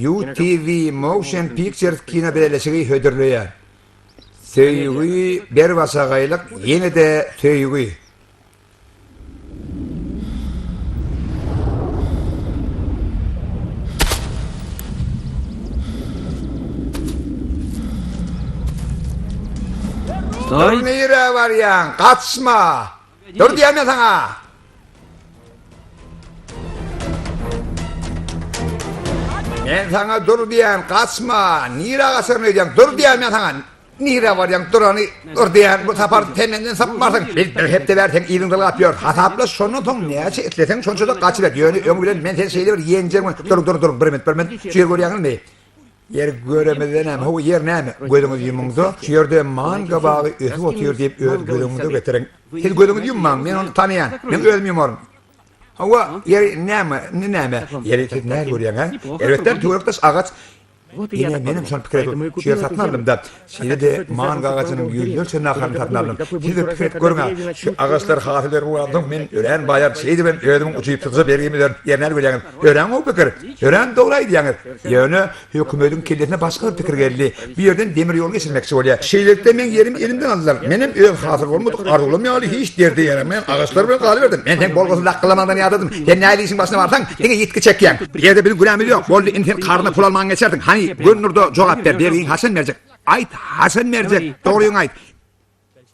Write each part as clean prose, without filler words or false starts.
UTV Motion Pictures kino bileleşigi hödürleýär. Söýgi, berbaşagaýlyk, ýene-de söýgi. Dur nirä barýaň? Gaçma! Dur diýýän men saňa! Men saňa dur diýýän, gaçma! Nirä gaçaryn öýdýäň? Dur diýýän men saňa! Nirä barýaň? Dur hany, dur diýýän. Bu sapar sen menden sapmarsyň. Biz bir hepde bäri seň yzyňda ylgap ýörüs. Hasaplaş, şondan soň näçe isleseň şonça-da gaçyber. Ýöne öňi bilen men seni şeýle bir ýeňjegin. Duruň, duruň, duruň, bir minut, bir minut. Şu ýeri görýäňizmi? Ýer göremizde näme? Hawa, ýer näme? Gözüňizi ýumuňda, şu ýerde mango bagy ösüp otyr diýip öz gözüňize getiriň. Siz gözüňizi ýummaň, men ony tanaýan. Men özüm ýumaryn. Hawa, ýeri näme? Indi näme? Ýeri siz nähili görýäň, hä? Erbetden töwerek-daş agaç. Ine, menem şony pikir edip, şu ýeri satyn aldym-da. Şeýle-de mango agajynyň ýüzlerçe nahalyny satyn aldym. Siz bir pikir edip görüň-ä, şu agaçlar hasyl berip ugransoň, men örän baýaryn. Şeýdibem özümiň ujypsyzja bergimi ödärin. Ýeri nähili görýäňiz? Örän gowy pikir. Örän dogry aýdýaňyz. Ýöne hökümediň kellesine başga bir pikir geldi. Bu ýerden demir ýol geçirmekçi bolýar. Şeýlelikde meň ýerimi elimden aldylar. Menem öz hasyl bolmadyk arzuwlarym ýaly hiç derde ýaramaýan agaçlar bilen galyberdim. Men seň bolgusyz lakgyllamaňdan ýadadym. Sen nähili işiň başyna barsaň, diňe ýitgi çekýäň. Bu ýerde biziň günämiz ýok. Boldy, indi sen karzyna pul alman geçersiň. Hany, göni nur-da jogap ber. Bergiňi haçan berjek? Aýt, haçan berjek? Dogryňy aýt.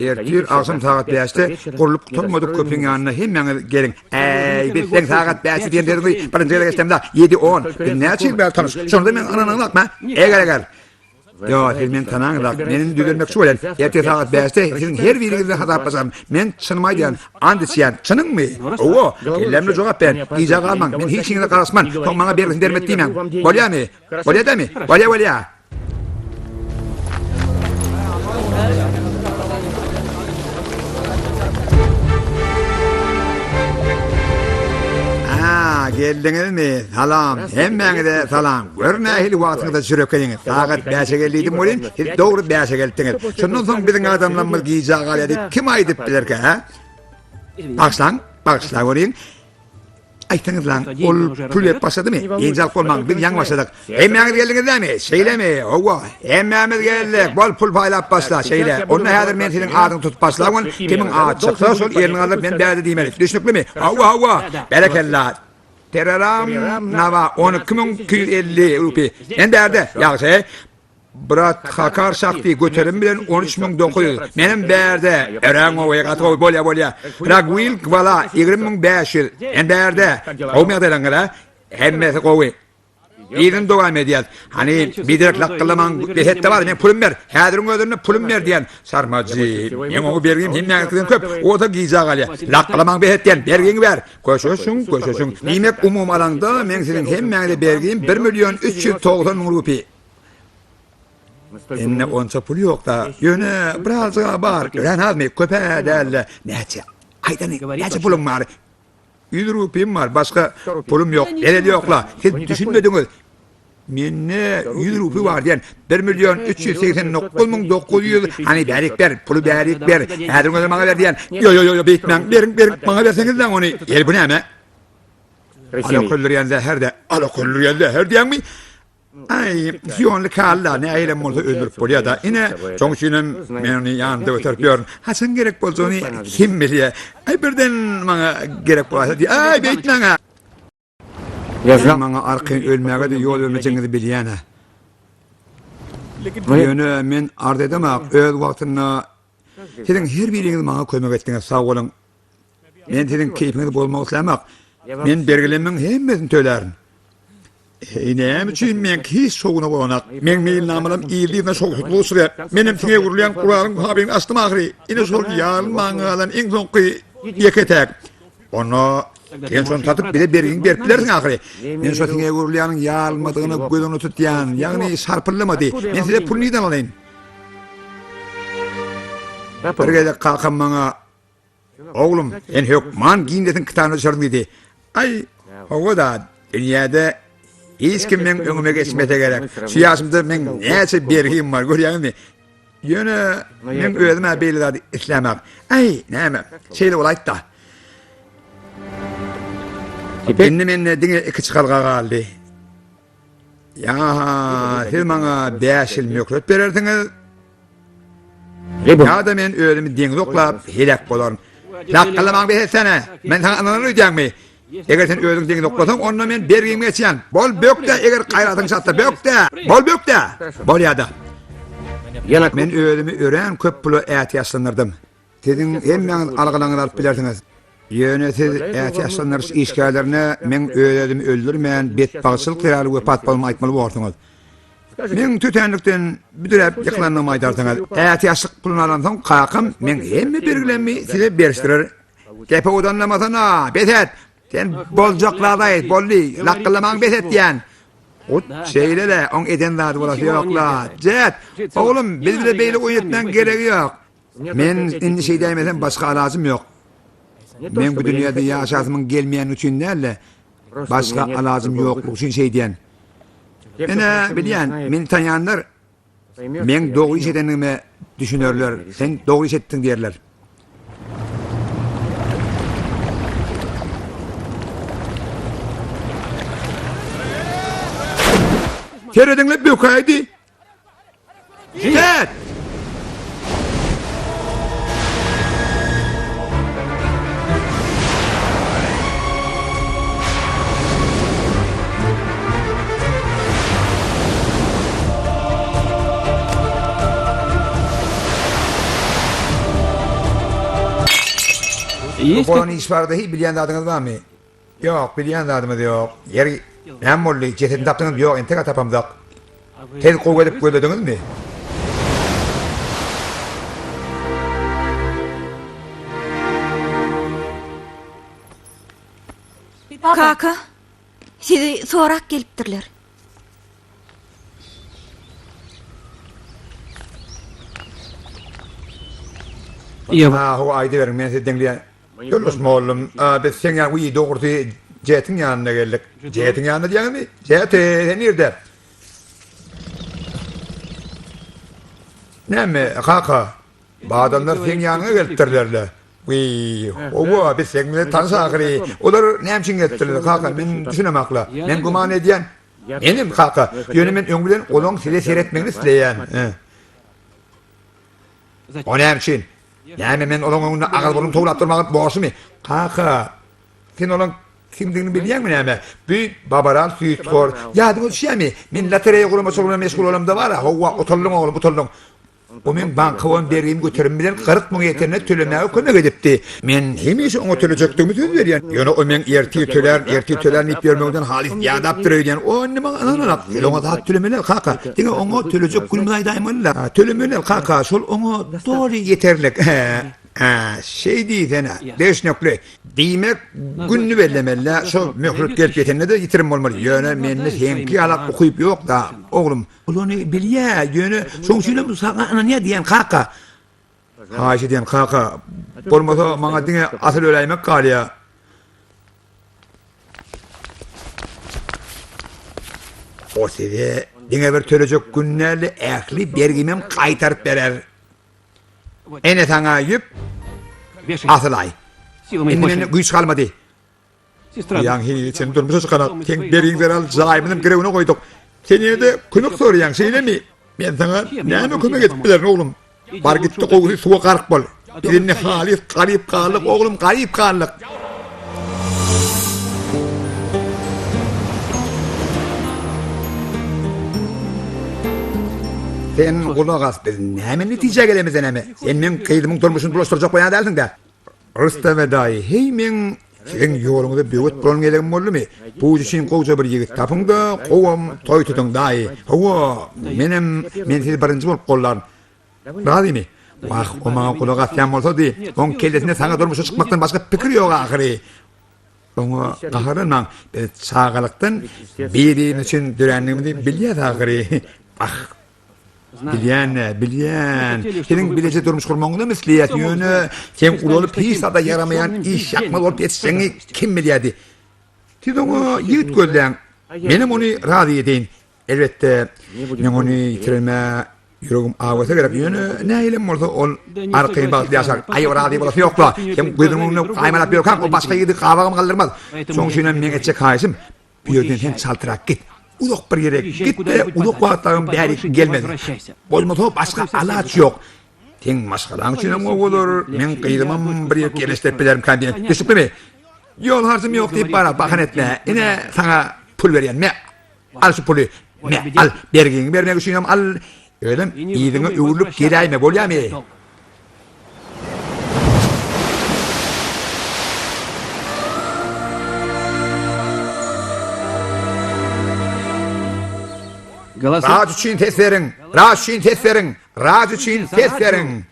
Ertir agşam sagat bäşde gurlup gutarmadyk köprüň ýanyna hemmäňiz geliň. Äý, biz seň sagat bäşde diýen sözüňi birinji gezek eşidemde, ýedi, on. Biz näçe ýyl bäri tanyş. Şonda men ynanaňzakmy? Eger, eger. Ýok, siz meni tanaňyzak. Men indi düzelmekçi bolýan. Ertir sagat bäşde siziň her biriňiz bilen hasaplaşaryn. Men çynymy aýdýan. Ant içýän. Çynyňmy? Hawa. Kellämde jogap ber. Gijä galmaň. Men hiç kimiňize garaşman. Soň maňa bergisini bermedi diýmäň. Bolýamy? Bolýa dämi? Bolýa, bolýa. Ha, geldiňizmi? Salam. Hemmäňize salam. Gör nähili wagtyňyzda çürekeýiňiz. Sagat bäşe geldidim welin, siz dogry bäşe gelipdiňiz. Şondan soň biziň adamlarymyz gijä galýar diýip kim aýdyp bilerkä, hä? Bagyşlaň, bagyşlaweriň. Aýtsaňyzlaň, ol pul berip başladymy? Ynjalyk bolmaň, biz ýaňy başladyk. Hemmäňiz geldiňiz dämi? Şeýlemi? Hawa, hemmämiz geldik. Bol, pul paýlap başla, şeýle. Onda häzir men seniň adyňy tutup başlabyn, kimiň ady çyksa, şol elini galdyryp men bärde diýmeli. Düşnüklimi? Hawa, hawa. Berekella. Tereram Nawa 12250 rupi. Men bärde. Ýagşy. Brat Hakar Şakti göterim bilen 13900. Menem bärde. Örän gowy, gaty gowy. Bolýa, bolýa. Ragwil Gwala 20500. Men bärde. Gowy ýagdaýlaryňyz, a? Hemmesi gowy. Yzyny dowam edýäs. Hany, biderek lakgyllamaň bes et-de bar, meň pulum ber. Häziriň özünde pulum ber diýen. Sarmajy, meň oňa bergim hemmäňizden köp. O-da gijä galýar. Lakgylamaň bes et diýen, bergiňi ber. Köşeşiň, köşeşiň. Diýmek, umumy alaňda, meň siziň hemmäňize bergim bir million 390 müň rupi. Mende onça pul ýok-da, ýöne birazjyg-a bar. Örän azmy? Köp-ä däl-de. Näçe? Aýdany, näçe puluň bar? Ýüz rupim bar, başga pulum ýok. Zeleli ýok-la. Siz düşünmediňiz. Mende ýüz rupi bar diýen. Bir million 389 900. Hany bärik ber, puly bärik ber. Häziriň özünde maňa ber diýen. Ýo, ýo, ýo, beýtmäň. Beriň, beriň. Maňa berseňizläň ony. Ýeri, bu näme? Alak öldürýän zäher-dä. Alak öldürýän zäher diýýäňmi? Aý, Sionly kalla, nähilem bolsa öldürip bolýar-da. Ine, şoň üçinem men ony ýanymda göterip ýörün. Haçan gerek boljagyny kim bilýär. Aý, birden maňa gerek bolaýsa diý. Aý, beýtmäň-ä! Siz maňa arkaýyn ölmäge-de ýol bermejegiňizi bilýän-ä. Ýöne men arz edemok, öz wagtynda siziň her biriňiz maňa kömek etdiňiz, sag boluň. Men siziň keýpiňizi bozmak islämok. Men bergilerimiň hemmesini tölärin. Heý, näme üçin meňki hiç şowuna bolanok? Meň meýilnamalarym yzly-yzyna şowsuzlyga uçraýar. Menem siňe urulýan guralyň fabrigini açdym ahyry. Ine şol ýarylman galan iň soňky ýeke-täk. Onda sen şony satyp bize bergiňi berip bilersiň ahyry. Men şo siňe urulýanyň ýarylmadygyny göz öňünde tutýan, ýagny şarpyldamady. Men size pul nirden alaýyn? Bir gezek kakam maňa. Oglum, sen hökman Ginnesiň kitabyna düşersiň diýdi. Aý, hawa-da, dünýäde hiç kim meň öňüme geçmese gerek. Şu ýaşymda meň näçe bergim bar, görýäňizmi? Ýöne meň özüm-ä beýle zady islämok. Aý, näme, şeýle bolaýt-da. Indi mende diňe iki çykalga galdy. Ýa-ha siz maňa bäş ýyl möhlet berersiňiz, ýa-da men özümi deňze oklap heläk bolaryn. Lakgallamaňy bes etsene! Men saňa ynanar öýdýäňmi? Eger sen özüňi deňze oklasaň, onda men bergimi geçýän. Bol bök-de, eger gaýratyň çatsa, bök-de! Bol bök-de! Bolýa-da. Men özümi örän köp pula ätiýaçlandyrdym. Siziň hemmäňiz algylaryňyzy alyp bilersiňiz. Ýöne siz ätiýaçlandyryş işgärlerine meň öz-özümi öldürmän, betbagtçylyk zerarly wepat bolanymy aýtmaly borsuňyz. Meň tötänlikden büdräp ýykylandygymy aýdarsyňyz. Ätiýaçlyk puluny alansoň, kakam meň hemme bergilerimi size berişdirer. Gepe odanlamasana, bes et! Sen boljak zady aýt, boldy, lakgyllamaňy bes et diýýän. Hut şeýle-le, oň eden zady bolasy ýok-la. Jet, oglum, biz bile beýle oýun etmäň geregi ýok. Men indi şeýdäýmesem başga alajym ýok. Men bu dünýäde ýaşasymyň gelmeýäni üçin däl-de, başga alajym ýoklugy üçin şeýdýän. Men-ä bilýän, meni tanýanlar meň dogry iş edendigime düşünerler, sen dogry iş etdiň diýerler. Serediň-le, bökäýdi. Jet! Bu bolan iş barada hiç bilýän zadyňyz barmy? Ýok, bilýän zadymyz ýok. Ýeri, näme boldy? Jesedini tapdyňyzmy? Ýok, entek-ä tapamzok. Siz gowy edip gözlediňizmi? Kaka, sizi sorap gelipdirler. Ha, hawa, aýdyberiň, men sizi diňleýän. Ýoldaş mollum, biz seň ýa wiý dogrusy Jetiň ýanyna geldik. Jetiň ýanyna diýýäňizmi? Jet, sen nirde? Näme, kaka? Bu adamlar seň ýanyňa gelipdirler-le. Wiý, hawa, biz seň bilen tanyş ahyry. Olar näme üçin gelipdirler, kaka? Men düşünemakla. Men güman edýän. Menem, kaka. Ýöne men öňi bilen olaň size seretmegini isleýän. O näme üçin? Näme men olaň öňünde agyz-burun towlap durmaga borçlumy? Kaka, sen olaň kimdigini bilýäňmi näme? Bu Babaral süýthor. Ýadyňa düşýärmi? Men lotereýa guramaçylygy bilen meşgul bolamda bar-a, howwa, utuldyň oglum, utuldyň. O meň banka bolan bergimi göterim bilen 40 müň ýetenine tölemäge kömek edipdi. Men hemişe oňa tölejekdigimi söz berýän. Ýöne o meň ertir tölärin, ertir tölärin diýip ýörmegimden halys ýadapdyr öýdýän. O indi maňa ynananok. Sen oňa zat tölemeli, kaka. Diňe oňa tölejek günümizi aýdaýmaly-la. Tölemeli, kaka, şol oňa doly ýeterlik. Hä, şeý diýsene. Düşnükli. Diýmek, gününi bellemeli-dä. Şo möhlet gelip ýetende-de ýitirim bolmaly. Ýöne mende seňki ýalak ukyp ýok-da, oglum. Ol ony bilýä, ýöne şoň üçinem saňa ynanýar diýýän, kaka. Haýyş edýän, kaka, bolmasa maňa diňe asyl öläýmek galýar. O size diňe bir tölejek gün däl-de, ähli bergimem gaýtaryp berer. Ene saňa ýüp, asylaý. Indi mende güýç galmady. Ýaň heniz sen durmuşa çykanak, seň bergiň zerarly jaýymyzyň girewine goýduk. Sen ýene-de kömek soraýaň, şeýlemi? Men saňa näme kömek edip bilerin, oglum? Bar git-de gowusy suwa gark bol. Biz indi halys garyp galdyk, oglum, garyp galdyk. Sen gulak as, biz näme netijä gelemizde näme? Sen meň gyzymyň durmuşyny bulaşdyrjak bolýan dälsiň-dä? Rüstem daýy, heý meň siziň ýoluňyza böwet bolan gezegim boldumy? Bu üçin gowja bir ýigit tapyň-da, gowam toý tutuň, daýy. Hawa, menem, men sizi birinji bolup gollaryn. Razymy? Wah, o maňa gulak asýan bolsady, oň kellesinde saňa durmuşa çykmakdan başga pikir ýok ahyry. Oňa gaharlanmaň, biz çagalykdan bir-birimiz üçin dörändigimizi bilýäs ahyry. Wah! Bilýän-ä, bilýän. Siziň bileje durmuş gurmagyňyzam isleýäs, ýöne seň ulalyp hiç zada ýaramaýan işýakmaz bolup ýetişjegiňi kim bilýärdi. Siz oňa ýigit gözläň, menem ony razy edeýin. Elbetde, meň ony ýitirenime ýüregim awasa gerek, ýöne nähilem bolsa ol arkaýyn bagtly ýaşar. Aý, razy bolasy ýok-la. Seň gözüniň öňünde gaýmalap ýörkäň, ol başga ýigidi gabagam galdyrmaz. Şonuň üçinem meň etjek haýyşym, Bu ýerden sen çaltrak git. Uzak bir ýere git-de, uzak wagtlabam bärik gelme. Bolmasa başga alaç ýok. Seň maşgalaň üçinem gowy bolar, meň gyzymam bir ýerik ýerleşdirip bilerimkäm diýen. Düşnüklimi? Ýol harjym ýok diýip bara bahana etme. Ine, saňa pul berýän. Me, al şu puly. Me, al, bergiňi bermek üçinem al. Özem yzyňa öwrülip geläýme, bolýamy? Raj üçin ses beriň! Raj üçin ses beriň! Raj üçin ses beriň!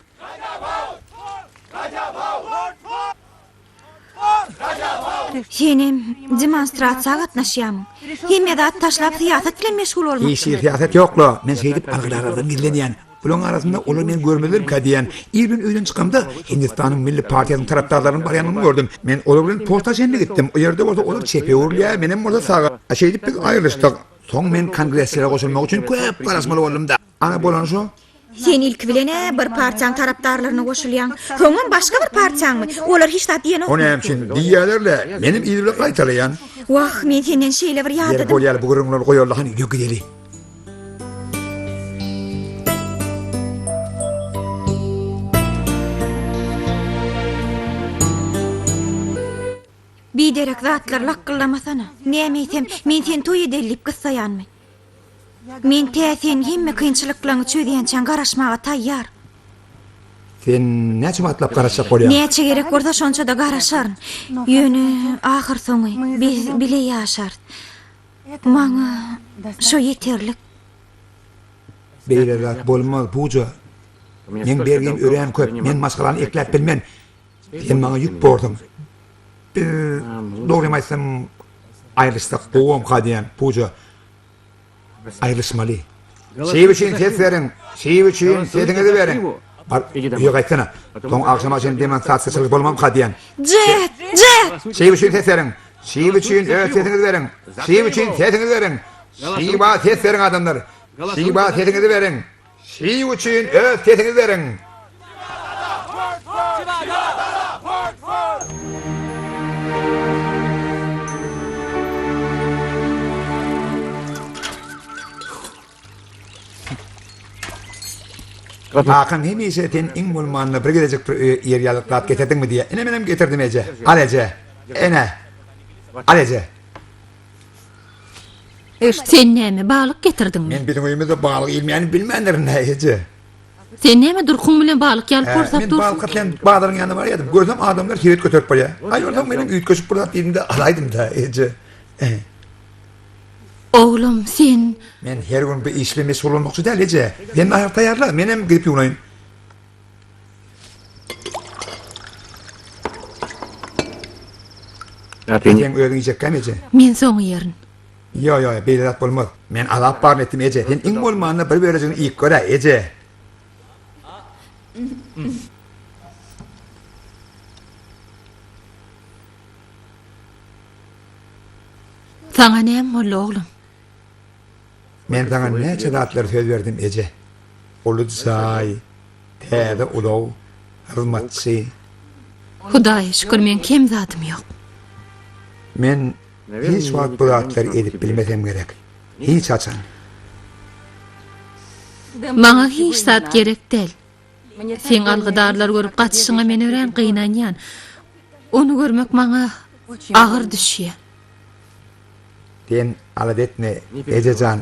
Senem demonstrasiýa gatnaşýamyň? Hemme zat taşlap syýasat bilen meşgul bolmakdymy? Hiç hili syýasat ýok-la. Men şeýdip algydarlardan gizlenýän. Bularyň arasynda olar meni görmezlermikä diýýän. Ir bilen öýden çykamda, Hindistanyň Milli partiýasynyň tarapdarlarynyň barýanyny gördüm. Men olar bilen posta çenli gitdim. O ýerde bolsa olar çepe öwrülýär, menem bolsa saga. Şeýdip biz aýrylyşdyk. Soň men kongresçilere goşulmak üçin köp garaşmaly boldum-da. Ana bolany şo. Sen ilki bilen-ä bir partiýaň tarapdarlaryna goşulýaň, soňam başga bir partiýaňmy? Olar hiç zat diýenokmy? O näme üçin diýýärler-le, menem yzy bilen gaýtalaýan. Wah, men senden şeýle bir Ýeri ýadadym. bolýaly bu gürrüňleri goýaly hany ýör gideli. Biderek zatlar lakgyllamasana. Näme eýsem, men seni toý edeli diýip gyssaýanmy? Men tä sen hemme kynçylyklaňy çözýänçäň garaşmaga taýýar. Sen näçe wagtlap garaşjak bolýaň? Näçe gerek bolsa şonça-da garaşaryn. Ýöne ahyrsoňy biz bile ýaşarys. Maňa şo ýeterlik. Beýle zat bolmaz, Puja. Meň bergim örän köp, men maşgalany ekläp bilmen. Sen maňa ýük borsuň. Biz, dogrymy aýtsam, aýrylyşsak gowumyka diýýän, Puja. Aýrylyşmaly. Şiw üçin ses beriň! Şiw üçin sesiňizi beriň! Bar, öýe gaýtsana. Soň agşama çenli demonstrasiýaçylyk bolmamyka diýýän. Jet! Jet! Şiw üçin ses beriň! Şiw üçin öz sesiňizi beriň! Şiw üçin sesiňizi beriň! Şiwa ses beriň adamlar! Şiwa sesiňizi beriň! Şiw üçin öz sesiňizi beriň! Kakaň hemişe sen iň bolmanda bir gezejik bir öýe ýer ýalyk zat getirdiňmi diýýär. Ine menem getirdim eje. Al eje. Ene. Al eje. Sen näme, balyk getirdiňmi? Men biziň öýümizde balyk iýilmeýänini bilmändirin-ä, eje. Sen näme durkuň bilen balyk ýaly porsap Men dursuň? balyk satýan bazaryň ýanyna barýardym. Görsem adamlar sebet göterip barýar. Aý, onsoň menem üýtgeşik bir zat diýdim-de, alaýdym-da, eje. Oglum, sen. Men her gün bu iş bilen meşgullanmakçy däl, eje. Sen nahar taýýarla, menem gidip ýuwnaýyn. Sen özüň iýjekkäm eje? Men soň iýerin. Ýo, ýo, beýle zat bolmaz. Men azap baryny etdim eje. Sen iň bolmanda bir bölejigini iýip gör-ä, eje. Saňa näme boldy, oglum? Men saňa näçe zatlar söz berdim, eje. Uly jaý, täze ulag, hyzmatçy. Hudaýa şükür, meň kem zadym ýok. Men hiç wagt bu zatlary edip bilmesem gerek. Hiç haçan. Maňa hiç zat gerek däl. Seň algydarlar görüp gaçyşyňa men örän gynanýan. Ony görmek maňa agyr düşýär. Sen alada etme, eje jan.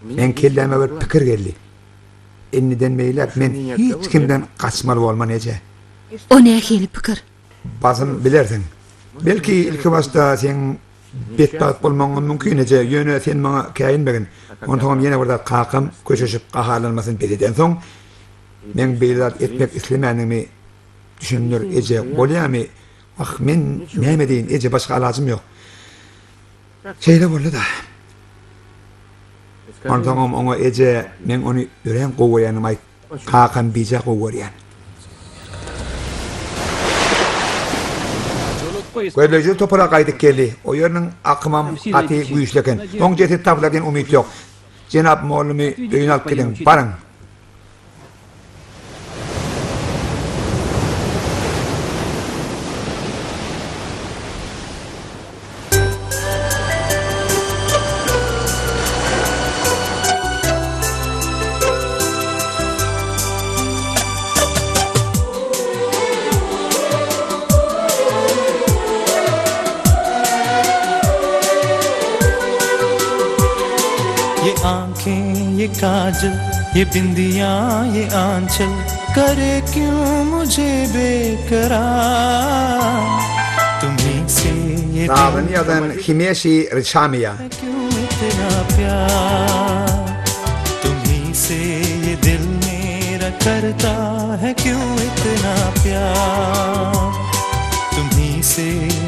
Meň kelläme bir pikir geldi. Indiden beýläk men hiç kimden gaçmaly bolman, eje. O nähili pikir? Basym bilersiň. Belki ilkibaşda seň betbagt bolmagyňam mümkin, eje, ýöne sen maňa käýinmegin. Onsoňam ýene bir zat, kakam köşeşip gaharlanmasyny bes edensoň, meň beýle zat etmek islemändigimi düşündir, eje, bolýamy? Wah, men näme edeýin, eje, başga alajym ýok. Şeýle boldy-da. Onsoňam oňa eje, men ony örän gowy görýändigimi aýt. Kakam bije gowy görýän. Gözleýjiler topara gaýdyp geldi. O ýeriniň akymam gaty güýçli eken. Oň jesedi tapylar diýen umyt ýok. Jenap mollamy öýüne alyp gidiň. Baryň. Ye aankhein ye kajal ye bindiya ye aanchal kare kyun mujhe bekarar tumhi se ye Sazyny ýazan Himeşi Rişamiýa. Kyun itna pyar tumhi se ye dil mera karta hai kyun itna pyar tumhi se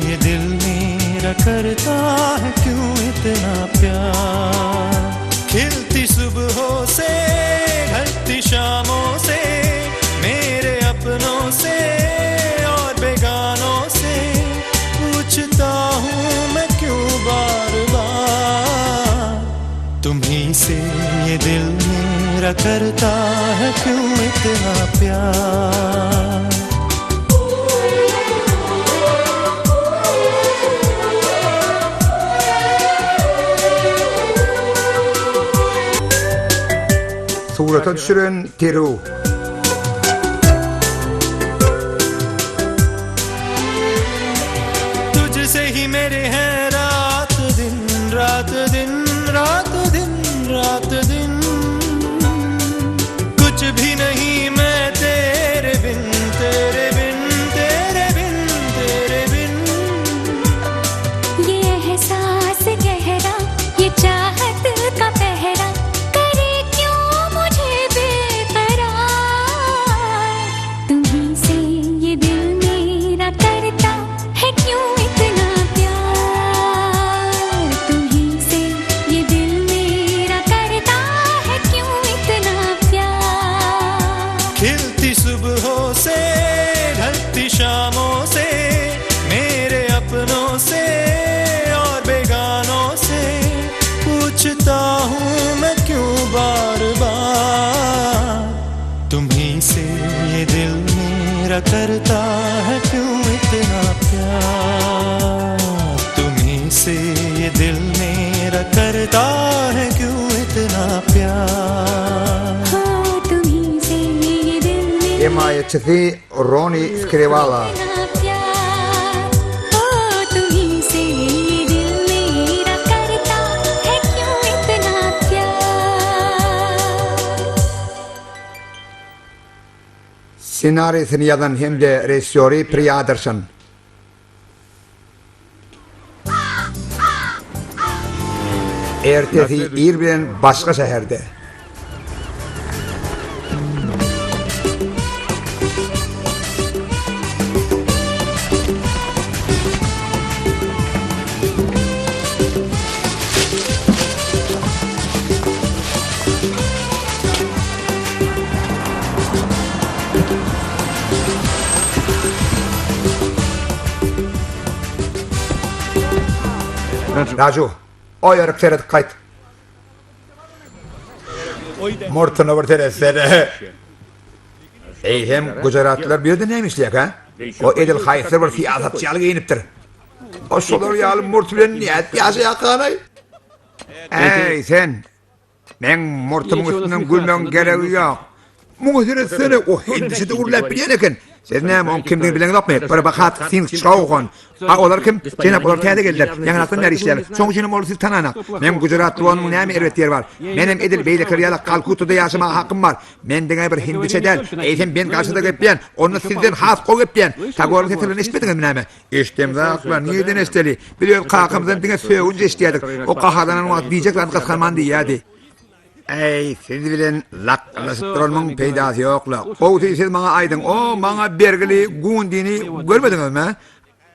ye dil mera karta hai kyun itna pyar khilti subho se ढलती शामों se mere apnon se aur beganon se puchta hoon main kyun baar baar tumhi se ye dil mera karta hai kyun itna pyar Surata düşüren Teru. Tujhse hi mere hain raat din raat din raat din raat din kuch bhi nahi main tere bin tere bin tere bin tere bin Ye ehsaas gehra ye chahat ka pehra kare kyun mujhe bekarar tumhi se ye dil mera karta hai kyun itna pyar tumhi se ye dil mera karta hai kyun itna pyar Khilti subhon se dhalti shamon se mere apnon se aur beganon se puchta hoon main kyun baar baar tumhi se ye dil mera karta hai kyun itna pyar tumhi se ye dil mera karta hai kyun itna pyar Haan tumhi se ye dil mera Hemaýatçysy Roni Skriwala. itna pyar ho tumhi se ye dil mera karta hai kyun itna pyar Ssenarisini ýazan hem-de režissýory Priýadarşan. Ertesi ir bilen başga şäherde. Raju, o ýerik seredip gaýt. Murtuna bir seretsene. Eýsem, gujaratlylar bu ýerde näme işleýärkä? O edil haýsydyr bir syýasatçy ýaly geýnipdir. O şolar ýaly murt bilen nädip ýaşaýarkalaý? Eý, sen! Meň murtumyň üstünden gülmegiň geregi ýok. Muňa seretsene, o hindisede gürläp bilýän eken. Siz näme, oň kimdigini bileňizokmy? Bir Bahat Singh Çauhan. A olar kim? Jenap, olar täze geldiler. Ýaňyrakdan bäri işleýärler. Şoň üçinem olary siz tananak. Meň gujaratly bolanyň näme erbet ýeri bar? Menem edil beýlekiler ýaly Kalkutada ýaşamaga hakym bar. Men diňe bir hindiçe däl, eýsem bengalçada gepleýän, onda sizden has gowy gepleýän. Tagoryň setirlerini eşitmediňizmi näme? Eşdemzakla, nireden eşdeli? Biz öz kakamyzdan diňe sögünç eşidýärdik. O gaharlanan wagt diýjek zadyny gysganman diýýärdi. Äý, siz bilen lakgylaşyp duranymyň peýdasy ýok-la. Gowusy siz maňa aýdyň, o maňa bergili Gundini görmediňizmi?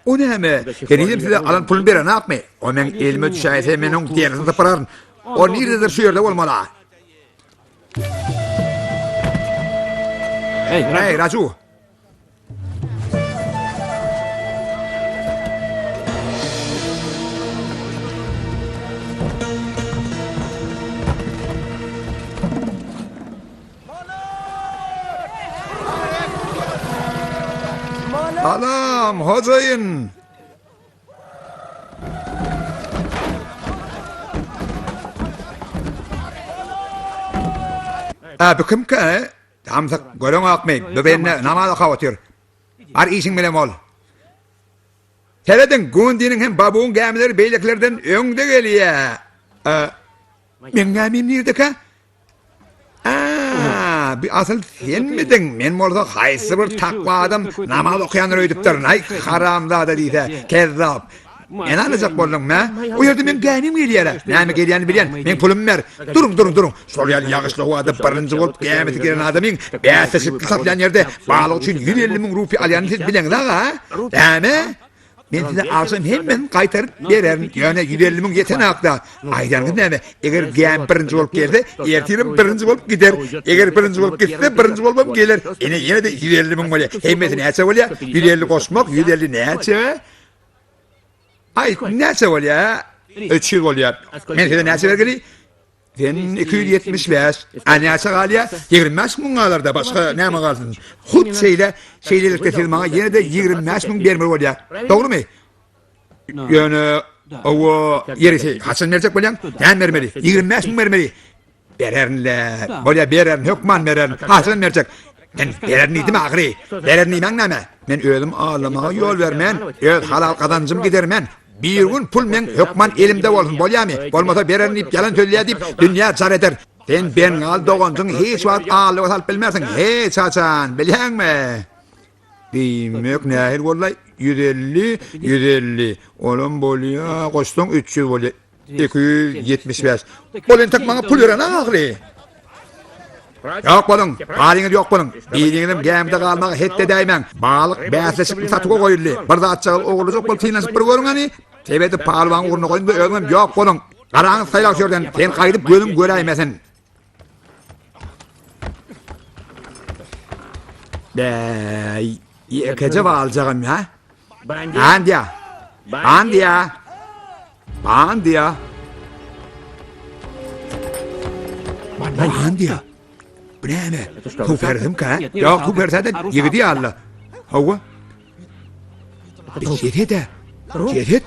O näme? Henizem size alan puluny berenakmy? O meň elime düşäýse, men oň derisini sypyraryn. O nirededir şu ýerde bolmaly. Eý, Raju. Salam, hojaýyn. Ä, bu kimkä? Samsyk, göreňokmy? Bu bende namaz okap otyr. Bar işiň bilen bol. Serediň, Gundiniň hem Babuň gämileri beýlekilerden öňde gelýä. Ä, meň gämim nirdekä? Ä, bi asyl senmidiň? Men bolsa haýsy bir takwa adam namaz okaýandyr öýdüpdirin. Aý, haramzada diýse, kezzap. Meni alajak bolduň, mä? O ýerde meň gämim gelýär-ä. Näme gelýänini bilýän, meň pulumy ber. Duruň, duruň, duruň. Şol ýaly ýagyşly howada birinji bolup gämisi gelen adamyň bäsleşikli satylýan ýerde balyk üçin 150 müň rupiýa alýanyny siz bileňiz-aga? Näme? Men size agşam hemmesini gaýtaryp bererin, ýöne 150 müň ýetenok-da. Aýdanyňyz näme? Eger gämi birinji bolup gelse, ertirem birinji bolup gider. Eger birinji bolup gitse, birinji bolubam geler. Ine, ýene-de 150 müň bolýar. Hemmesi näçe bolýar? 150 goşmak 150 näçe? Aýt, näçe bolýar? 300 bolýar. Men size näçe bergeli? Sen 275. A näçe galýar? 25 müň galar-da, başga näme galsyn? Hut şeýle, şeýlelikde siz maňa ýene-de 25 müň bermeli bolýar. Dogrumy? Ýöne, owo, ýeri, haçan berjek bolýaň? Näme bermeli? 25 müň bermeli. Bererin-le. Bolýar, bererin, hökman bererin. Haçan berjek? Men bererin diýdim ahyry. Bererin diýmäň näme? Men özüm aldamaga ýol bermen, öz halal gazanjym gidermen. Bir gün pul meň hökman elimde bolsun, bolýamy? Bolmasa bererin diýip ýalan sözleýär diýip, dünýä jar eder. Sen bengal doganjyňy hiç wagt aldyga salyp bilmersiň, hiç haçan, bilýäňmi? Diýmek nähili boldy-aý? 150, 150, olam bolýa, goşsaň 300 bolýa. 275. Ol entek maňa pul beren ahyry. Ýok boluň, baryňyz ýok boluň. Biriňizem gämide galmaga het edäýmäň. Balyk bäsleşikli satuwa goýuldy. Bir zatjagaz ogurlajak bolup synanyşyp bir görüň hany. Sebedi palwanyň ugruna goýuň-da özüňem ýok boluň. Garaňyz saýlap şu ýerden, sen gaýdyp gözüň göräýmesin. Bäý, ýekeje baljagam ýa. Bandiýa. Bandiýa. Bandiýa. Bandiýa. Bu näme? Tuferdim-kä? Ýok, tuferse-de ýigidi ýaly. Hawa. Jeset-ä. Jeset?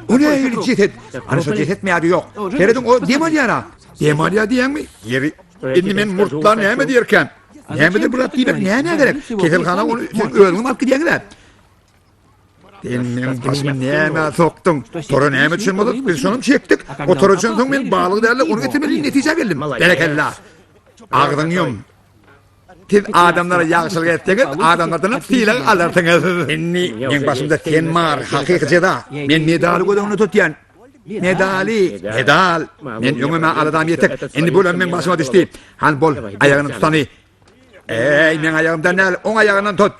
O nähili jeset? Ana şo jesetmi ýa-da ýok? Serediň, o dem alýar-a. Dem alýar diýýäňmi? Ýeri, indi men murtlar näme diýerkäm? Nämedir bu zat diýmek nämä gerek? Keselhana ony sen özüňem alyp gidýäňiz-ä. Sen meň başymy nämä sokduň? Tora näme üçin bolsa biz şonam çekdik. O tora düşensoň men balygy däl-de ony getirmeli diýen netijä geldim. Berekella. Agzyňy ýum. Siz adamlara ýagşylyk etseňiz, adamlardanam sylag alarsyňyz. Indi meň başymda sen bar, hakyky jeza. Men medaly göz öňünde tutýan. Medaly, medal. Men öňem-ä aladam ýetik. Indi bulam meň başyma düşdi. Hany bol, aýagyny tutany. Eý, meň aýagymdan däl, oň aýagyndan tut.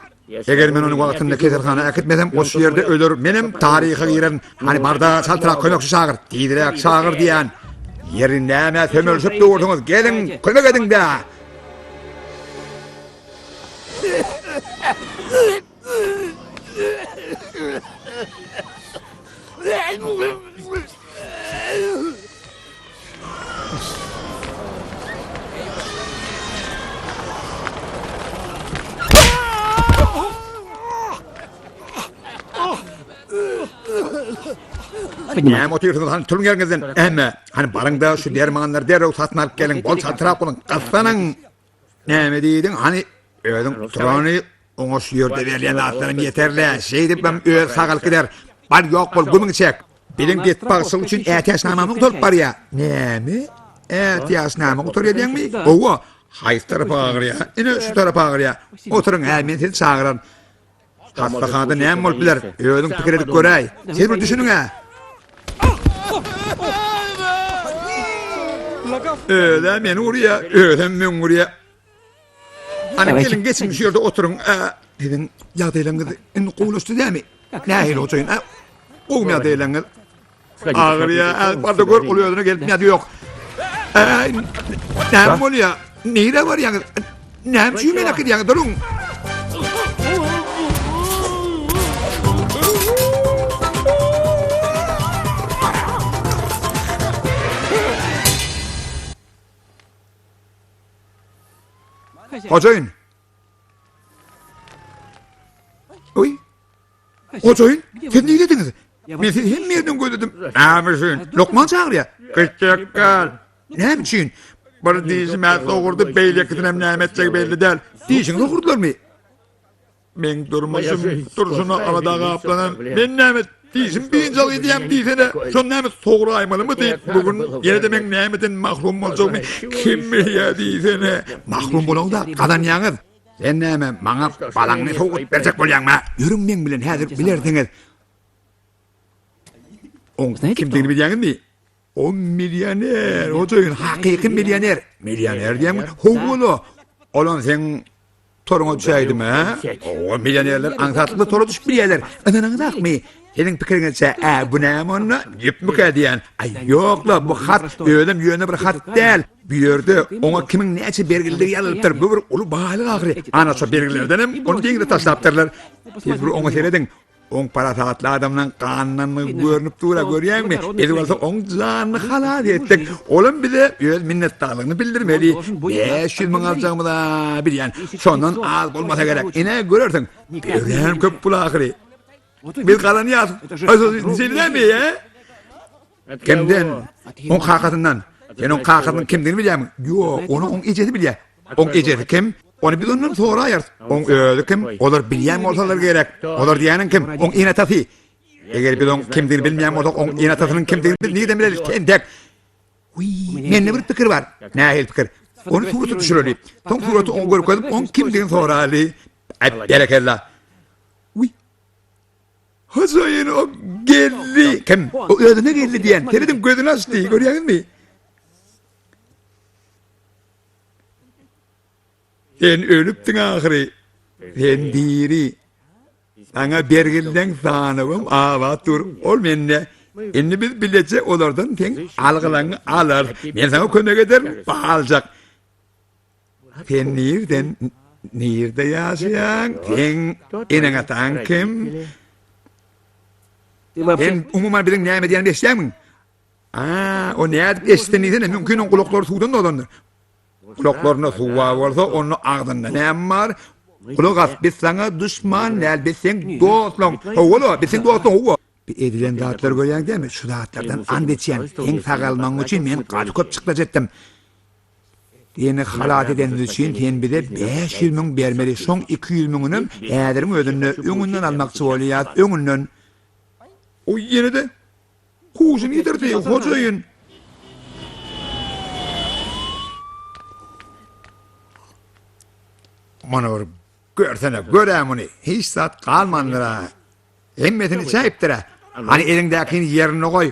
Eger men ony wagtynda keselhana äkitmesem, o şu ýerde öler, menem taryha girerin. Hany bar-da, çaltrak kömekçi çagyr. Tizräk çagyr diýýän. Ýeri nämä sömelişip dursuňyz, geliň, kömek ediň-dä! Näme otyrsyňyz hany turuň ýeriňizden. Ämme, hany baryň-da şu dermanlary derrew satyn alyp geliň. Bol çaltrak boluň. Gyssanyň. Näme diýdiň? Hany özüň turany oňa şu ýerde berýän zatlarym ýeterle. Şeýdibem öz sagalyp gider. Bar ýok bol gümüňi çek. Biziň betbagtçylyk üçin ätiýaçnamamyz gutaryp barýar. Näme? Ätiýaçnama gutarýar diýeňmi? Hawa. Haýsy tarapy agyrýar? Ine şu tarapy agyrýar. Oturyň, hä men sizi çagyraryn. Hassahanada näme bolup biler? Özüň pikir edip göräý. Siz bir düşüniň-ä. Öz-ä meni urýa, özem möňňürýä. Hany geliň geçiň şu ýerde oturyň. Siziň ýagdaýlaryňyz indi gowulaşdy dämi? Nähili hojaýyn? Gowumy ýagdaýlaryňyz? Agyrýa, barda gör, ol özüne gelip ýa-da ýok. Äý, näme bolýa? Nirä barýaňyz? Näme üçin meni äkidýäňiz? Duruň! Hojaýyn! Oý! Hojaýyn, siz nirediňiz? Men sizi hemme ýerden gözledim. Näme üçin? Lukman çagyrýar. Gytjak gal. Näme üçin? Bir dişim-ä sogurdy, beýlekisinem näme etjegi belli däl. Dişiňi sogurdylarmy? Meň durmuşym durşuna alada gaplanan. Men näme dişim biynjalyk edýämi diýsene, şony näme soguraýmalymy diýip, bu gün ýene-de meň nämeden mahrum boljagymy kim bilýär diýsene. Mahrum bolaňda gazanýaňyz. Sen näme, maňa balaňny sowgat berjek bolýaňmy? Ýörüň meň bilen häzir bilersiňiz. Oň kimdigini bilýäňizmi? O millioner, hojaýyn, hakyky millioner. Millioner diýýäňmi? Hawa-la. Olam seň toruňa düşäýdimi, hä? Hawa, millionerler aňsatlyk tora düşüp bilýärler. Ynanaňyzakmy? Seniň pikiriňçe, ä, bu näme onda? Ýüpmükä diýýän. Aý, ýok-la, bu hat özem ýöne bir hat däl. Bu ýerde oňa kimiň näçe bergilidigi ýazylypdyr. Bu bir uly baýlyk ahyry. Ana şo bergilerden hem ony deňze taşlapdyrlar. Siz bir oňa serediň. Oň parasatly adamdan ganyndanlygy görnüp dur-a, görýäňmi? Biz bolsa oň janyny halas etdik. Olam bize öz minnetdarlygyny bildirmeli. 500 müň aljagymyz-a bilýän. Şondan az bolmasa gerek. Ine, görersiň. Örän köp pul ahyry. Biz gazanýas. Şeýle dälmi, he? Kimden? Oň kakasyndan. Sen oň kakasynyň kimdigini bilýärmiň? Ýok, ony oň ejesi bilýär. Oň ejesi kim? Ony biz ondan soraýarys. Oň özi kim? Olar bilýän bolsalar gerek. Olar diýýäniň kim? Oň ene-atasy. Eger biz oň kimdigini bilmeýän bolsak, oň ene-atasynyň kimdigini biz nireden bileris? Tentek. Wiý, mende bir pikir bar. Nähili pikir? Ony surata düşüreli. Soň suraty oňa görkezip, oň kimdigini soraly. Aý, berekella. Wiý. Hojaýyn o geldi. Kim? O özüne geldi diýen. Serediň gözüni açdy, görýäňizmi? Sen ölüpdiň ahyry. Sen diri. Saňa bergilden sanawym abat dur. Ol mende. Indi biz bileje olardan seň algylaňy alarys. Men saňa kömek ederin, baljak. Sen nirden, nirde ýaşaýaň? Seň eneň-ataň kim? Sen umuman biziň näme edýänimizi eşidýäňmiň? A, o nädip eşitsin diýsene, mümkin oň gulaklary suwdan dolandyr. Gulaklarynda suw bar bolsa, onda agzynda näme bar? Gulak as, biz saňa duşman däl, biz seň dostlaň. Hawa-la, biz seň dostlaň, hawa. Bir edilen zatlary görýäň dälmi? Şu zatlardan and içýän, seň sagalmagyň üçin men gaty köp çykdajy etdim. Seni halas edenimiz üçin sen bize 500 müň bermeli, şoň 200 müňünem häziriň özünde öňünden almakçy bolýas, öňünden. O ýene-de huşuny ýitirdi, hojaýyn. Muny bir görsene, gör-ä muny, hiç zat galmandyr-a. Hemmesini içäýipdir-ä. Hany eliňdäkini ýerinde goý.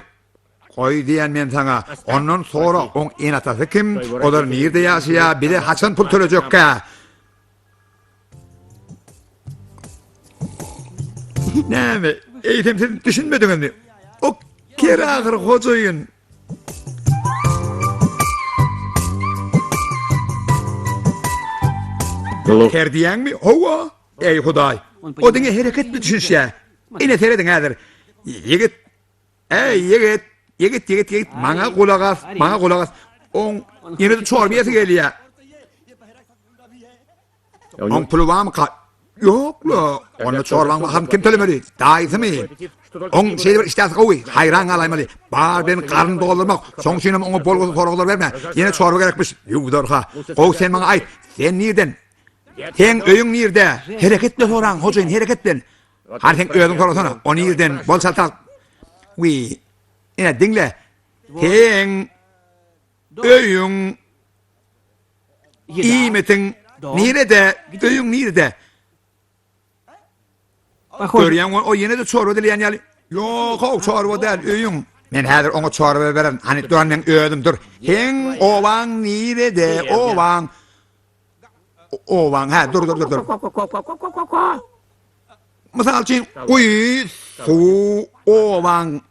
Goý diýýän men saňa. Ondan sora, oň ene-atasy kim, olar nirde ýaşaýar, bize haçan pul tölejekkä? Näme, eýsem siz düşünmediňizmi? O ker ahyr hojaýyn. Ker diýýäňmi? Hawa. Eý Hudaý, o diňe hereket bilen düşünişýär. Ine serediň häzir. Ýigit Eý, ýigit, ýigit, ýigit, ýigit, maňa gulak as, maňa gulak as. Oň ýene-de çorba iýesi gelýär. Oň puly barmyka? Ýok-la. Onda çorbaň bahasyny kim tölemeli? Daýysymy? Oň şeýle bir işdäsi gowy, haýran galaýmaly. Bar bilen garyn doldurmak. Şoň üçinem oňa bolgusyz soraglar berme. Ýene çorba gerekmiş. Ýuwdarha. Gowy, sen maňa aýt, sen nirden? Seň öýüň nirde? Hereket bilen soraň, hojaýyn, hereket bilen. Hany sen özüň sorasana, o nirden, bol çaltak. Wiý, ine diňle. Seň öýüň iýmitiň nirede, öýüň nirede? Görýäň, o ýene-de çorba dileýän ýaly. Ýok, çorba däl, öýüň. Men häzir oňa çorba bererin. Hany duran meň özüm dur. Seň obaň nirede, obaň? Obaň, hä, dur, dur, dur, dur. Mysal üçin, guýy, suw, obaň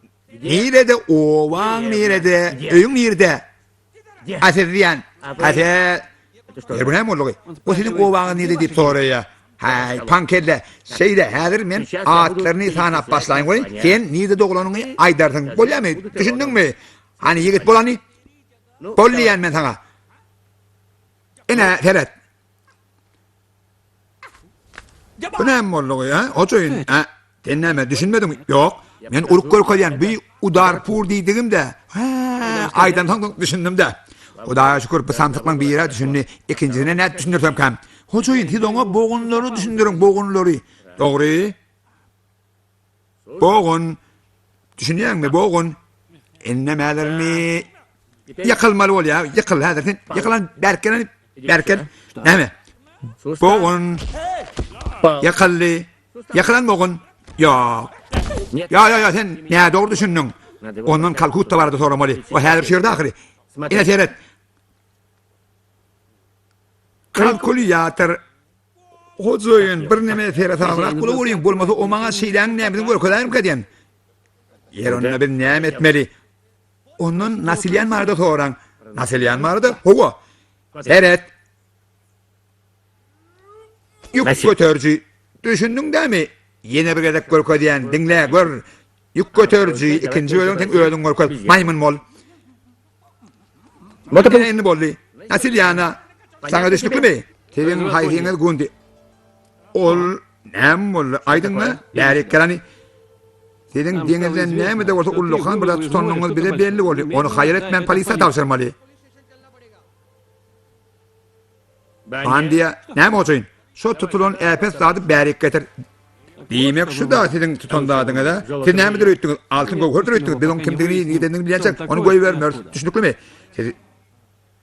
nirede, obaň nirede, öýüň nirede? A siz diýen. A siz. Ýeri bu näme boldugy? Bu siziň obaňyz nirde diýip soraýa. Häý, paňkelle, şeýle, häzir men atlaryny sanap başlaýyn welin, sen nirde doglanyňy aýdarsyň. Bolýamy? Düşündiňmi? Hany ýigit bol hany. Bol diýýän men saňa. Ine, seret. Bu näme boldugy, hä? Hojaýyn, hä? Sen näme, düşünmediňmi? Ýok, men urup görkezýän, bi Udarpur diýdigim-de. Hä, aýdansoň düşündim-de. Hudaýa şükür, bu samsyklaň biri-ä düşündi, ikinjisine nädip düşündirsemkäm? Hojaýyn, siz oňa bogunlary düşündiriň, bogunlary. Dogry. Bogun. Düşünýäňmi, bogun. Indem häzir indi ýykylmaly bolýar. Ýykyl häzir sen. Ýykylan berk gel, berk gel. Näme? Bogun. Ýykyldy. Ýykylan bogun. Ýok. Ýa, ýa, ýa, sen nädogry düşündiň. Ondan Kalkutta barada soramaly. O häzir şu ýerde ahyry. Ine seret. Kalkulýator. Hojaýyn, birneme seresabrak bolaweriň, bolmasa o maňa şeýläň nämesini görkezäýmkä diýen. Ýer onda biz näme etmeli? Ondan Nasilýan barada soraň. Nasilýan barada? Hawa. Seret. Ýük göteriji. Düşündiň dämi? Ýene bir gezek görkezýän, diňle, gör. Ýük göteriji, ikinji bölegi sen özüň görkez. Maýmyn bol. Ine indi boldy. Asilýana, saňa düşnüklimi? Siziň haýsyňyz gundi? Ol näme boldy? Aýdyň-da, bärik gel hany. Siziň deňizden näme-de bolsa ullakan bir zat tutanyňyz bize belli boldy. Ony haýal etmän polisiýa tabşyrmaly. Bandiýa, näme hojaýyn? Şo tutulan äpet zady bärik getir. Diýmek, şu-da siziň tutan zadyňyz-a? Siz nämedir öýtdüňiz? Altyn göwherdir öýtdüňiz? Biz onuň kimdigini, niredendigini bilýänçäk, ony goýbermeris. Düşnüklimi? Siz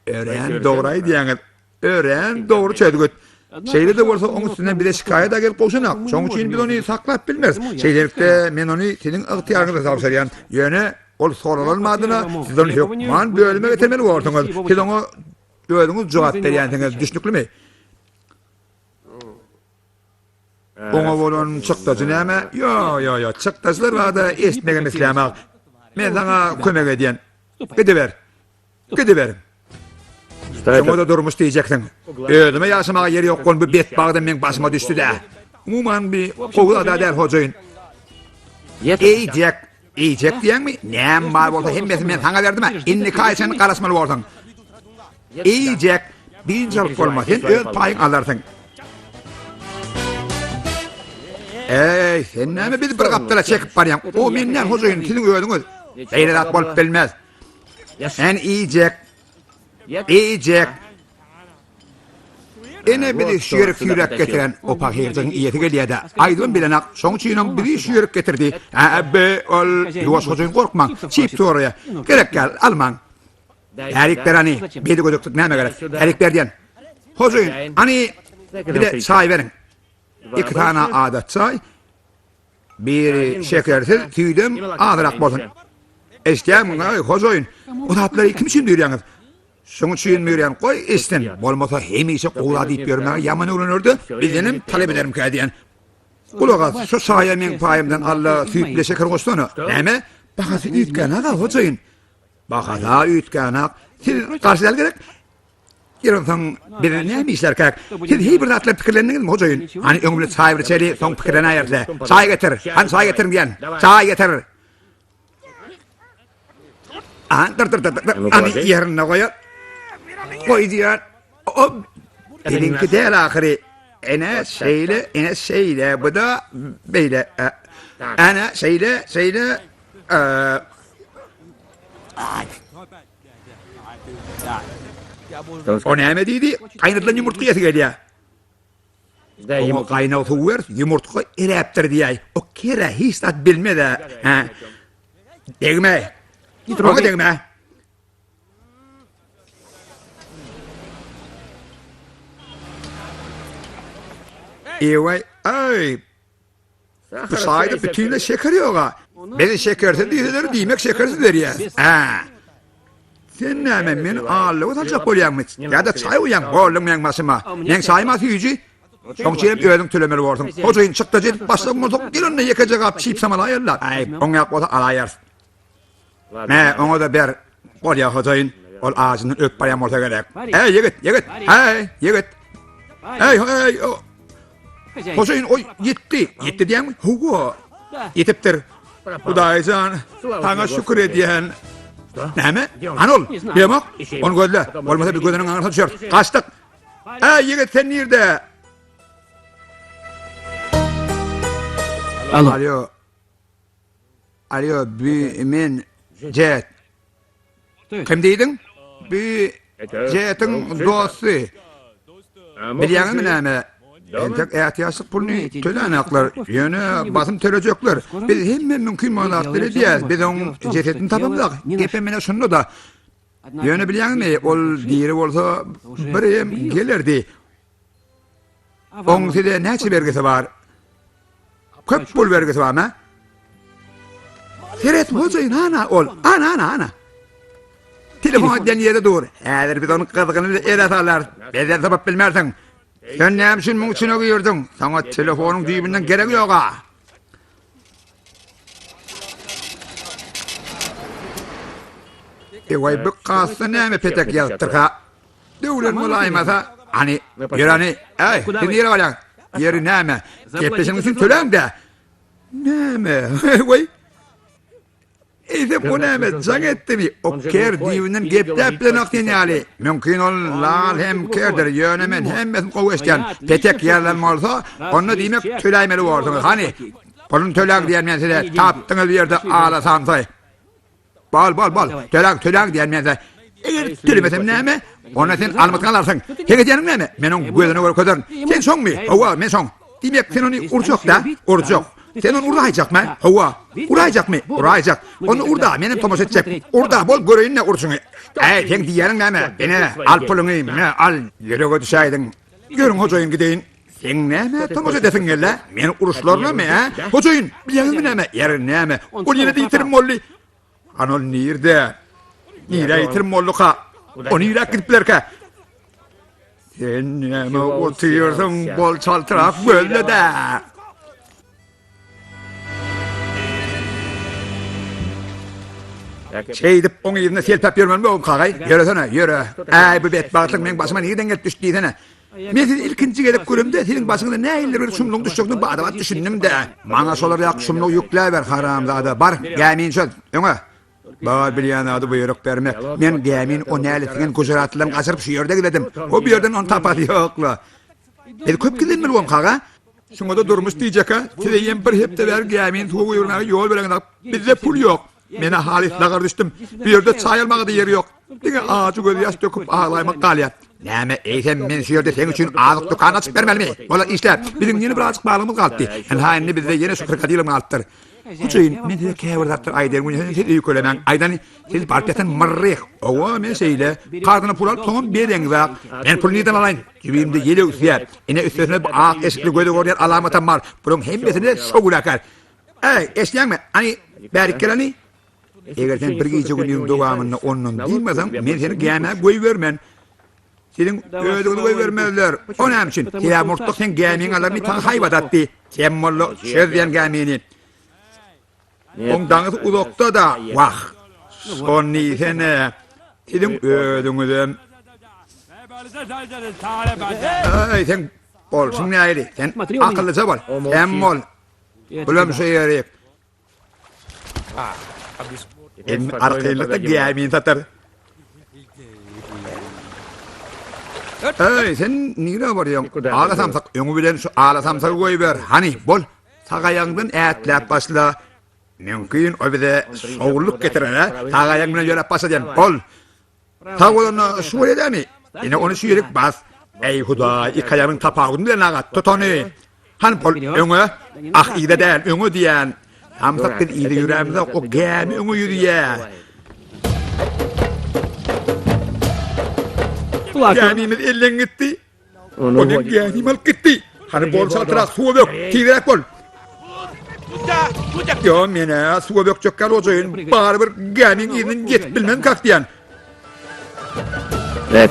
örän dogry aýdýaňyz. Örän dogry çözgüt. Şeýle-de bolsa, oň üstünden bize şikaýat-a gelip gowşanak. Şonuň üçin biz ony saklap bilmeris. Şeýlelikde, men ony siziň ygtyýaryňyza tabşyrýan. Ýöne ol soralan badyna siz ony hökman bölüme getirmeli borsuňyz. Siz oňa Özüňiz jogap berýänsiňiz, düşnüklimi? Oňa bolan çykdajy näme? Ýo, ýo, ýo, çykdajylar barada eşitmegem islämok. Men saňa kömek edýän. Gidiber. Gidiberiň. Şoňa-da durmuş diýjeksiň. Özüme ýaşamaga ýer ýok bolan bu betbagtam meň başyma düşdi-dä. Umuman bi gowy zad-a däl hojaýyn. Eý, Jek, Iýjek diýeňmi? Näm bar bolsa hemmesini men saňa berdim-ä. Indiki aý çenli garaşmaly borsuň. Iýjek, biynjalyk bolma, sen öz paýyňy alarsyň. Eý, sen näme bizi bir gapdala çekip barýaň? O men däl, hojaýyn, siziň özüňiz. Beýle zat bolup bilmez. Men iýjek. Iýjek. Ene bizi şu ýerik süýräp getiren o pahyrjygyň iýesi gelýä-dä. Aýdybam bilenak, şoň üçinem bizi şu ýerik getirdi. Hä, be, ol, ýuwaş hojaýyn gorkmaň, çyp soraýa. Gerek däl, almaň. Bärik ber hany, beýle gödeklik nämä gerek? Bärik ber diýen. Hojaýyn, hany, bize çaý beriň. Iki sany adat çaý, biri şekersiz, süýdem azrak bolsun. Eşidýäňmi, aý, hojaýyn, o zatlary kim üçin düýrýäňiz? Şoň üçin Mürýän goý içsin, bolmasa hemişe gowy zat diýip ýörmäge ýaman öwrener-de, bizdenem talap edermikä diýen. Gulak as, şu çaýa meň paýymdan al-da, süýt bile şeker goşsana. Näme? Bahasy üýtgänok-a, hojaýyn. Bahasy-a üýtgänok. Siz garşy däl gerek? Ýeri onsoň biz näme işlärkäk? Siz heý bir zatlar pikirlendiňizmi, hojaýyn? Hany öňi bilen çaý bir içeli, soň pikirlenäýeris-le. Çaý getir, hany çaý getiriň diýen. Çaý getir! Aha, dur dur dur dur. Ani ýerinde goýar. Goý diýer. O biziňki däl ahyry. Ene şeýle, ene şeýle, bu da beýle. Ene şeýle, şeýle. O näme diýdi? Gaýnadylan ýumurtga iýesi gelýär. Oňa gaýnag suw ber, ýumurtga eräpdir diýäý. O kere hiç zat bilmez-ä. Hä? Degme. Oňa degme. Ewaý, aý. Bu çaýda bütinleý şeker ýog-a. Bizi şekersiz diýseler, diýmek şekersiz berýäs. Hä. Sen näme, meni aldawa saljak bolýaňmy? Ýa-da çaý guýýaň, bolduň meň başyma. Meň çaýym-a süýji. Şoň üçin hem özüň tölemeli borsuň. Hojaýyn, çykdajy edip başlan bolsak, gel onda ýekeje gap çipsam alaýaly-la. Aý, oňýak bolsa alaýarys. Mä, oňa-da ber. Bolýa, hojaýyn. Ol ajyndan ölüp barýan bolsa gerek. Äý, ýigit, ýigit! Häý, ýigit! Äý, äý, Hojaýyn, oý, ýetdi. Ýetdi diýýäňmi? Hawa, ýetipdir. Hudaý jan, saňa şükür edýän. Näme? Hany ol? Bilemok. Ony gözle. Bolmasa biz gözüniň aňyrsyna düşeris. Gaçdyk. Äý, ýigit, sen nirde? Alo. Alo. Alo, bi men Jet. Kim diýdiň? Bi Jetiň dosty. Bilýäňizmi näme? Entek ätiýaçlyk puluny tölänoklar, ýöne basym tölejekler. Biz hemme mümkin bolan zatlary edýäs. Biz oň jesedini tapamzok. Gepem ine şunda-da. Ýöne bilýäňizmi, ol diri bolsa bir hem gelerdi. Oň size näçe bergisi bar? Köp pul bergisi barmy? Seret hojaýyn ana ol. Ana ana ana. Telefon edýän ýerde dur. Häzir biz onuň gyzgynyny ele salarys. Bizden tapyp bilmersiň. Sen näme üçin muň içine girdiň? Saňa telefonyň düýbünden geregi ýog-a. Ewaý bu kassa näme petek ýazypdyrka? Döwlen bolaýmasa, hany, ýör hany, äý, siz nirä barýaň? Ýeri näme? Gepleşigiň üçin töläň-dä. Näme? Weý. Eýsem o näme, jaň etdimi? O ker düýbünden gepläp bilenok sen ýaly. Mümkin ol lal hem kerdir, ýöne men hemmesini gowy eşidýän. Petek ýazylan bolsa, onda diýmek töläýmeli borsuňyz. Hany, puluny töläň diýen men size, tapdyňyz bu ýerde ala samsy. Bol, bol, bol. Töläň, töläň diýen men size. Eger tölemesem näme? Onda sen almytyňy alarsyň. Seň edýäniň näme? Men oň gözüne görkezerin. Sen şoňmy? Hawa, men şoň. Diýmek, sen ony urjak-da? Urjak. Sen ony uraýjakmy? Hawa. Uraýjakmy? Uraýjak. Onda ur-da, menem tomaşa etjek. Ur-da, bol, göreýin-le urşuňy. Äý, seň diýýäniň näme? Ine, al puluňy, me, al. Ýürege düşäýdiň. Ýörüň, hojaýyn, gideýin. Seň nämä tomaşa edesiň geldi-ä? Meni uruşlaryňamy, ä? Hojaýyn, bilýäňizmi näme? Ýeri näme? Ol ýene-de ýitirim boldy. Hany ol nirde? Nirä ýitirim bolduka? O niräk gidip bilerkä? Sen näme otyrsyň, bol çaltrak gözle-dä. Şeýdip oň yzynda selpäp ýörmelimi oň kagaý? Ýöresene, ýöre. Äý, bu betbagtlyk meň başyma nireden gelip düşdi diýsene. Men sizi ilkinji gezek göremde siziň başyňyza nähilidir bir şumlugyň düşjegine bada-bat düşündim-dä. Maňa şolar ýaky şumlugy ýükläber, haramzada. Bar, gämini çöz, öňe. Bar bilýän zady buýruk bermek. Men gämini o nälet siňen gujaratlydan gaçyryp şu ýerde gizledim. O bu ýerden ony tapasy ýok-la. Biz köp gizlenmeli oň kaga. Şuňa-da durmuş diýjek-ä. Siz eýýäm bir hepde bäri gämini suwa goýbermäge ýol bereňizok. Bizde pul ýok. Men-ä halys lagar düşdüm. Bu ýerde çaý almaga-da ýer ýok. Diňe ajy gözýaş döküp aglaýmak galýar. Näme, eýsem men şu ýerde seň üçin azyk dükany açyp bermelimi? Bolar işläp. Biziň ýene birazjyk balygymyz galypdy. Ynha indi bizde ýene şu krokodilem galypdyr. Hojaýyn, men size käbir zatlar aýdaýyn welin siz öýkelemäň. Aýdany, siz baryp ýatan myrryh. Hawa, men şeýle. Karzyna pul alyp, soňam bereňzak. Men puly nirden alaýyn? Jübimde ýel öwüsýär. Ine, üstesine bu ak eşikli göze görünýän alamatam bar. Bularyň hemmesine şo günäkär. Äý, eşidýäňmi? Hany, bärik gel hany. Eger sen bir gije-gündiziň dowamynda ondan dynmasaň, men seni gämä goýbermen. Siziň özüňizi goýbermezler. O näme üçin? Sebäbi murtluk seň gämiňi alar diýip saňa haýbat atdy. Sem molla çöz diýen gämini. Oň daňysy uzakda-da. Wah, şony diýsene. Siziň özüňizem. Äý, seň bolşuň nähili? Sen akyllyja bol. Sem bol. Bulam şu ýerik. Indi arkaýynlykda gämini satar. Eý, sen nirä barýaň? Ala samsyk, öňi bilen şu ala samsygy goýber. Hany, bol. Sag aýagyňdan ätläp başla. Mümkin o bize şowlulyk getirer, hä? Sag aýagyň bilen ýöräp başla diýen. Bol. Sag bolanda şu bolýa dämi? Ine ony şu ýerik bas. Eý Hudaý, iki aýagynyň tapawudyny bilen aga, tut ony. Hany bol, öňe. Ah, yza däl, öňe diýýän. Samsyk biz yza ýörämizok, o gämi öňe ýüzýä. Gämimiz elden gitdi. O meň gämimi alyp gitdi. Hany bol çaltrak suwa bök, tizräk bol. Ýo, men-ä suwa bökjek ýaly hojaýyn, barybir gämiň yzyndan ýetip bilmem kak diýýän.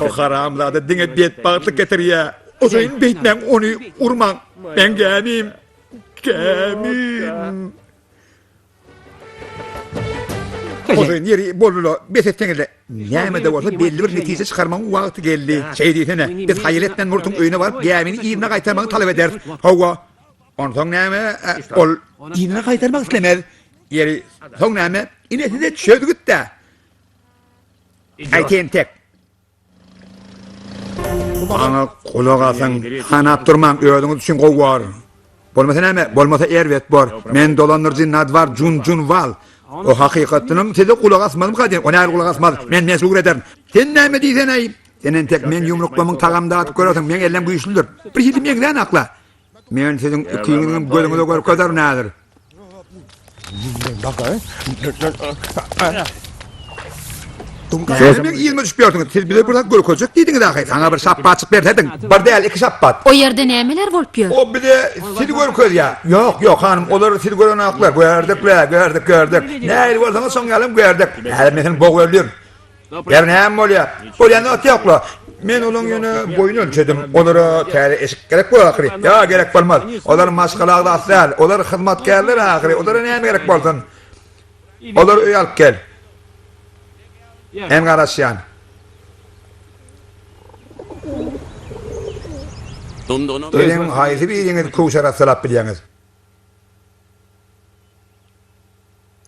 O haramzada diňe betbagtlyk getirýä. Hojaýyn beýtmäň, ony urmaň. Meň gämim, gämim. Hojaýyn ýeri boldy-la, bes etseňiz-le. Näme-de bolsa belli bir netije çykarmagyň wagty geldi. Şeý diýsene, biz haýal etmän murtuň öýüne baryp, gämini yzyna gaýtarmagy talap ederis. Hawa. Onsoň näme, ol yzyna gaýtarmak islemez. Ýeri, soň näme? Ine size çözgüt-dä. Aý tentek. Maňa gulak asyň, sanap durmaň, özüňiz üçin gowy bor. Bolmasa näme? Bolmasa erbet bor. Men dolandyryjy Nadwar Jun-Junwal. O hakykatdanam size gulak asmazmyka diýen. O nähili gulak asmaz? Men mejbur ederin. Sen näme diýsen-eý? Sen entek meň ýumruklamyň tagamyny dadyp görersiň. Meň ellem güýçlüdir. Bir hili meňzänakla. Men siziň ikiňiziňem gözüňize görkezerin häzir. Siz meň yzyma düşüp ýörsüňiz. Siz bize bir zat görkezjek diýdiňiz ahyry. Saňa bir şapbatjyk bersediň. Bir däl, iki şapbat. O ýerde nämeler bolup ýör? O bize sizi görkezýär. Ýok, ýok, hanym, olar sizi görenoklar. Gördük-le, gördük, gördük. Nähili bolsaňyz, şoň ýalam gördük. Häzir men seni bogöldürin. Ýa näme bolýar? Bolýan zat ýok-la. Men olaň ýöne boýuny ölçedim. Olara täze eşik gerek bolar ahyry. Ýa gerek bolmaz. Olar maşgala agzasy däl. Olar hyzmatkärler ahyry. Olara näme gerek bolsun? Olary öýe alyp gel. Men garaşýan. Siziň haýsy biriňiz köwşer arassalap bilýäňiz?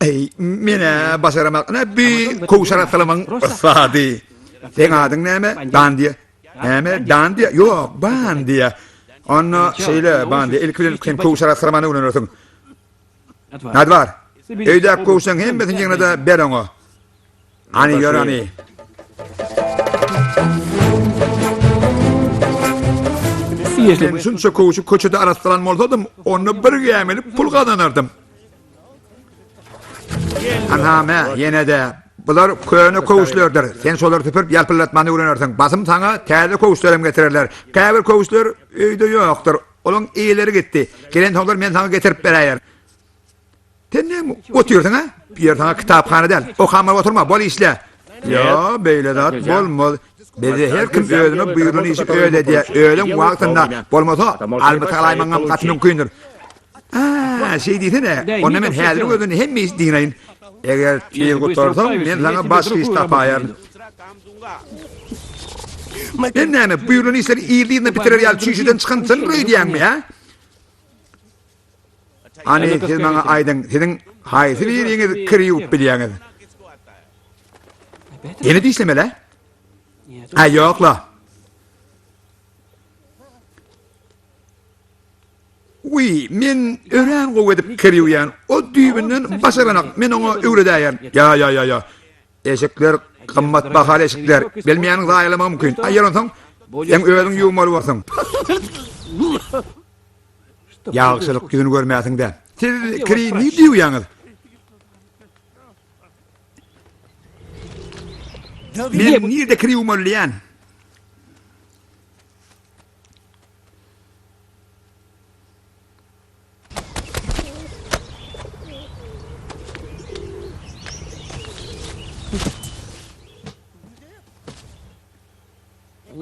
Eý, men-ä başaramak. Ine, bi köwüş arassalamagyň ussady. Seň adyň näme? Dandiýa. Näme? Dandiýa? Ýok, Bandiýa. Onda şeýle, Bandiýa, ilki bilen sen köwüş arassalamany öwrenersiň. Nadwar, öýdäki köwüşleň hemmesini ýygna-da ber oňa. Hany ýör hany. Men şunça köwşi köçede arassalan bolsadym, onda bir gämili pul gazanardym. Anha me, ýene-de. Bular köne köwüşlerdir. Sen şolary süpürip ýalpyldatmany öwrenersiň. Basym saňa täze köwüşlerem getirerler. Käbir köwüşler öýde ýokdur. Olaň eýeleri gitdi. Gelensoňlar men saňa getirip beräýerin. Sen näme otyrsyň a? Bu ýer saňa kitaphana däl. Okamar oturma, bol işle. Ýo, beýle zat bolmaz. Bizde her kim özüne buýrulan işi özi edýär. Özem wagtynda. Bolmasa, almyty alaýmagyňam gaty mümkindir. A, şeý diýsene. Onda men häziriň özünde hemme işi dynaýyn. Eger tiz gutarsaň, men saňa başga iş tapaýaryn. Men näme, buýrulan işleri yzly-yzyna bitirer ýaly çüýşeden çykan syndyr öýdýäňmi, hä? Hany, siz maňa aýdyň, siziň haýsy biriňiz kir ýuwup bilýäňiz? Ýene-de işlemeli-ä? Hä, ýok-la. Wiý, men örän gowy edip kir ýuwýan. O düýbünden başaranok, men oňa öwredäýerin. Ýa, ýa, ýa, ýa. Eşikler gymmat bahaly eşikler. Bilmeýäniň zaýalamagy mümkin. Aý, ýör onsoň, seň özüň ýuwmaly borsuň. Ýagşylyk ýüzüni görmäsiň-dä. Siz kiri nirde ýuwýaňyz? Men nirde kir ýuwmaly diýýän?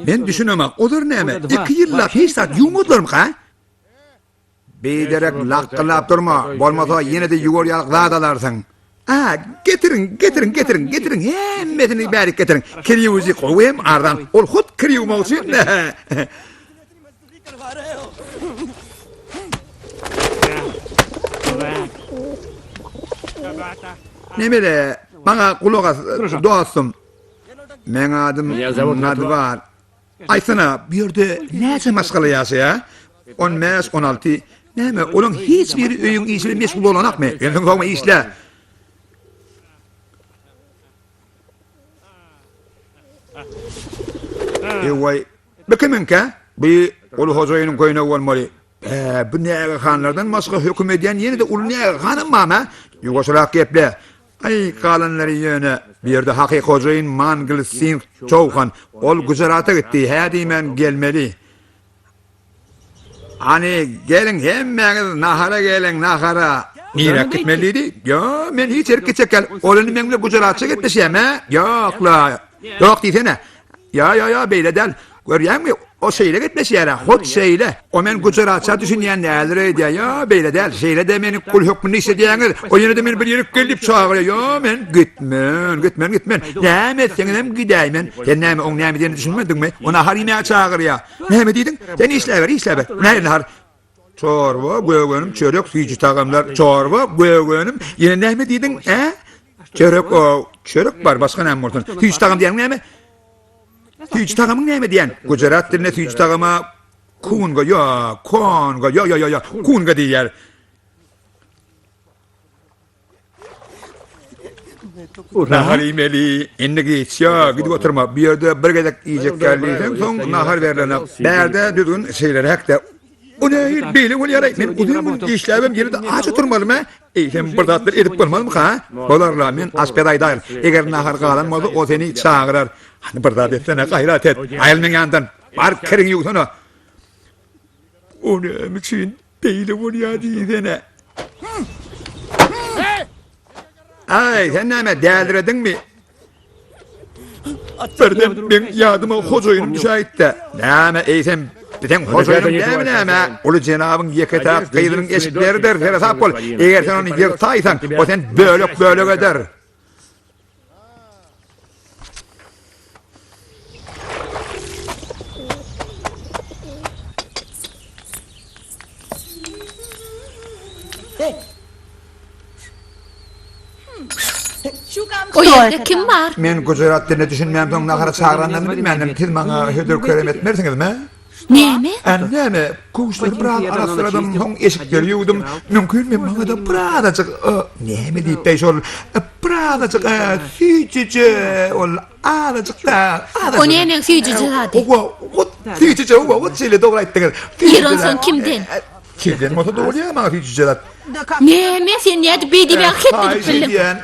Men düşünemok, olar näme, iki ýyllap hiç zat ýuwmadylarmyka? Biderek lakgyllap durma, bolmasa ýene-de ýuwar ýalyk zat alarsyň. A, getiriň, getiriň, getiriň, getiriň, hemmesini bärik getiriň. Kir ýuwujy gowy hem arzan, ol hut kir ýuwmak üçin. Nemede, maňa gulak as, dostum. Meň adym Nadwar. Aýtsana, bu ýerde näçe maşgala ýaşaýar? On bäş, on alty. Näme, olaň hiç biri öýüň işi bilen meşgul bolanokmy? Ünsüňi sowma, işle! Ewaý, bu kimiňkä? Bu uly hojaýynyň köýnegi bolmaly. Bä, bu nägehanlardan başga höküm edýän ýene-de uly nägehanam barmy? Ýuwaşrak geple. Aý, galanlary ýöne. Bu ýerde hakyky hojaýyn Mangl Singh Çowhan. Ol Gujarata gitdi, hä diýmän gelmeli. Hany, geliň, hemmäňiz nahara geliň, nahara. Nirä gitmeli diýdi? Ýo, men hiç ýerik gitjek däl. Ol indi meň bilen gujaratça gepleşýärmi, hä? Ýok-la. Ýok diýsene. Ýo, ýo, ýo, beýle däl. Görýäňmi? O şeýle gepleşýär-ä, hut şeýle. O men gujaratça düşünýän däldir öýdýär. Ýo, beýle däl. Şeýle-de meni gul hökmünde işledýäňiz. O ýene-de meni bir ýerik gel diýip çagyrýar. Ýo, men gitmen, gitmen, gitmen. Näme etseňizem gidäýmen. Sen näme, oň näme diýenine düşünmediňmi? O nahar iýmäge çagyrýar. Näme diýdiň? Sen işläber, işläber. Nähili nahar? Çorba, gök önüm, çörek, süýji tagamlar. Çorba, gök önüm. Ýene näme diýdiň, ä? Çörek, o, çörek bar, başga näme bolsun? Süýji tagam diýeniň näme? Süýji tagamyň näme diýen? Gujarat dilinde süýji tagama kunga, ýa, konga, ýa, ýa, ýa, ýa, kunga diýýär. Nahar iýmeli, indi giç, ýa, gidip oturma. Bu ýerde bir gezek iýjek däl diýseň, soň nahar berlenok. Bärde düzgün şeýleräk-de. O nähili beýle bolýar-aý? Men uzyn gün işläbem ýene-de aç oturmalymy? Eýsem bir zatlar edip bolmazmyka, ha? Bolar-la, men aşpez aýdaýyn. Eger nahar galan bolsa, o seni çagyrar. Hany bir zat etsene, gaýrat et. Aýyl meň ýanymdan. Bar, kiriňi ýuwsana. O näme üçin beýle bolýar diýsene. Aý, sen näme, dälirediňmi? Birden meň ýadyma hojaýynym düşäýtdi. Näme, eýsem, biziň hojaýynyň dämi näme? Uly jenabyň ýeke-täk gyzynyň eşikleridir, seresap bol. Eger sen ony ýyrtaýsaň, o seni bölek-bölek eder. O ýerde kim bar? Men gujarat diline düşünmänsoň nahara çagyranyny bilmändim. Siz maňa hödür-kerem etmersiňizmi? Näme? Ä, näme? Köwüşleri biraz arassaladym, soň eşikleri ýuwdum. Mümkinmi, maňa-da birazajyk, näme diýipdi şol, birazajyk süýjüje, ol azajyk-da, azajyk. O nämäň süýjüje zady? Hawa, hut süýjüje, hawa, hut şeýle dogry aýtdyňyz. Ýeri onsoň kimden? Kimden bolsa-da bolýar maňa süýjüje zat. Näme, sen nädip beý diýmäge het edip Haýyş bildiň? edýän.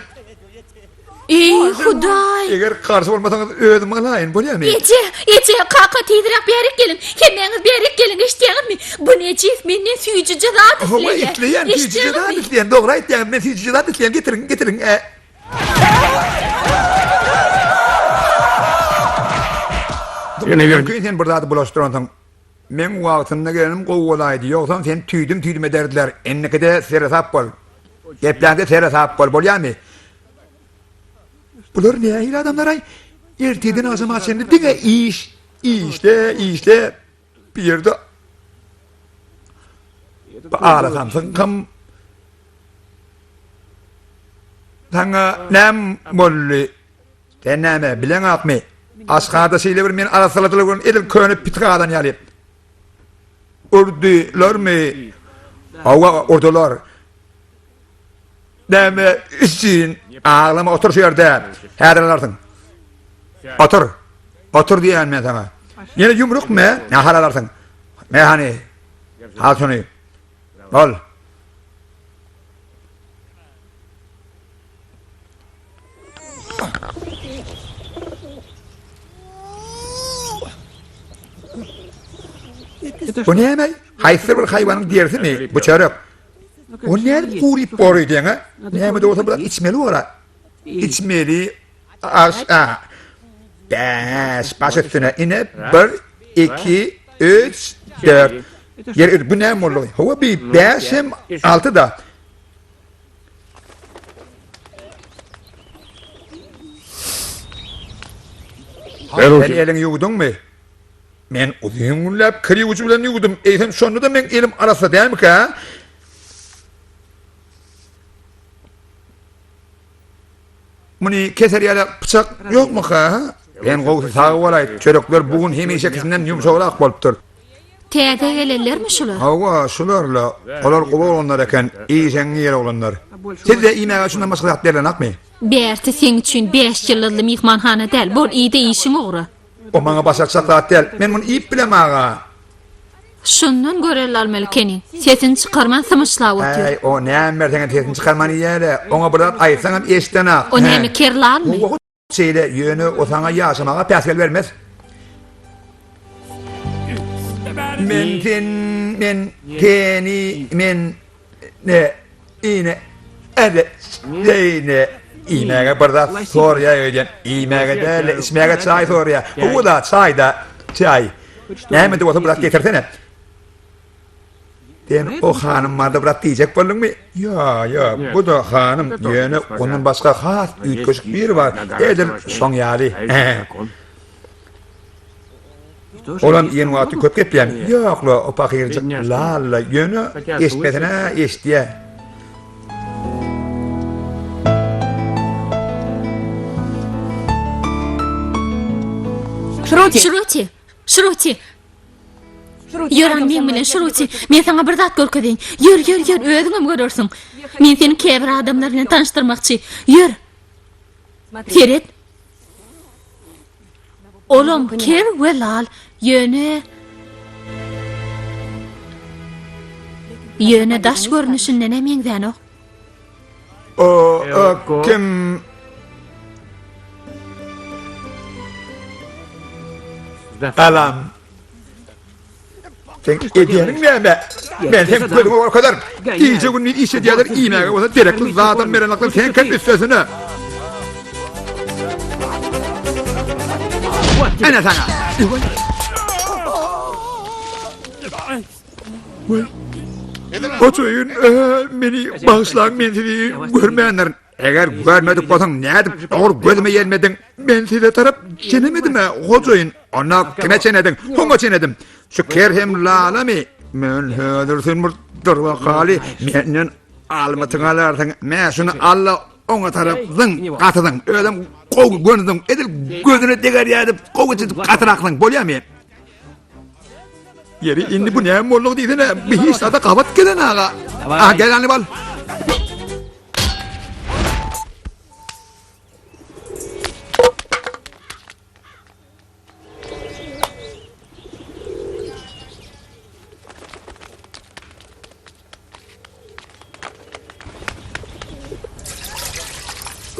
Eý, Hudaý! Eger garşy bolmasaňyz özüm alaýyn, bolýarmy? Eje, eje, kaka tizräk bärik geliň. Hemmäňiz bärik geliň, eşidýäňizmi? Bu nejis menden süýjüje zat isleýär. Hawa, isleýän, süýjüje zat isleýän. Dogry aýtýaňyz, men süýjüje zat isleýän. Getiriň, getiriň. Mümkin sen bir zady bulaşdyransyň. Meň wagtynda gelenim gowy bolaýdy, ýogsam seni tüýdüm-tüýdüm ederdiler. Indikide seresap bol. Gepläňde seresap bol, bolýamy? Bular nähili adamlar-aý? Ertirden agşama çenli diňe iş, işle, işle. Bir ýerde arasamsyňkam saňa näme boldy? Sen näme, bileňakmy? Aşgada şeýle bir meni arassaladylar görün, edil köne pitik adam ýaly. Urdularmy? Hawa, urdular. Näme üçin? Aglama, otur şu ýerde. Häzir alarsyň. Otur. Otur diýýän men saňa. Ýene ýumruk me, nahar alarsyň. Me hany. Al şuny. Bol. Bu näme? Haýsy bir haýwanyň derisimi? Bu çörek. O nädip guryp bor öýdýäň-a? Näme-de bolsa biraz içmeli bor-a. Içmeli. Aş, a. Bäş, baş üstüne. Ine, bir, iki, üç, dört. Ýeri, bu näme boldy? Hawa, bir bäş hem alty-da. Sen eliňi ýuwduňmy? Men uzyn günläp kir ýuwujy bilen ýuwdum. Eýsem şonda-da meň elim arassa dälmikä? Muny keser ýaly pyçak ýokmuka? Sen gowusy sag bolaý. Çörekler bu gün hemişekisinden ýumşagrak bolupdyr. Täze gelenlermi şular? Hawa, şular-la. Olar gowy oglanlar eken, işeňňir oglanlar. Sizde iýmäge şundan başga zat berlenokmy? Bärsi seň üçin bäş ýyldyzly myhmanhana däl. Bol, iý-de işiň ugra. O maňa başartjak zat däl. Men muny iýip bilem aga. Şundan görelde almaly ekeniň. Sesini çykarman symyşlap otyr. Äý, o näme berseňem sesini çykarman iýýär-ä. Oňa bir zat aýtsaňam eşidenak. O näme, kerlalmy? Hawa, hut şeýle, ýöne o saňa ýaşamaga päsgel bermez. Men sen, men seni, men ne, ine, ede, ine, iýmäge bir zat sorýar öýdýän. Iýmäge däl-de, içmäge çaý sorýar. Hawa-da, çaý-da, çaý. Näme-de bolsa bir zat getirsene. Sen o hanym barada bir zat diýjek bolduňmy? Ýa, ýa, bu-da hanym, ýöne ondan başga has üýtgeşik biri bar, edil şoň ýaly. Olam iýen wagty köp gepleýärmi? Ýok-la, o pahyrjyk lal-la, ýöne eşitmesine eşidýär. Şruti! Şruti! Şruti! Ýör an meň bilen Şruti, men saňa bir zat görkezeýin. Ýör, ýör, ýör, özüňem görersiň. Men seni käbir adamlar bilen tanyşdyrmakçy. Ýör. Seret. Olam ker we lal, ýöne Ýöne daş görnüşinden-ä meňzänok. O, o kim? Galam. Sen edýäniň näme? Men sen gözüňe görkezerin. Gije gündiz iş edýärler, iýmäge bolsa derekli zadam berenoklar, sen kim üstesine? Ene saňa. Hojaýyn, meni bagyşlaň, men sizi görmändirin. Eger görmedik bolsaň, nädip dogry gözüme ýelmediň? Men size tarap çenemedim-ä, hojaýyn. Onda kime çenediň? Hoňa çenedim. Şu ker hem lalamy? Men häzir sen bir dur bakaly, menden almytyňy alarsyň. Mä şuny al-da, oňa tarap zyň, gaty zyň. Özem gowy göni zyň, edil gözüne deger ýaly gowy edip gatyrak zyň, bolýamy? Ýeri indi bu näme boldugy diýsene, bu hiç zada gabat gelen aga. Aha gel Hannibal.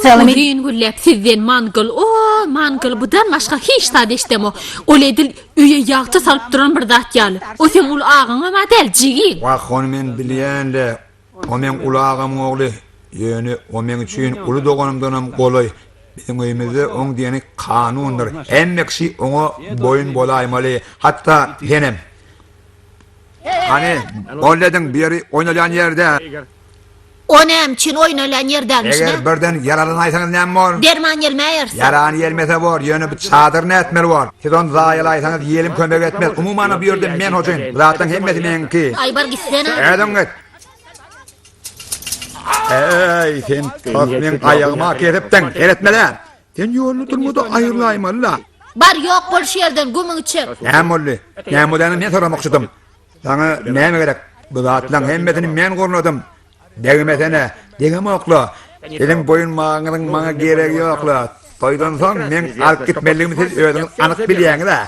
Uzyn gülläp sizden mangyl, o, mangyl, budan başga hiç zat eşdemok. Ol edil öýe ýagty salyp duran bir zat ýaly. O seň uly agaňam-a däl, jigiň. Wah, ony men bilýän-le. O meň uly agamyň ogly. Ýöne o meň üçin uly doganymdanam golaý. Biziň öýümizde oň diýeni kanundyr. Hemme kişi oňa boýun bolaýmaly. Hatda senem. Hany, bol ediň, bu ýeri oýnalýan ýer däl. O näme üçin oýnalýan ýer dälmiş, Eger birden ýaralanaýsaňyz näme bor? Derman ýelmäýeris. Ýarany ýelmese bor, ýöne bu çadyr nätmeli bor? Siz ony zaýalaýsaňyz ýelim kömek etmez. Umumanam bu ýerde men hojaýyn. Bu zatlaryň hemmesi meňki. Aý bar gitsene. Özüň git. Eý, sen tas meň aýagyma kesipdiň. Seretmele. Sen ýolda durmada aýrylaýmaly-la. Bar, ýok bol şu ýerden, gümüňi çek. Näme boldy? Näme bolýanyny men soramakçydym. Saňa näme gerek? Bu zatlaryň hemmesini men gurnadym. Degmesene, degemok-la. Siziň boýunbagyňyzyň maňa geregi ýok-la. Toýdan soň meň alyp gitmelidigimi siz özüňiz anyk bilýäňiz-ä.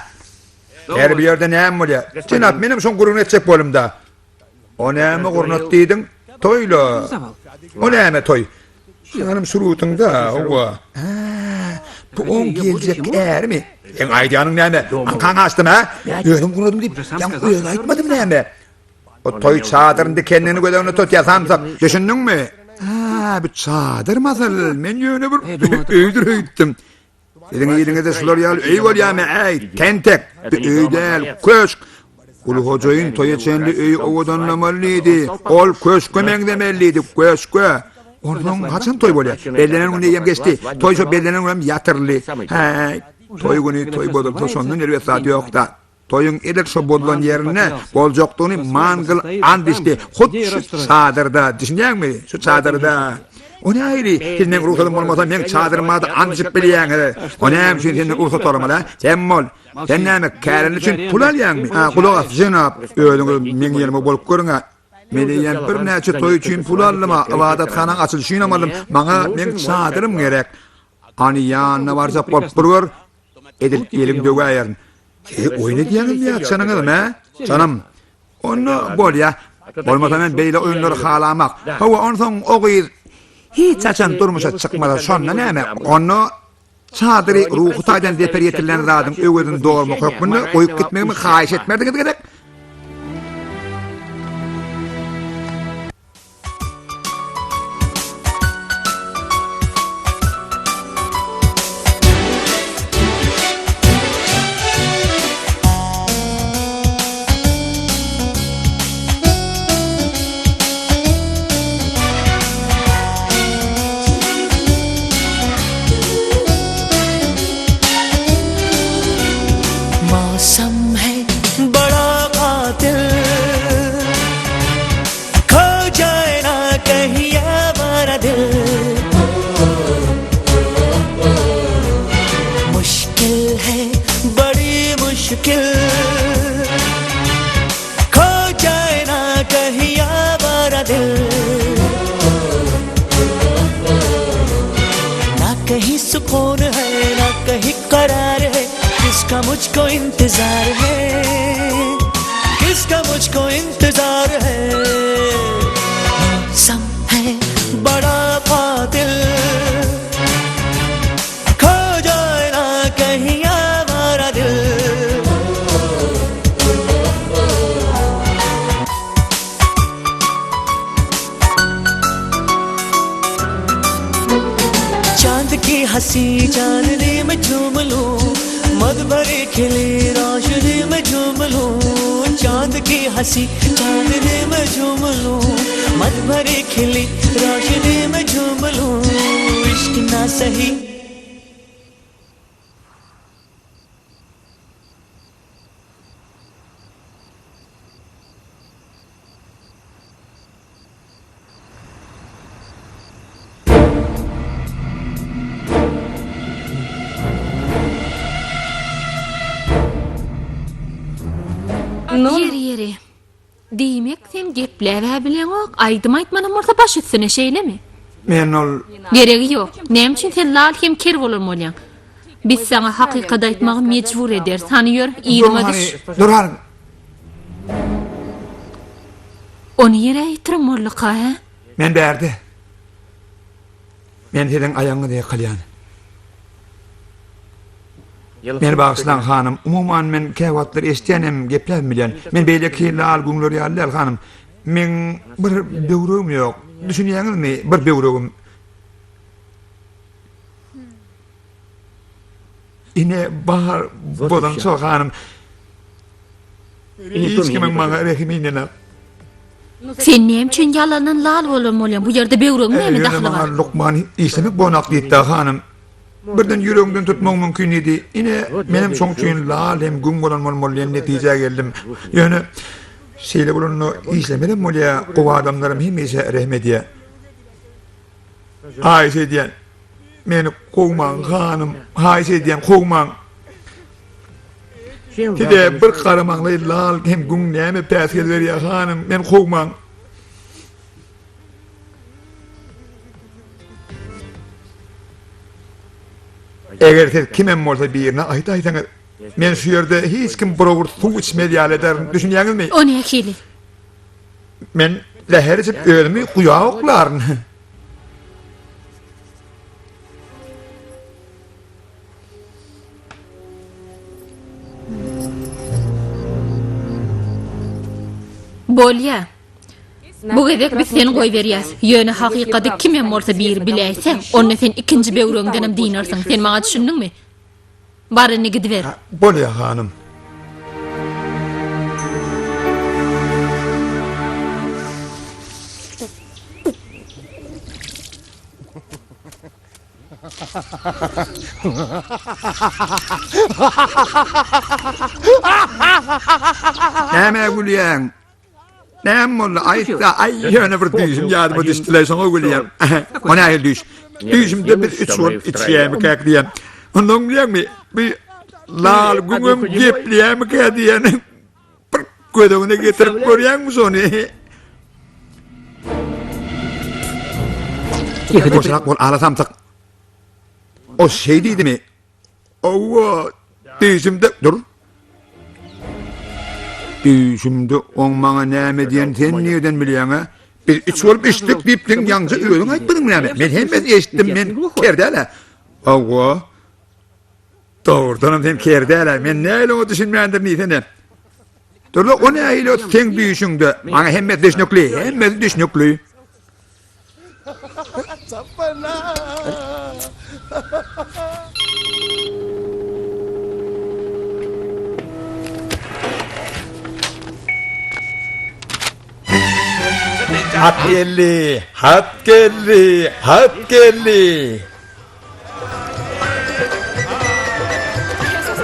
Häli bu ýerde näme bolýar? Jenap, menem şoň gürrüňini etjek boldum-da. O näme gurnat diýdiň? Toý-la. O näme toý? Janym şurutyňda, hawa. Hä, bu oň geljekki ärimi? Seň aýdýanyň näme? Aňkaň açdymy, hä? Özüm gurnadym diýip, ýaňy özi aýtmadymy näme? O toý çadyryny dikendigini göz öňünde tutýar, samsyk. Düşündiňmi? Hä, bu çadyr masyl. Men ýöne bir öýdür öýtdüm. Siziň iliňizde şular ýaly öý bolýarmy, äý, tentek? Bu öý däl, köşk. Uly hojaýyn toýa çenli öýi owadanlamaly diýdi. Ol köşke meňzemeli diýdi, köşke. Onsoň haçan toý bolýar? Bellenen gün eýýäm geçdi. Toý şo bellenen günem ýatyryldy. Häý, toý güni toý bozulsa şondan erbet zat ýok-da. Toýuň edil şo bozulan ýerinde boljakdygyny Mangyl ant içdi. Hut şu çadyrda, düşünýäňmi? Şu çadyrda. O nähili? Siz meň rugsadym bolmasa, meň çadyrym barada ant içip bilýäňiz. O näme üçin senden rugsat soramaly, a? Sem bol. Sen näme, kärende üçin pul alýaňmy? Ha, gulak as, jenap, özüňiz meň ýerime bolup görüň-ä. Men eýýäm birnäçe toý üçin pul aldym-a, ybadathanaň açylyşynam aldym. Maňa meň çadyrym gerek. Hany ýanyna barjak bolup bir gör, edil eliň döwäýerin. Siz oýun edýäňizmi ýa çynyňyzmy, hä? Çynym. Onda bolýa. Bolmasa men beýle oýunlary halamak. Hawa, onsoň o gyz hiç haçan durmuşa çykmasa şonda näme? Onda çadyry ruhy taýdan zeper ýetirilen zadyň öwezini dolmak hökmünde goýup gitmegimi haýyş etmerdiňiz gerek? कहीं सुकून है ना कहीं करार है किसका मुझको इंतजार है किसका मुझको इंतजार है मौसम है बड़ा कातिल खो जाए ना कहीं हमारा दिल चांद की हंसी चांदनी में झूम लूं मद भरे खिले रोशनी में झूम लूं चांद की हंसी चांदनी में झूम लूं मद भरे खिले रोशनी में झूम लूं इश्क ना सही Ýeri, ýeri. Diýmek, sen gepläb-ä bileňok, aýdym aýtmanam bolsa baş üstüne, şeýlemi? Men ol... Geregi ýok. Näme üçin sen lal hem ker bolan bolýaň? Biz saňa hakykaty aýtmagy mejbur ederis. Hany ýör, yzyma düş. Dur hany. Ony ýere ýitiren bolduka, hä? Men bärde. Men siziň aýagyňyza ýykylýan. Meni bagyşlaň, hanym. Umuman, men käwagtlar eşidýän hem gepläbem bilýän. Men beýleki lal güňler ýaly däl, hanym. Meň bir böwregim ýok. Düşünýäňizmi, bir böwregim. Ine, bar bolan şol, hanym. Hiç kimiň maňa rehimi inenok. Sen näme üçin ýalandan lal bolan bolýaň? Bu ýerde böwregiň näme Ýöne dahyly maňa bar? lukman işlemek bonak diýipdi, hanym. Birden ýüregiňden tutmagyň mümkin diýdi. Ine, menem şoň üçin lal hem güň bolan bolmaly diýen netijä geldim. Ýöne şeýle bolanda işlemezem bolýar, gowy adamlaram hemişe rehim edýär. Haýyş edýän, meni kowmaň, hanym, haýyş edýän, kowmaň. Size bir garamaňlaý lal hem güň näme päsgel berýär, hanym, meni kowmaň. Eger siz kimem bolsa birine aýdaýsaňyz, men şu ýerde hiç kim bir owurt suw içmez ýaly ederin, düşünýäňizmi? O nähili? Men zäher içip özümi guýa oklaryn. Bolýa. Bu gezek biz seni goýberýäs. Ýöne hakykady kimem bolsa biri biläýse, onda sen ikinji böwregiňdenem dynarsyň. Sen maňa düşündiňmi? Bar indi gidiber. Bolýa hanym. Nämä gülýäň? Näme boldy? Aýt-da, aý, ýöne bir düýşüm ýadyma düşdi-le, şoňa gülýän. O nähili düýş? Düýşümde biz üç bolup içýämikäk diýýän. Ondan bilýäňmi, bir lal güňem gepleýämikä diýýän. Bir göz öňüne getirip görýäňmi şony? Boşrak bol, ala samsyk. O şeý diýdimi? Owa, düýşümde, dur. Düýşümde oň maňa näme diýen sen nirden bilýäň-ä? Biz üç bolup içdik diýipdiň, ýaňja özüň aýtmadyňmy näme? Men hemmesini eşitdim, men ker däl-ä. Hawa. Dogrudanam sen ker däl-ä. Men nähili oňa düşünmändirin diýsene. Dur-la, o nähili o seň düýşüňde? Maňa hemmesi düşnükli, hemmesi düşnükli. Hat geldi, hat geldi, hat geldi.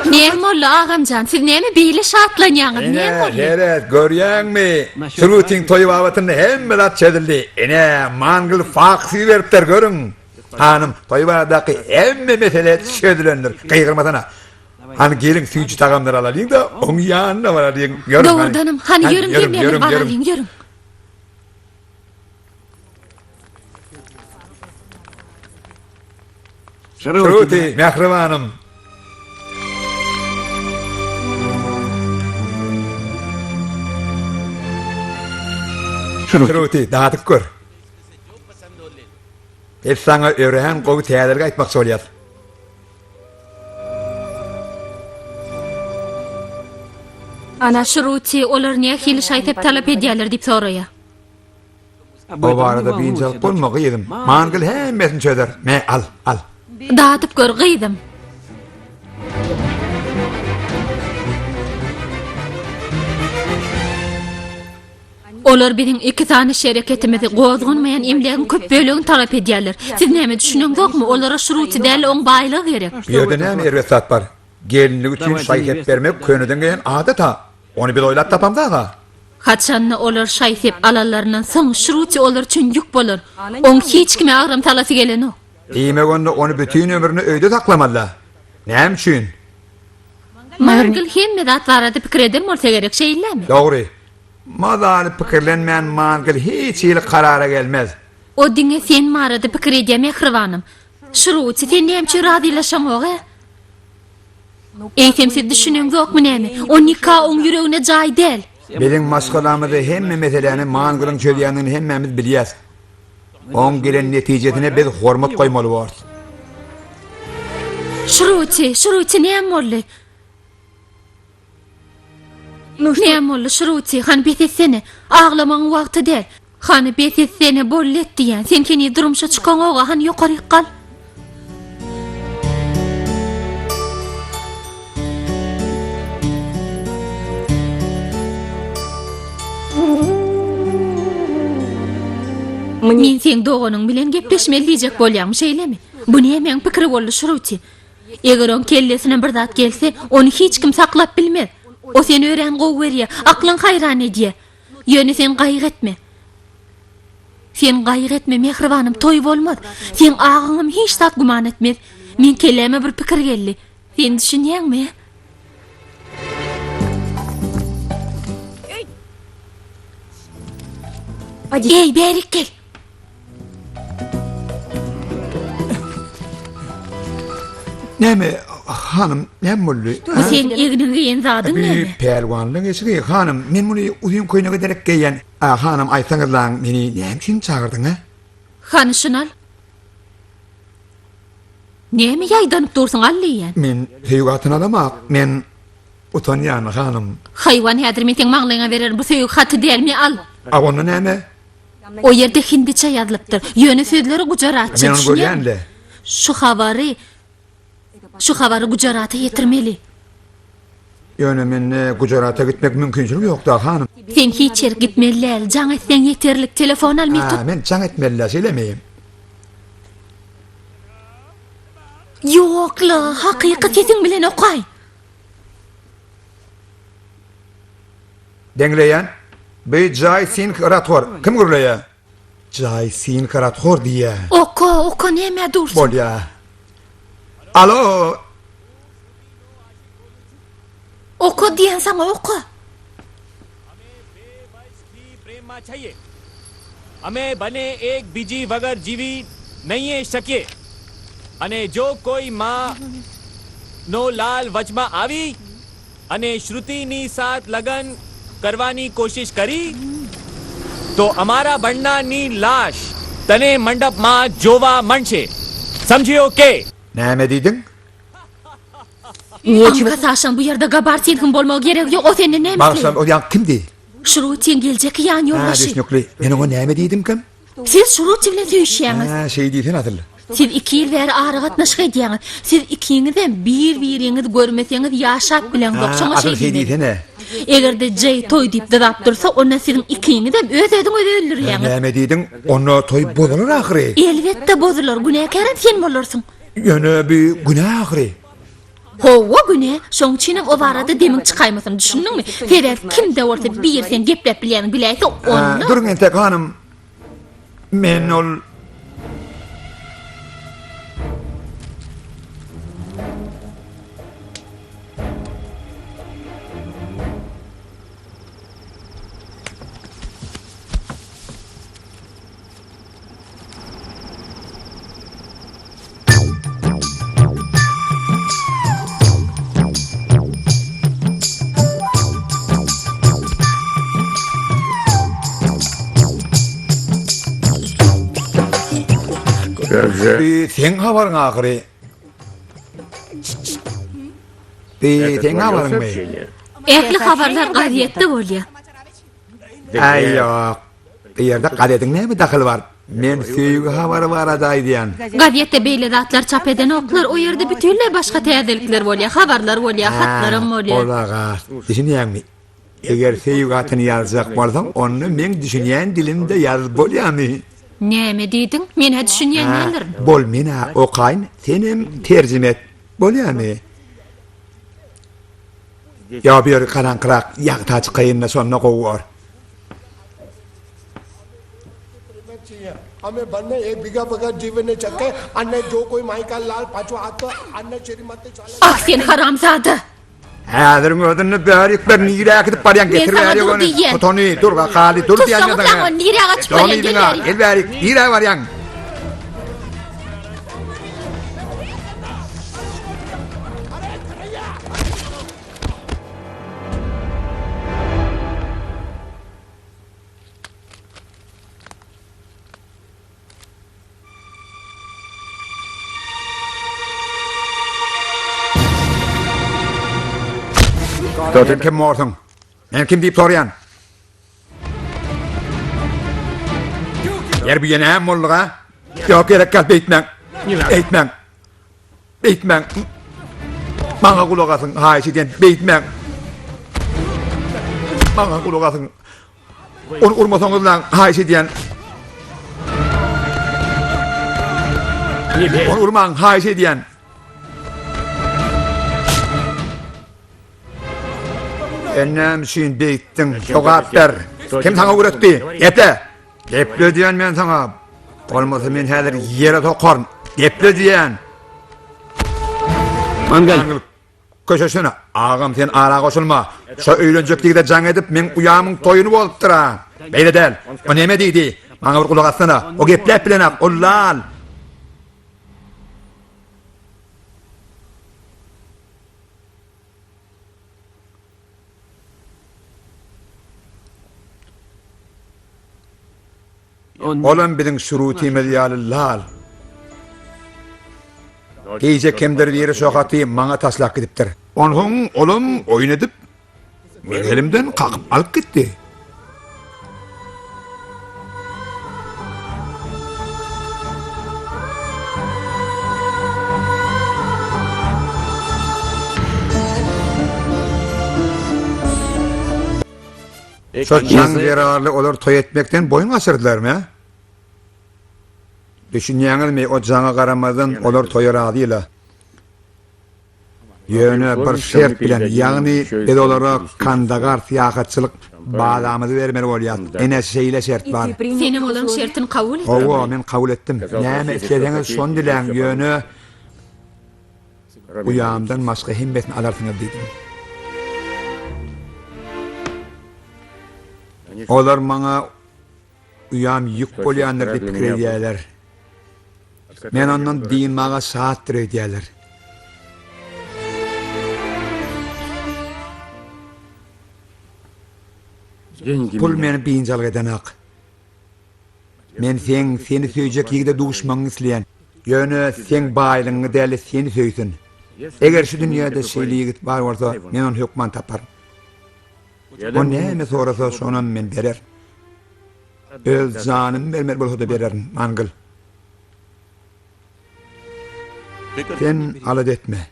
Näme boldy agamjan, siz näme beýle şatlanýaňyz, näme Ine, boldy? seret, görýäňmi? Srutyň toýy babatynda hemme zat çözüldi. Ine, Mangl faksy beripdir, görüň. Hanym, toý baradaky hemme mesele çözülendir. Gygyrmasana. Hany geliň süýji tagamlar alalyň-da, oň ýanyna baralyň. Ýörüň, hany. Dogrudanam, hany ýörüň hemmämiz baralyň, ýörüň. Şruti, mähribanym. Şruti, dadyp gör. Biz saňa örän gowy täzelik aýtmakçy bolýas. Şruti, olar nähili şaý-sep talap edýärler diýip soraýar. O barada biynjalyk bolma, gyzym. Mangil hemmesini çözer. Me, al, al. Dadyp gör, gyzym. Olar biziň iki sany şereketimizi, gozganmaýan emlägiň köp bölegini talap edýärler. Siz näme düşüneňzokmy? Olara Şruti däl, oň baýlygy gerek. Bu ýerde näme erbet zat bar? Gelinlik üçin şaý-sep bermek köneden gelen adat-a. Ony biz oýlap tapamzak-a. Haçanda olar şaý-sep alanlaryndan soň, Şruti olar üçin ýük bolar. Oň hiç kime agram salasy gelenok. Diýmek onda ony bütin ömrüne öýde saklamaly-da. Näme üçin? Mangil hemme zat barada pikir eden bolsa gerek, şeýlemi? Dogry. Mazaly pikirlenmän Mangil hiç hili karara gelmez. O diňe sen barada pikir edýär, mähribanym. Şruti, sen näme üçin razylaşaňok-ä? Eýsem siz düşüneňzokmy näme? O nika oň ýüregine jaý däl. Biziň maşgalamyzda hemme meseläni Mangiliň çözýändigini hemmämiz bilýäs. Oň gelen netijesine biz hormat goýmaly borus. Şruti, Şruti näme boldy? Näme boldy, Şruti? Hany bes etsene. Aglamagyň wagty däl. Hany bes etsene, boldy et diýýän. Sen heniz durmuşa çykaňog-a, hany ýokaryk gal. Men seň doganyň bilen gepleşmeli diýjek bolýaňmy, şeýlemi? Bu nämäň pikiri boldy, Şruti? Eger oň kellesine bir zat gelse, ony hiç kim saklap bilmez. O seni örän gowy görýär, aklyňy haýran edýär. Ýöne sen gaýgy etme. Sen gaýgy etme, mähribanym, toý bolmaz. Seň agaňam hiç zat güman etmez. Meň kelläme bir pikir geldi. Sen düşünýäňmi? Eý, bärik gel. Näme, hanym, näme boldy? Bu seň egniňe geýen zadyň Bu näme? pälwanlyk eşigi, hanym. Men muny uzyn köýnege derek geýýän. A, hanym, aýtsaňyzlaň, meni näme üçin çagyrdyň, a? Hany şuny al. Näme ýaýdanyp dursuň, al diýýän. Men söýgi hatyny alamak. Men utanýan, hanym. Haýwan, häzir men seň maňlaýyňa bererin, bu söýgi haty däl, me al. A onda näme? O ýerde hindiçe ýazylypdyr. Ýöne sözleri gujaratça Men ony düşünýäňmi? görýän-le. Şu habary şu habary Gujarata ýetirmeli. Ýöne mende Gujarata gitmek mümkinçiligi ýok-da, hanym. Sen hiç ýerik gitmeli däl. Jaň etseň ýeterlik. Telefon al, men Ha, tut. men jaň etmeli-dä, şeýlemi? Ýok-la, hakyky sesiň bilen okaý. Deňleýän. Bu Jaý Singh Rathor. Kim gürleýä? Jaý Singh Rathor diýýä. Oka, oka nämä dursuň? Bolýa. Alo! Oka diýen saňa oka. અને શ્રુતિની સાથ લગન કરવાની કોશિશ કરી તો અમારા બંનાની લાશ તને મંડપમાં જોવા મળશે સમજ્યો કે Näme diýdiň? Aňka Saşaň bu ýerde Gabar Sinhiň bolmagy geregi ýok, o senden näme isleýär? Bagyşla, ol ýaňky kimdi? Şrutiň geljekki ýan Hä, ýoldaşy. düşnükli. Men oňa näme diýdimkäm? Siz Şruti bilen söýüşýäňiz. Hä, şeý diýsene asyl. Siz iki ýyl bäri aragatnaşyk edýäňiz. Siz ikiňizem bir-biriňizi görmeseňiz ýaşap bileňzok. Hä, Şoňa asyl şeý şeý diýmeli. diýsene. Eger-de Jeý toý diýip dyzap dursa, onda siziň ikiňizem öz-özüňizi öldürýäňiz. Näme diýdiň? Onda toý bozular ahyry. Elbetde bozular, günäkärem sen bolarsyň. Ýöne bu günä ahyry. Hawa, günä. Şoň üçinem o barada demiň çykaýmasyn, düşündiňmi? Sebäbi kim-de bolsa biri seň gepläp bilýäniňi biläýse, onda. Duruň entek, hanym. Men ol... Bi seň habaryň ahyry. Bi seň habaryňmy? Ähli habarlar gazetde bolýar. Äý ýok. Bu ýerde gazediň näme dahyly bar? Men söýgi habary barada aýdýan. Gazetde beýle zatlar çap edenoklar. O ýerde bütinleý başga täzelikler bolýar, habarlar bolýar, hatlaram bolýar. Ol-a düşünýäňmi? Eger söýgi hatyny ýazjak bolsaň, onda meň düşünýän dilimde ýaz, bolýamy? Näme diýdiň? Men-ä düşünýän däldirin. Bol, men-ä okaýyn, senem terjime et, bolýamy? Ýa bu ýeri garaňkyrak, ýagta çykaýyn-da, şonda gowy bor. Ah, sen haramzada! Häziriň özünde bärik ber nirä gidip barýaň Men getir saňa bärik dur ony. diýýän. Tut ony dur bakaly dur diýýän Tutsaň ýa saňa nirä gaçyp barýaň gel bärik. Gel bärik nirä barýaň. Sen kim borsuň? Men kim diýip soraýan? Ýer bu ýene näme boldy ga? Ýok gerek gal beýtmäň. Beýtmäň. Beýtmäň. Maňa gulak asyň, haýyş edýän, beýtmäň. Maňa gulak asyň. Ony urmasaňyz lan, haýyş edýän. Ony urmaň, haýyş edýän. Sen näme üçin beýtdiň? Jogap ber. Kim saňa öwretdi? Geple. Geple diýen men saňa. Bolmasa men häzir ýere sokaryn. Geple diýen. Mangal. Köşeşsene, agam sen ara goşulma. Şo öýlenjek ýigide jaň edip, meň uýamyň toýuny bozupdyr-a. Beýle däl. O neme diýdi? Maňa bir gulak assana. O gepläp bilenak, ol lal. Olam biziň Şrutimiz ýaly lal. Gije kimdir biri şo haty maňa taşlap gidipdir. Onsoň olam oýun edip, meň elimden kakyp alyp gitdi. Şol jaň zerarly olar toý etmekden boýun gaçyrdylarmy, a? Düşünýäňizmi, o jaňa garamazdan olar toýa razy-la. Ýöne bir şert bilen, ýagny biz olara Kandagar syýahatçylyk bazamyzy bermeli bolýas. Ine, şeýle şert bar. Senem olaryň şertini kabul etdiňmi? Hawa, men kabul etdim. Näme isleseňiz, şony diläň, ýöne Uýamdan başga hemmesini alarsyňyz diýdim. Olar maňa uýam ýük bolýandyr diýip pikir edýärler. Men ondan dynmaga şatdyr öýdýärler. Pul meni biynjalyk edenok. Men seň seni söýjek ýigide duşmagyňy isleýän. Ýöne seň baýlygyňy däl-de seni söýsün. Eger şu dünýäde şeýle ýigit bar bolsa, men ony hökman taparyn. O näme sorasa, şonam men bererin. Öz janymy bermeli bolsa-da bererin, Mangyl. Sen alada etme.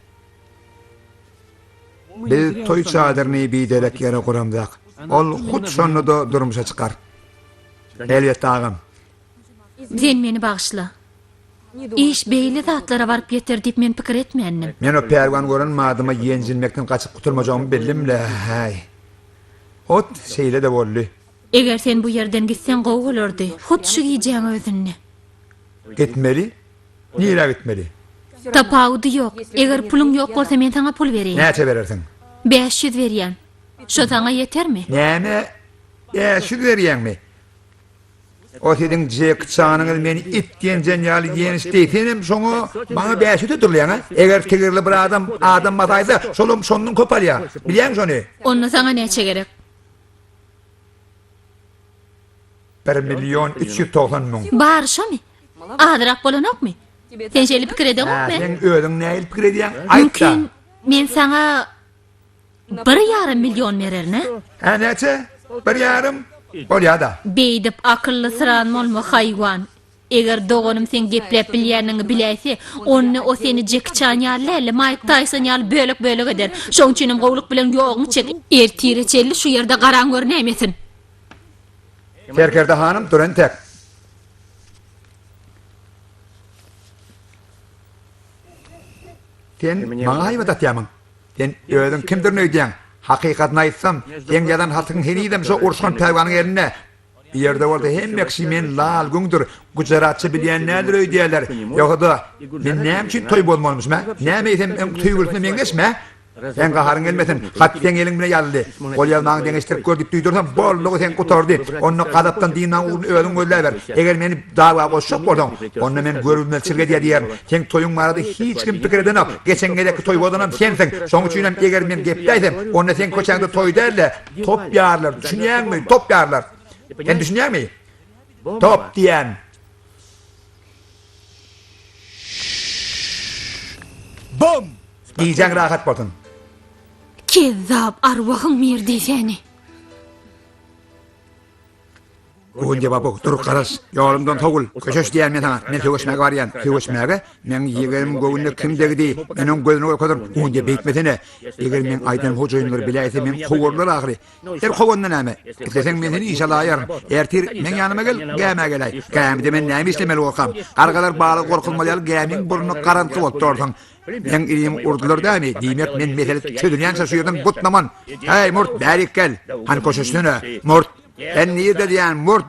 Biz toý çadyryny biderek ýere guramzak. Ol hut şonda-da durmuşa çykar. Elbetde agam. Sen meni bagyşla. Iş beýle zatlara baryp ýeter diýip men pikir etmändim. Men o pälwany gören badyma ýenjilmekden gaçyp gutulmajagymy bildim-le, häý. Hut şeýle-de boldy. Eger sen bu ýerden gitseň gowy bolardy, hut şu gijäň özünde. Gitmeli? Nirä gitmeli? Tapawudy ýok. Eger puluň ýok bolsa men saňa pul bereýin. Näçe berersiň? 500 berýän. Şo saňa ýetermi? Näme? 500 berýäňmi? O siziň Jeki Çanyňyz meni it ýenjen ýaly ýençdi. Senem şoňa maňa 500 hödürleýäň, a? Eger tigirli bir adam adam basaýsa, şolam şondan köp alýar. Bilýäňmi şony? Onda saňa näçe gerek? 1 million 390 müň. Bary şomy? Azrak bolanokmy? Sen şeýle pikir edeňokmy? Hä, sen özüň nähili pikir edýäň? Aýt-da. Mümkin, men saňa bir ýarym million bererin-ä? Hä, näçe? Bir ýarym? Bolýa-da. Beýdip akyllysyran bolma, haýwan. Eger doganym seň gepläp bilýäniňi biläýse, onda o seni Jeki Çan ýaly däl-de, Maýk Taýson ýaly bölek-bölek eder. Şoň üçinem gowluk bilen ýoguňy çek. Ertire çenli şu ýerde garaň gör nämesin. Serkerde hanym, dur entek. Sen maňa haýbat atýarmyň? Sen özüň kimdirin öýdýäň? Hakykatyny aýtsam, seň ýazan hatyň henizem şo uruşgan pälwanyň elinde. Bu ýerde bolsa hemme kişi men lal-güňdür, gujaratça bilýän däldir öýdýärler. Ýogsa-da, men näme üçin toý bozmalymyşym, hä? Näme eýsem, öň söýgülisine meňzeşmi, hä? Seň gaharyň gelmesin, hat seň eliň bilen ýazyldy. Golýazmaňy deňeşdirip gör diýip duýdursam, boldugy seň gutardy. Onda gazapdan dynmagyň ugruny özüň gözläber. Eger meni dawa goşjak bolsaň, onda men görübilmezçilik edýär diýerin. Seň toýuň barada hiç kim pikir edenok. Geçen gezekki toý bozanam sensiň. Şoň üçinem eger men gepläýsem, onda seň köçäňde toý däl-de, top ýarylar. Düşünýäňmi? Top ýarylar. Sen düşünýäňmi? Top diýýän. Bom! Gijäň rahat bolsun. Kezzap arwahyň merdi seni. Gunja babuk, dur garaş. Ýolumdan sowul. Köşeş diýýän men saňa. Men söweşmäge barýan. Söweşmäge? Meň ýegenimiň göwnüne kim degdi? Men oň gözüne görkezerin. Gunja beýtmesene. Eger meň aýdanym hojaýynlar biläýse meni kowarlar ahyry. Her kowanda näme? Isleseň men seni işe alaýaryn. Ertir meň ýanyma gel, gämä geläý. Gämide men näme işlemeli bolkam? Gargalar balygy gorkuzmaly ýaly gämiň burny garantgy bolup dursun. Meň ilimi urdular dämi? Diýmek, men mesele çözülýänçä şu ýerden butnaman. Häý, murt, bärik gel. Hany köşeşsene. Murt, sen nirde diýýän, murt?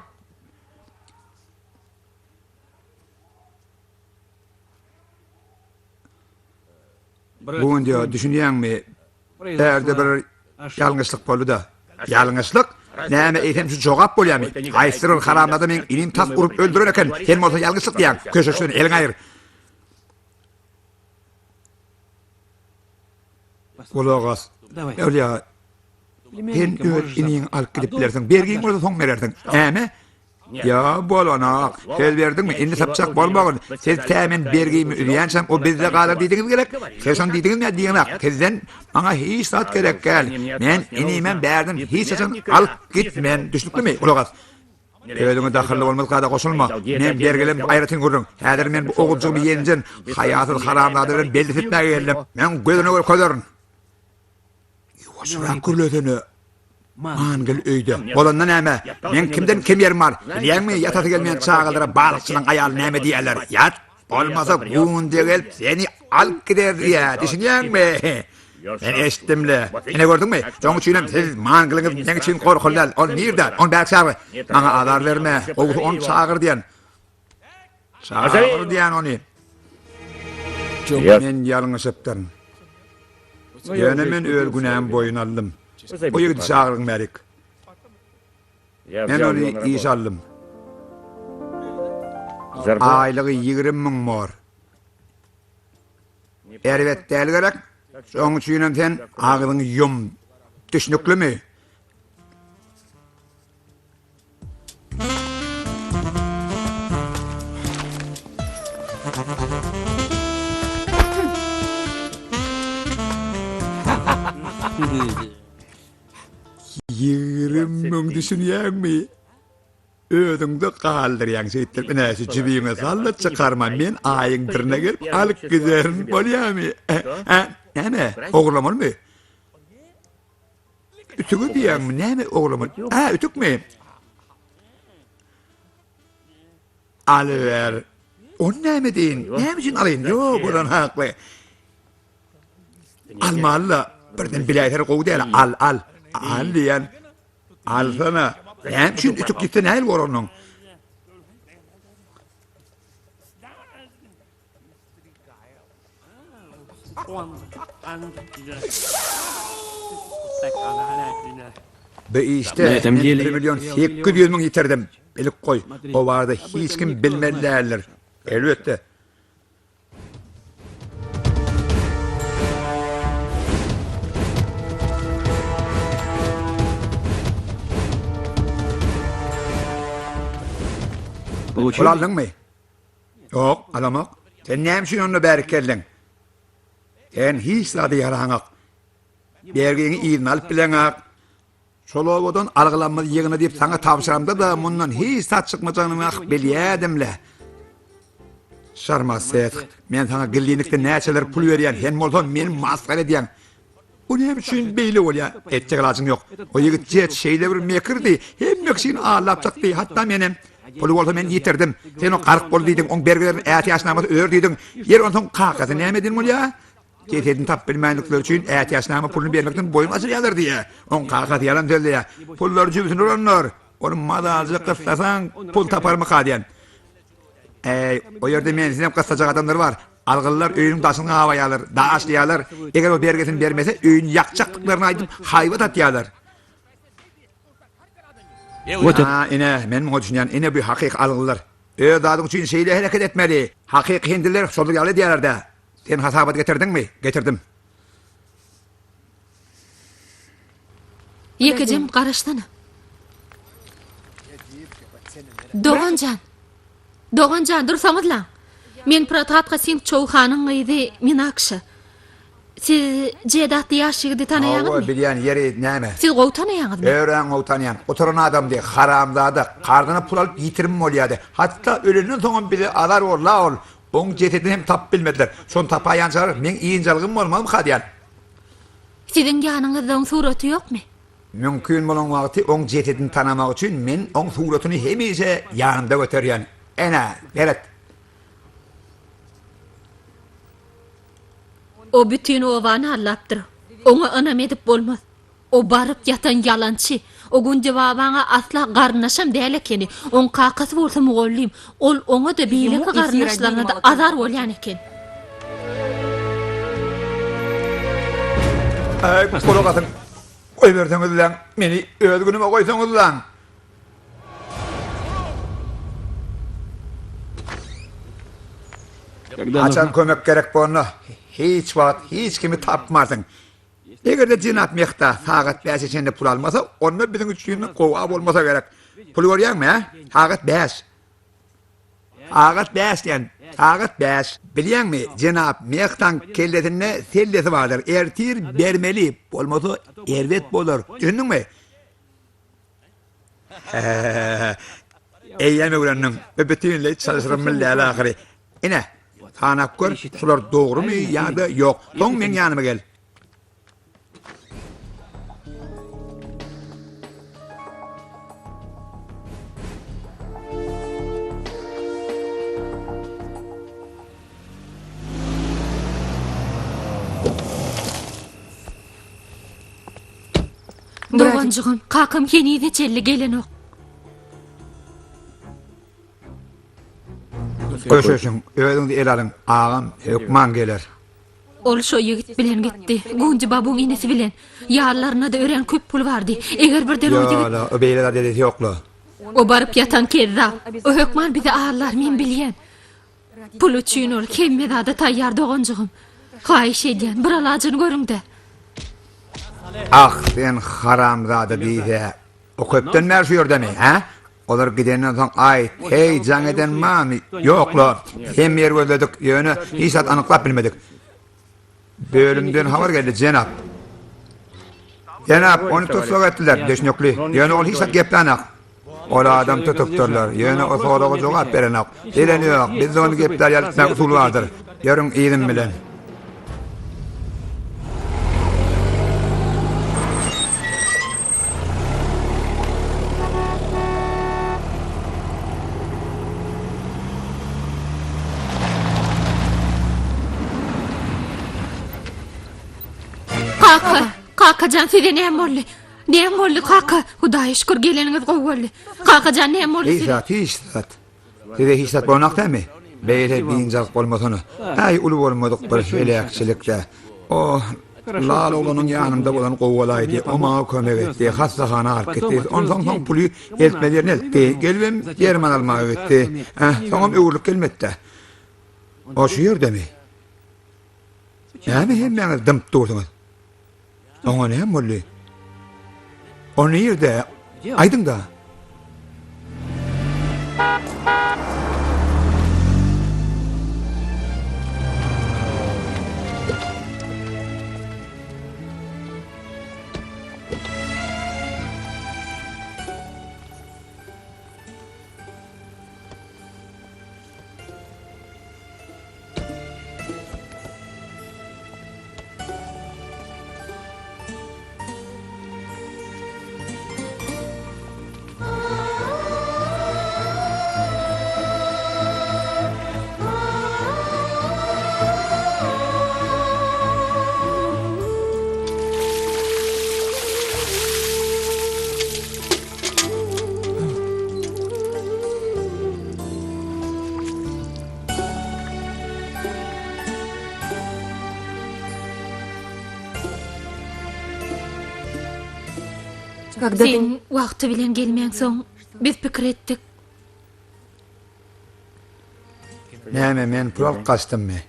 Bu gün diýýär, düşünýäňmi? Bärde bir ýalňyşlyk boldy-da. Ýalňyşlyk? Näme eýsem şu jogap bolýamy? Haýsydyr bir haramzada meň inim tas urup öldüren eken, sen bolsa ýalňyşlyk diýýäň. Köşeşsene, eliňi aýyr. Gulak as. Bolýa. Sen öz iniňi alyp gidip bilersiň. Bergiňi bolsa soň berersiň. Näme? Ýa, bolanok. Söz berdiňmi, indi sypjak bolmagyn. Siz tä men bergimi üzýänçäm, o bizde galar diýdiňiz gerek? Siz şony diýdiňizmi ýa diýeňzok? Sizden maňa hiç zat gerek däl. Men inimem bärden hiç haçan alyp gitmen. Düşnüklimi? Gulak as. Özüňe dahylly bolmadyk zada goşulma. Men bergilem aýratyn gürrüň. Häzir men bu oguljygymy ýenjen haýasyz haramzada bilen belli etmäge geldim. Men gözüne görkezerin. Ýuwaşrak gürlesene. Mangil öýde. Bolanda näme? Meň kimden kem ýerim bar? Bilýäňmi, ýatasy gelmeýän çagalara balykçynyň aýaly näme diýerler? Ýat, bolmasa Gunde gelip seni alyp gider diýýär. Düşünýäňmi? Men eşitdim-le. Ine gördüňmi? Şonuň üçinem siz Mangiliňiz meň üçin gorkuly däl. Ol nirde? Ony bäri çagyr. Maňa azar berme. Gowusy ony çagyr diýen. Çagyr diýen ony. Men ýalňyşypdyryn. Ýöne men öz günämi boýun aldym. Bu ýigidi çagyryň bärik. Men ony işe aldym. Aýlygy 20 müň bor. Erbet däl gerek. Şonuň üçinem sen agzyňy ýum. Düşnüklimi? 20 müň düşünýäňmi? Özüňde galdyrýaň şeýtdirip ine şu jübiňe sal-da çykarma men aýyň birine gelip alyp giderin bolýamy? Hä? Näme? Ogurlamalymy? Ütügi diýýäňmi? Näme ogurlamaly? Hä, ütükmi? Alyber. Ony näme edeýin? Näme üçin alaýyn? Ýok, bolan hakly. Almaly-da. Birden biläýseler gowy däl. Al, al. Al diýýän. Alsana. Näme üçin ütük gitse nähili bolar onuň? Bu işde men bir million 800 müň ýitirdim. Bilip goý, o barada hiç kim bilmeli däldir. Elbetde. Pul aldyňmy? Ýok, alamok. Sen näme üçin onda bärik geldiň? Sen hiç zada ýaraňok. Bergiňi yzyna alyp bileňok. Şol obadan algylamyzy ýygna diýip saňa tabşyramda-da mundan hiç zat çykmajagyny ah bilýädim-le. Şarma Seth, men saňa gizlinlikde näçeler pul berýän, sen bolsa meni masgara edýäň. Bu näme üçin beýle bolýar? Etjek alajyň ýok. O ýigit Jet şeýle bir mekirdi, hemme kişini aldap çykdy, hatda menem. Puly bolsa men ýitirdim. Sen o gark bol diýdiň, oň bergileriniň ätiýaçnamasy ör diýdiň. Ýeri onsoň kakasy näme eden bolýar? Jesedini tapyp bilmänlikleri üçin ätiýaçnama puluny bermekden boýun gaçyrýarlar diýýär. Oň kakasy ýalan sözleýär. Pullary jübüsine uranlar. Ony mazalyja gyssasaň, pul taparmyka diýen. Äý, o ýerde mensizem gyssajak adamlar bar. Algylylar öýüniň daşyny gabaýarlar, daşlaýarlar. Eger o bergisini bermese, öýüni ýakjakdyklaryny aýdyp, haýbat atýarlar. Ha, ine, men muňa düşünýän. Ine, bu hakyky algylylar. Öz zadyň üçin şeýle hereket etmeli. Hakyky hindiler şolar ýaly edýärler-dä. Sen hasabat getirdiňmi? Getirdim. Ýekejem garaşsana. Dogan jan. Dogan jan, dursaňyzlaň. Men Pratapka Singh Çouhanyň gyzy Minakşa. Siz Jed atly ýaş ýigidi Hawa, tanaýaňyzmy? bilýän, ýeri näme? Siz gowy tanaýaňyzmy? Örän gowy tanaýan. Oturan adamdy, haramzada. Karzyna pul alyp ýitirim bolýardy. Hatda ölenden soňam bize azar boldy-la ol. Oň jesedini hem tapyp bilmediler. Şony tapaýançalar meň ynjalygym bolmazmyka diýýän. Siziň ýanyňyzda oň suraty ýokmy? Mümkin bolan wagty oň jesedini tanamak üçin men oň suratyny hemişe ýanymda göterýän. Ene, seret. O bütin obany allapdyr. Oňa ynam edip bolmaz. O baryp ýatan ýalançy. O Gundi babaňa asla garyndaşam däl ekeni. Oň kakasy bolsa mugallym. Ol oňa-da beýleki garyndaşlaryna-da azar bolýan eken. Äý, gulak asyň. Goýberseňizläň, meni öz günüme goýsaňyzlaň. Haçan kömek gerek bolanda, hiç wagt hiç kimi tapmarsyň. Eger-de jenap Mehta sagat bäşe çenli pul almasa, onda biziň üçin gowa bolmasa gerek. Puly görýäňmi, hä? Sagat bäş. Sagat bäş diýen. Sagat bäş. Bilýäňmi, jenap Mehtaň kellesinde sellesi bardyr. Ertir bermeli, bolmasa erbet bolar. Düşündiňmi? Hä-hä-hä. Eýýäm öwrendiň. Bu bütinleý çylşyrymly däl ahyry. Ine, sanap gör, şular dogrumy ýa-da ýok. Soň meň ýanyma gel. Doganjygym, kakam henize çenli gelenok. Köşeşiň, özüňizi ele alyň, agam hökman geler. Ol şo ýigit bilen gitdi. Gundy babuň inisi bilen. Ýanlarynda-da örän köp pul bardy. Eger birden o ýigit. Ýo-la, o beýle zat edesi ýok-la. O baryp ýatan kezzap. O hökman bizi aldar, men bilýän. Pul üçin ol hemme zada taýýar doganjygym. Haýyş edýän, bir alajyny görüň-dä. Ah, sen haramzada diýse. O köpden bäri şu ýerdemi, hä? Olar gidenden soň aýt, heý, jaň eden barmy? Ýok-la. Hemme ýeri gözledik, ýöne hiç zat anyklap bilmedik. Bölümden habar geldi, jenap. Jenap, ony tussag etdiler, düşnükli. Ýöne ol hiç zat geplänok. Ol adam tutupdyrlar, ýöne o soraga jogap berenok. Zeleli ýok, bizde ony geplär ýaly etmek usuly bardyr. Ýörüň yzym bilen. Kaka, kakajan size näme boldy? Näme boldy kaka? Hudaýa şükür geleniňiz gowy boldy. Kakajan näme boldy Hiç size? zat, hiç zat. Size hiç zat bolanok dämi? Beýle biynjalyk bolmasana. Äý, uly bolmadyk bir heläkçilik-dä. O lal oglanyň ýanymda bolany gowy bolaýdy. O maňa kömek etdi, hassahana alyp gitdi. Onsoň soň puly eltmeli ýerine eltdi. Gelibem derman almaga gitdi. Äh, soňam öwrülip gelmedi-dä. O şu ýerdemi? Näme hemmäňiz dymyp dursuňyz? Oňa näme boldy? O nirde? Aýdyň-da. Sen wagty bilen gelmäňsoň, biz pikir etdik. Näme, men pul alyp gaçdymmy?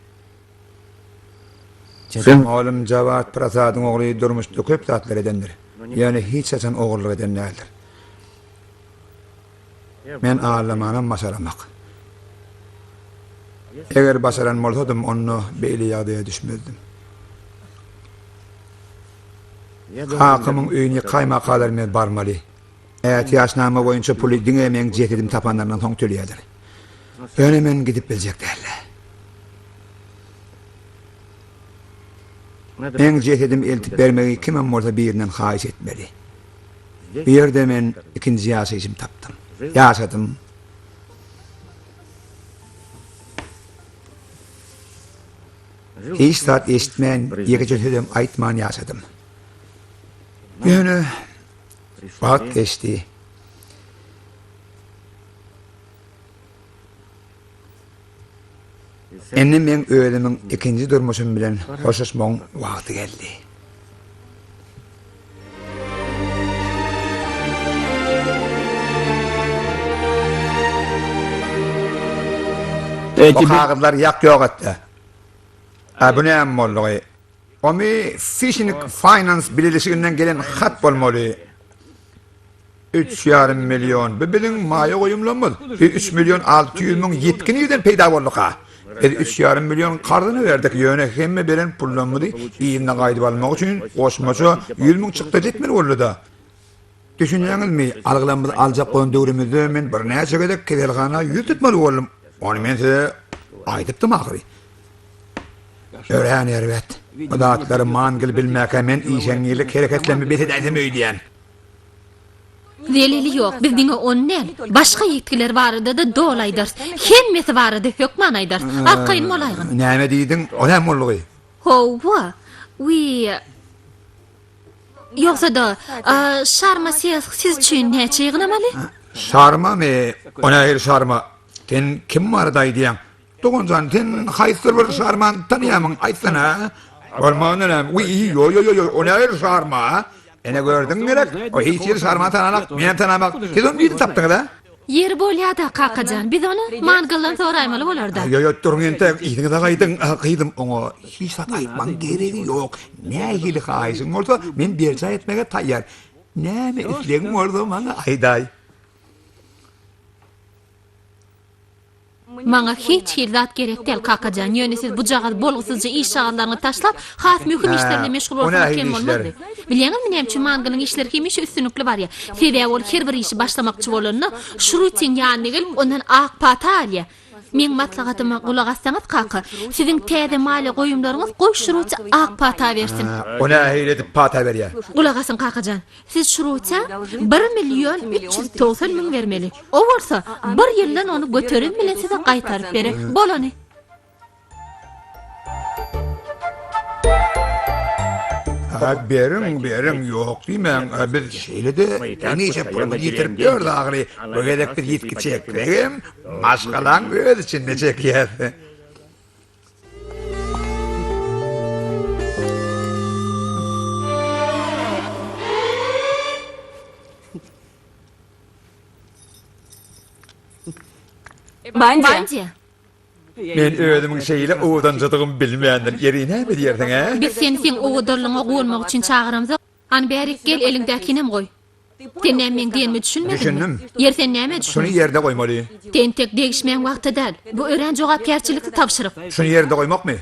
Sen oglum Jawad Prasadyň ogly durmuşda köp zatlar edendir. Ýöne hiç haçan ogurlyk eden däldir. Men aldamanam başaramak. Eger başaran bolsadym, onda beýle ýagdaýa düşmezdim. Kakamyň öýüni ýykaýmakalar men barmaly. Ätiýaçnama boýunça puly diňe meň jesedim tapanlaryndan soň töleýärler. Ýöne men gidip biljek däl. Meň jesedimi eltip bermegi kimem bolsa birinden haýyş etmeli. Bu ýerde men ikinji ýaşaýşymy tapdym. Ýaşadym. Hiç zat eşitmän, ýekeje sözem aýtman ýaşadym. Ýöne wagt geçdi. Indi meň özümiň ikinji durmuşym bilen hoşlaşmagyň wagty geldi. Bu kagyzlary ýak ýok etdi. A bu näme boldugy? Omy Fishing Finance bileleşiginden gelen hat bolmaly. Üç ýarym million. Bu biziň maýa goýumlarymyz. Bu üç million 600 müň ýitgi nirden peýda bolduka? Biz üç ýarym million karzyny berdik, ýöne hemme beren pullarymyzy yzyna gaýdyp almak üçin goşmaça 100 müň çykdajy etmeli boldy-da. Düşünýäňizmi, algylarymyzy aljak bolan döwrümizde men birnäçe gezek keselhana ýüz tutmaly boldum. Ony men size aýdypdym ahyry. Örän erbet. Bu zatlary Mangl bilmäkä men işeňňirlik hereketlerimi bes edäýsem öýdýän. Zeleli ýok, biz diňe ony däl, başga ýitgiler barada-da doly aýdarys. Hemmesi barada hökman aýdarys. Arkaýyn bolaýgyn. Näme diýdiň? O näme boldugy? Hawa. Wiý. Ýogsa-da, Şarma Sesk siz üçin näçe ýygnamaly? Şarmamy? O nähili şarma? Sen kim barada aýdýaň? Doganjan, sen haýsydyr bir şarmany tanýarmyň, aýtsana? Bolmanda näme? Wiý, ýo, ýo, ýo, o nähili şarma? Ene gördüň gerek, o hiç hili şarmany tananak, menem tanamak. Siz ony nirden tapdyňyz, a? Ýeri bolýa-da, kakajan, biz ony Mangaldan soraýmaly bolar-da. Ýo, ýo, duruň entek, yzyňyza gaýdyň. Gyzym, oňa hiç zat aýtmagyň geregi ýok. Nähili haýyşyň bolsa, men berjaý etmäge taýýar. Näme islegiň bolsa, maňa aýdaý. Maňa hiç hili zat gerek däl, kakajan, ýöne siz bujagaz bolgusyzja işjagazlaryňyzy taşlap, has möhüm işler bilen meşgul bolsaňyz kem bolmazdy. Bilýäňizmi näme üçin Mangynyň işleri hemişe üstünlikli barýar? Sebäbi ol her bir işi başlamakçy bolanda, Şrutiň ýanyna gelip, ondan ak pata alýar. Meň maslahatyma gulak assaňyz, kaka, siziň täze maliýe goýumlaryňyz goý Şruti ak pata bersin. O nähili edip pata berýär? Gulak asyň, kakajan. Siz Şrutä bir million 390 müň bermeli. O bolsa bir ýyldan ony göterim bilen size gaýtaryp berer. Bolany. Ha, beriň, beriň, ýok diýmäň. Biz şeýle-de hemişe pulumyzy ýitirip ýörüs ahyry. Bu gezek biz ýitgi çeksegem, maşgalaň öz içinde çekýäs. Bandiýa. Men özümiň şeýle owadanjadygym bilmändim. Ýeri näme diýersiň, ä? Biz seni seň owadanlygyňa guwanmak üçin çagyramzok. Hany bärik gel, eliňdäkinem goý. Sen näme meň diýenime düşünmediňmi? Düşündim. Ýeri sen nämä Şuny düşündiň? ýerde goýmaly. Tentek degişmäň wagty däl. Bu örän jogapkärçilikli tabşyryk. Şuny ýerde goýmakmy?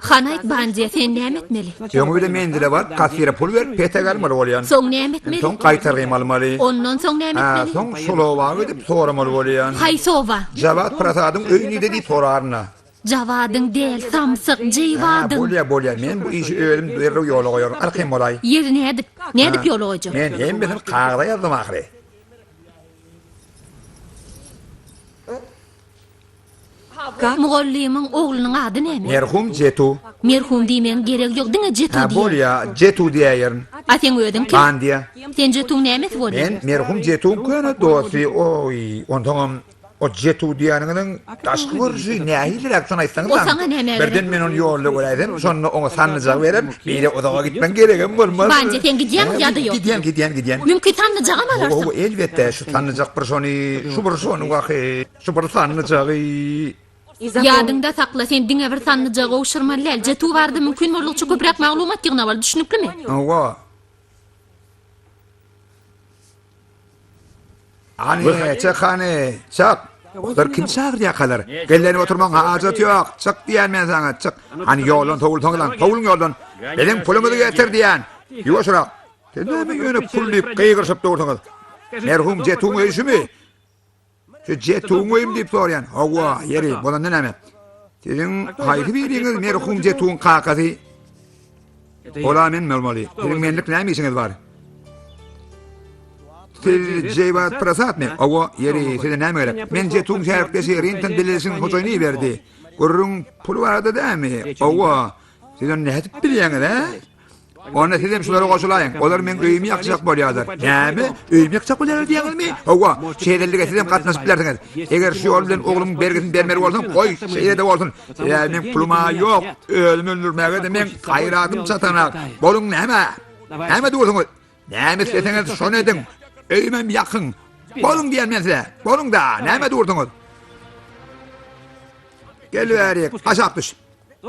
Hany aýt Bandiýa sen näme etmeli? Öňi bilen menzile baryp kassire pul berip petek almaly bolýan. Soň näme etmeli? Soň gaýtargymy almaly. Ondan soň näme Ha, etmeli? soň şol oba gidip soramaly bolýan. Haýsy oba? Jawat Prasadyň öýi nirde diýip soraryn-a. Jawadyň däl, samsyk, Ha, Jeýwadyň. bolýa, bolýa. Men bu işi özüm derrew ýola goýaryn. Arkaýyn bolaý. Ýeri nädip? Nädip ýola goýjak? Men hemmesini kagyza ýazdym ahyry. Mugallymyň oglunyň ady näme? Merhum Jetu. Merhum diýmegiň geregi ýok, diňe Jetu Hä, diýäý. bolýa, Jetu diýäýerin. A seň özüň kim? Bandiýa. Sen Jetuň nämesi bolýaň? Men merhum Jetuň köne dosty, oý, onsoňam. O Jetu diýýäniňiziň daşky görnüşi nähiliräk şony aýtsaňyz O saňa näme gerek? Birden men ony ýolda göräýsem, şonda oňa sandyjagy bererin, beýle uzaga gitmegiň geregem bolmaz. Banja sen gidýäňmi ýa-da ýok? Gidýän, gidýän, gidýän. Mümkin sandyjagam alarsyň. Hawa, elbetde, şu sandyjak bir şony, şu bir şony wahy, şu bir sandyjagy. Ýadyňda sakla, sen diňe bir sandyjagy gowşurmaly däl, Jetu barada mümkin boldugyça köpräk maglumat ýygnamaly, düşnüklimi? Hawa. Hany, çyk hany, çyk. Olar kim çagyrýarkalar? Gellenip oturmagyň hajaty ýok. Çyk diýýän men saňa, çyk. Hany ýoldan sowulsaňyzlaň, sowulyň ýoldan. Biziň pulumyzy getir diýýän. Ýuwaşrak. Siz näme ýöne pul diýip gygyryşyp dursuňyz? Merhum Jetuň öýi şumy? Şu Jetuň öýümi diýip soraýan. Hawa, ýeri, bolanda näme? Siziň haýsy biriňiz merhum Jetuň kakasy? Ola men bolmaly. Siziň menlik näme işiňiz bar? Siz Jeýbat Prasatmy? Hawa, ýeri, size näme gerek? Men Jetuň şärikdeşi Rinton Bilelişiň hojaýyny iberdi. Gürrüň pul barada dälmi? Hawa. Siz ony nädip bilýäňiz, hä? Onda sizem şulara goşulaýyň. Olar meň öýümi ýakjak bolýarlar. Näme? Öýümi ýakjak bolýarlar diýýäňizmi? Hawa, şeýlelige sizem gatnaşyp bilersiňiz. Eger şu ýol bilen oglumyň bergisini bermeli bolsaň, goý, şeýle-de bolsun. Sebäbi meň pulum-a ýok, özümi öldürmäge-de meň gaýratym çatanak. Boluň näme? Näme dursuňyz? Näme isleseňiz şony ediň. Öýümem ýakyň. Boluň diýen men size. Boluň-da, näme dursuňyz? Gel bärik, aşak düş.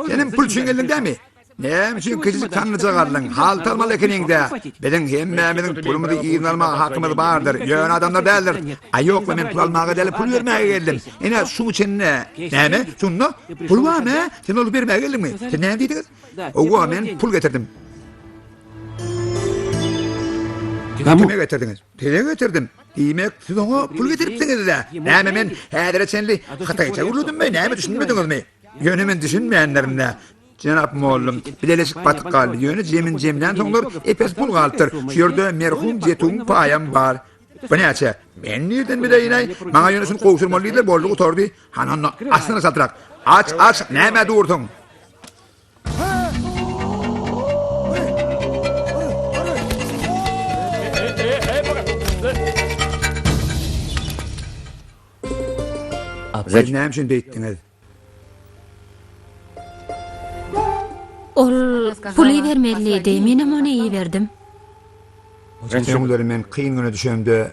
Senem pul üçin geldiň dämi? Näme üçin kiçijik sanlyjak aldyň? Halta almaly ekeniň-dä. Biziň hemmämiziň pulumyzy yzyna almaga hakymyz bardyr. Ýöne adamlar däldiris. Aý ýok-la, men pul almaga däl, pul bermäge geldim. Ine, şuň içinde. Näme? Şunda? Pul barmy, hä? Sen ony bermäge geldiňmi? Siz näme diýdiňiz? Hawa, men pul getirdim. Kime getirdiňiz? Size getirdim. Diýmek, siz oňa pul getiripsiňiz-dä? Näme men häzire çenli hytaýça gürledimmi? Näme düşünmediňizmi? Ýöne men düşünmändirin-dä. Jenap mollum, bileleşik batyp galdy, ýöne jemin jemlänsoňlar epes pul galypdyr. Şu ýerde merhum Jetugyň paýam bar. Bu näçe? Men nirden bileýin-aý? Maňa ýöne şuny gowşurmaly diýdiler, boldy gutardy. Hany onda, açsana çaltrak. Aç, aç, nämä dursuň? Siz näme üçin beýtdiňiz? Ol pul ibermeli diýdi, menem ony iberdim. Öňleri men kyn güne düşemde,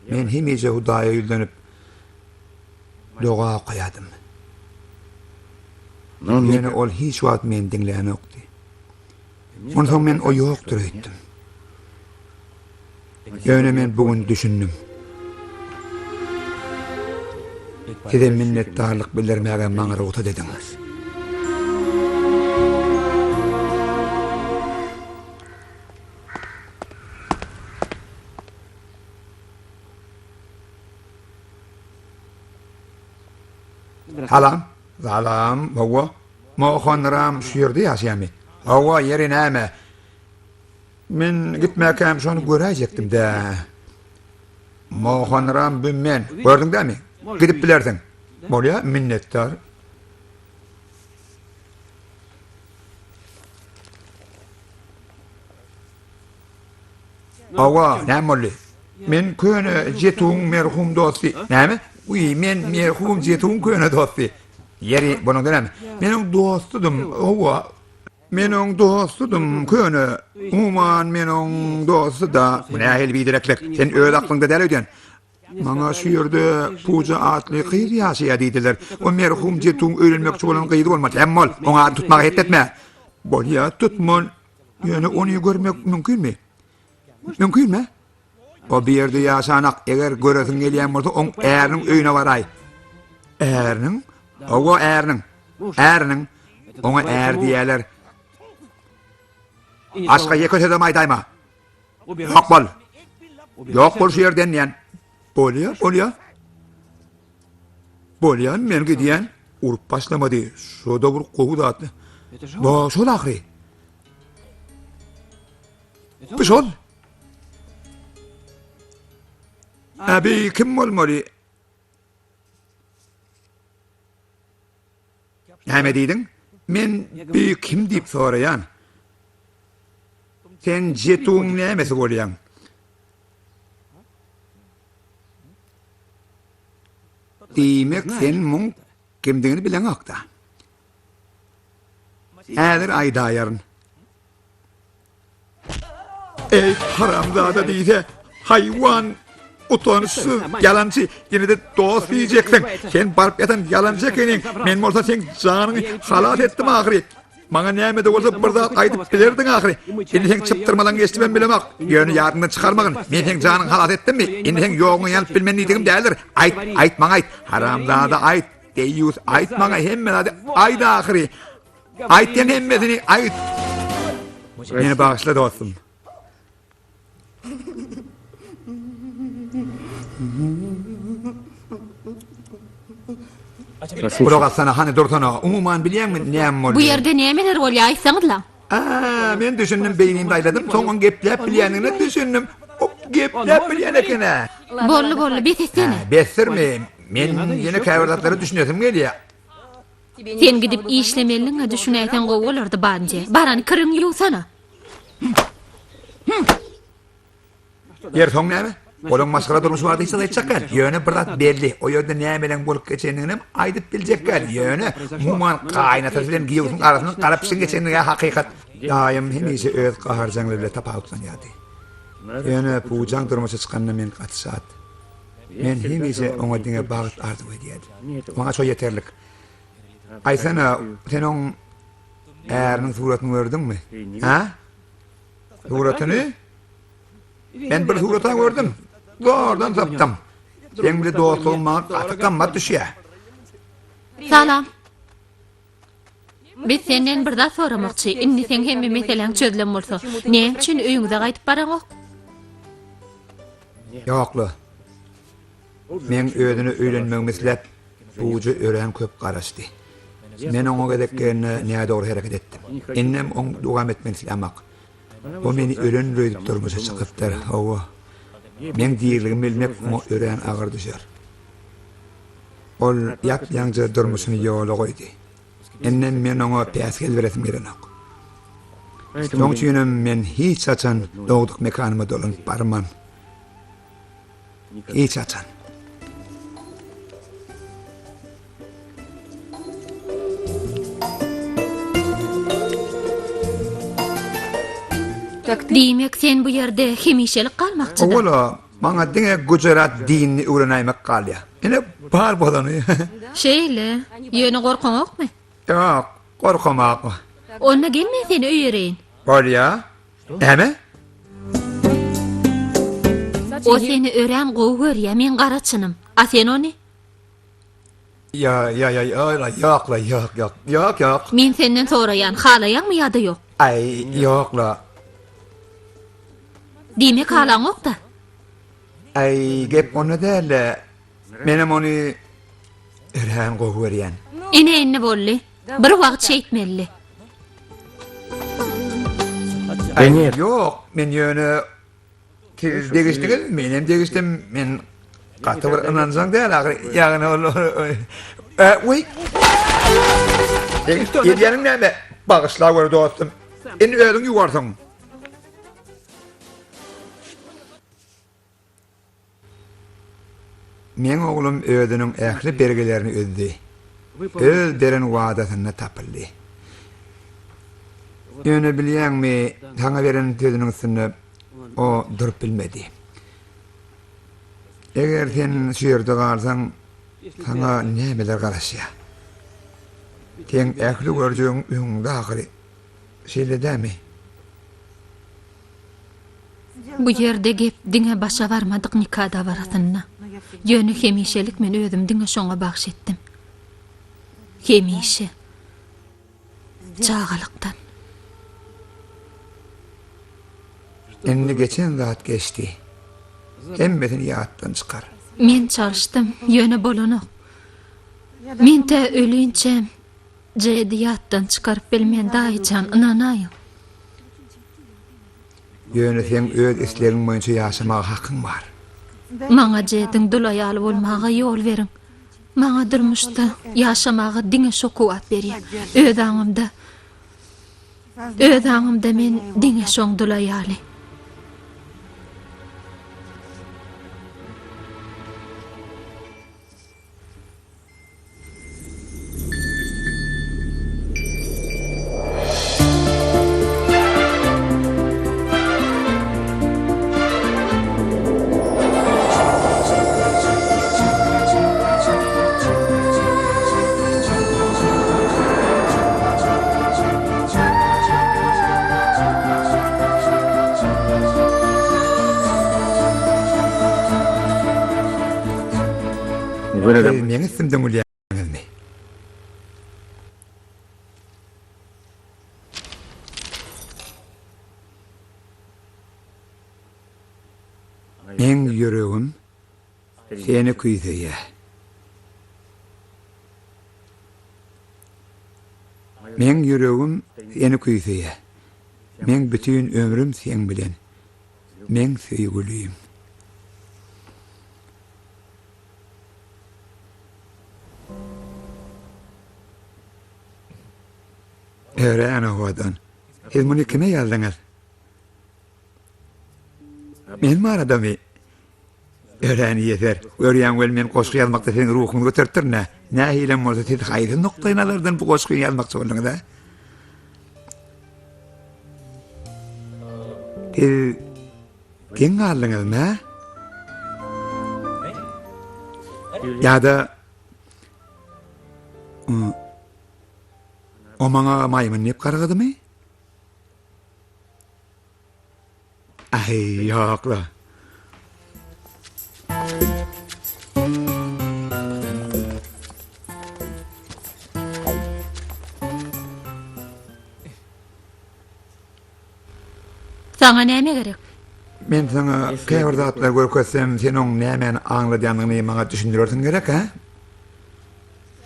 men hemişe Hudaýa ýüzlenip, doga okaýardym. Ýöne ol hiç wagt meni diňlänokdy. Onsoň men o ýokdur öýtdüm. Ýöne men bu gün düşündim. Size minnetdarlyk bildirmäge maňa rugsat ediň. Salam. Salam, hawa. Mohan Ram şu ýerde ýaşaýarmy? Hawa, ýeri näme? Men gitmäkäm şony göräýjekdim-dä. Mohanram bu men. Gördüň dämi? Gidip bilersiň. Bolýa, minnetdar. Hawa, näme boldy? Men köne Jetugyň merhum dosty. Näme? Uý, men merhum Jetugyň köne dosty. Ýeri, bolanda näme? Men oň dostudym. Hawa, Men oň dostudym, köne. Umuman, men oň dosty-da. Bu nähili bidereklik? Sen öz aklyňda däl öýdýän. Maňa şu ýerde Puja atly gyz ýaşaýar diýdiler. O merhum Jetuň öýlenmekçi bolan gyzy bolmaly. Hem bol, oň adyny tutmaga het etme. Bolýa, tutman. Ýöne ony görmek mümkinmi? Mümkinmi? O bir ýerde ýaşanak, eger göresiň gelýän bolsa, oň äriniň öýüne baraý. Äriniň? Hawa, äriniň. Äriniň. Oňa är diýýärler. Başga ýeke sözem aýdaýma. Ýok bol. Ýok bol şu ýerden diýen. Bolýa, bolýa. Bolýa, men gidýän. Urup başlamady. Şo-da bir gowy zat. Bu şol ahyry. Bu şol. Abi kim bolmaly? Näme diýdiň? Men bi kim diýip soraýan. Sen Jetuň nämesi bolýaň? Diýmek, sen muň kimdigini bileňok-da. Häzir aýdaýaryn. Eý, haramzada diýse, haýwan, utançsyz, ýalançy, ýene-de dost diýjeksiň. Sen baryp ýatan ýalançy ekeniň, men bolsa seň janyňy halas etdim ahyry. Maňa näme-de bolsa bir zat aýdyp bilerdiň ahyry. Indi seň çypdyrmalaň geçdimem bilemok. Ýöne ýadyňdan çykarmagyn, men seň janyňy halas etdimmi? Indi seň ýoguňa ýanyp bilmen diýdigim däldir. Aýt, aýt maňa aýt, haramzada aýt, deýýus aýt maňa hemme zady aýt ahyry. Aýt sen hemmesini aýt. Meni bagyşla dostum. Gulak assana hany dursana. Umuman bilýäňmi näme boldy? Bu ýerde nämeler bolýar aýtsaňyzla. Aa, men düşündim beýnimde aýladym soň oň gepläp bilýändigine düşündim. O gepläp bilýän eken-ä. Boldy boldy bes etsene. Besdirmi? Men ýene käbir zatlara düşünesim gelýär. Sen gidip işlemelidiňe düşünäýseň gowy bolardy Banje. Baran kiriňi ýuwsana. Ýeri soň näme? Olaň maşgala durmuşy barada hiç zat aýtjak däl. Ýöne bir zat belli, o ýerde nämeleň bolup geçendiginem aýdyp biljek däl. Ýöne, umuman, gaýynatasy bilen giýewsiniň arasyndan gara pişigiň geçendigi-ä hakykat. Daýym hemişe öz gaharjaňlygy bilen tapawutlanýardy. Ýöne Pujaň durmuşa çykanyna men gaty şat. Men hemişe oňa diňe bagt arzuw edýärdim. Maňa şo ýeterlik. Aýtsana, sen oň äriniň suratyny gördüňmi? Hä? Suratyny? Men bir surat-a gördüm. Zordan tapdym. Seň bile dostlugym maňa gaty gymmat düşýär. Salam. Biz senden bir zat soramakçy. Indi seň hemme meseläň çözülen bolsa, näme üçin öýüňize gaýdyp baraňok? Ýok-la. Meň özüne öýlenmegimi isläp, Buja örän köp garaşdy. Men oňa gezek gelende nädogry hereket etdim. Indem oň dowam etmegini islämok. O meni ölendir öýdüp durmuşa çykypdyr. Hawa. Meň diriligimi bilmek oňa örän agyr düşer. Ol ýap-ýaňja durmuşyny ýola goýdy. Indem men oňa päsgel beresim gelenok. Şoň üçinem men hiç haçan dogduk mekanyma dolanyp barman. Hiç haçan. Diýmek, sen bu ýerde hemişelik galmakçydyň? Owal-a, maňa diňe Gujarat dinini öwrenäýmek galýar. Ine, bar bolany. Şeýle. Ýöne gorkaňokmy? Ýok, gorkamak. Onda gel men seni öýereýin. Bolýa. Näme? O seni örän gowy görýär, meň gara çynym. A sen ony? Ýa, ýa, ýa, ýa, ýok-la, ýok, ýok, ýok, ýok. Men senden soraýan, halaýaňmy ýa-da ýok? Aý, ýok-la. Diýmek halaňok-da? Aý, gep onda däl-de, menem ony örän gowy görýän. Ine indi boldy. Bir wagt şeýtmelidi. Aý, ýok, men ýöne siz degişdiňiz, menem degişdim, men gaty bir ynanjaň däl ahyry, ýagny ol Weý! Edýäniň näme? Bagyşla gör dostum. Indi özüň ýuwarsyň. Meň oglum özüniň ähli bergilerini üzdi. Öz beren wadasynda tapyldy. Ýöne bilýäňmi, saňa beren sözüniň üstünde o durup bilmedi. Eger sen şu ýerde galsaň, saňa nämeler garaşýar? Seň ähli görjegiň öňüňde ahyry. Şeýle dämi? Bu ýerde gep diňe başa barmadyk nika dabarasynda. Ýöne hemişelik men özümi diňe şoňa bagş etdim. Hemişe. Çagalykdan. Indi geçen zat geçdi. Hemmesini ýatdan çykar. Men çalyşdym, ýöne bolanok. Men tä ölinçäm Jedi ýatdan çykaryp bilmen daýyjan, ynanaýyň. Ýöne seň öz islegiň boýunça ýaşamaga hakyň bar. Maňa Jediň dul aýaly bolmaga ýol beriň. Maňa durmuşda ýaşamaga diňe şo kuwwat berýär. Öz aňymda, öz aňymda men diňe şoň dul aýaly. Siz meň üstümden gülýäňizmi? Meň ýüregim seni küýseýär. Meň ýüregim seni küýseýär. Meň bütin ömrüm seň bilen. Meň söýgülim. Örän owadan. Siz muny kime ýazdyňyz? Men baradamy? Örän ýeser. Görýäň weli men goşgy ýazmakda seniň ruhuňy göteripdirin-ä. Nähilem bolsa siz haýsy nukdaýnazardan bu goşgyny ýazmakçy bolduňyz-a? Siz geň galdyňyzmy, hä? Ýa-da o maňa maýmyn diýip gargadymy? Aý, ýok-la. Saňa näme gerek? Men saňa käbir zatlary görkezsem, sen oň nämäni aňladýandygyny maňa düşündirersiň gerek, hä?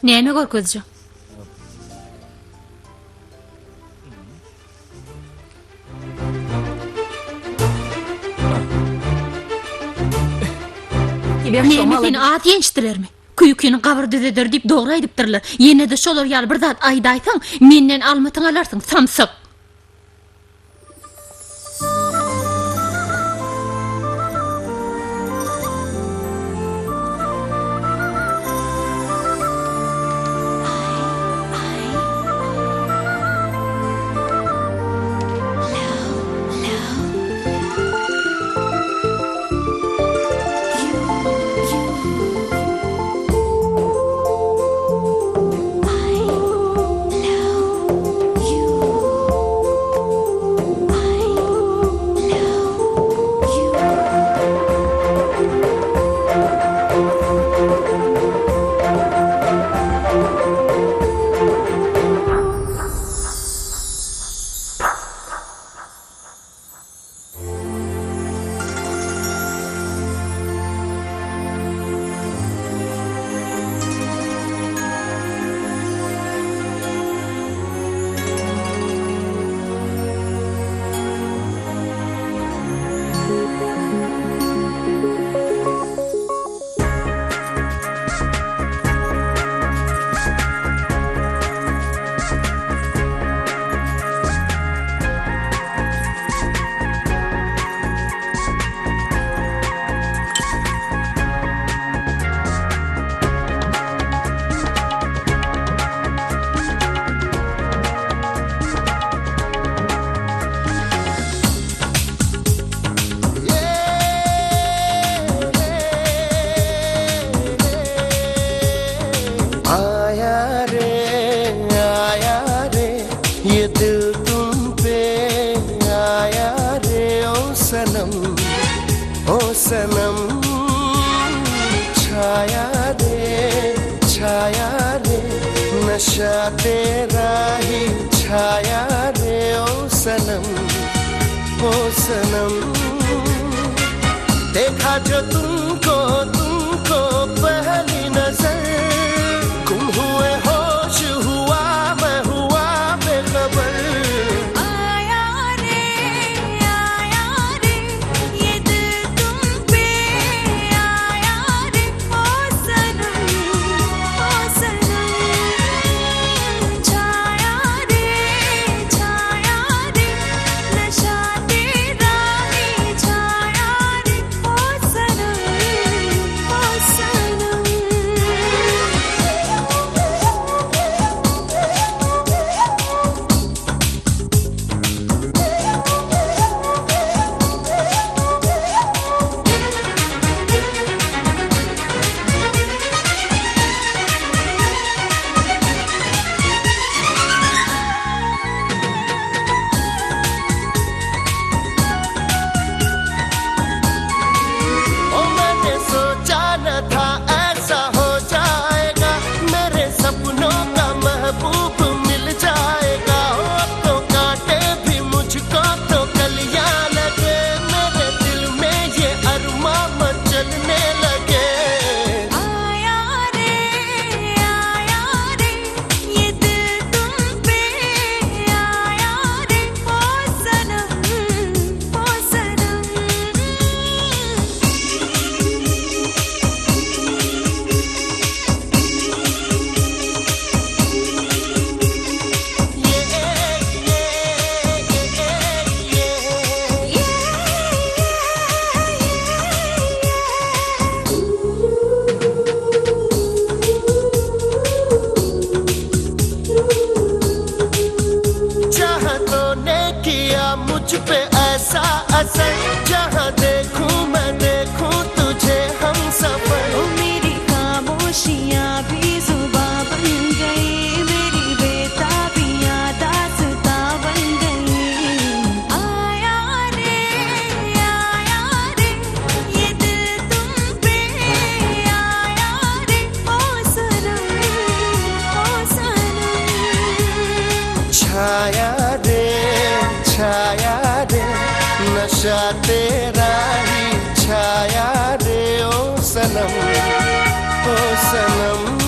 Näme görkezjek? Näme seni az ýençdilermi? Küýkini gabyr düzeder diýip dogry aýdypdyrlar. Ýene-de şolar ýaly bir zat aýdaýsaň, menden almytyňy alarsyň, samsyk. Sanam O Sanam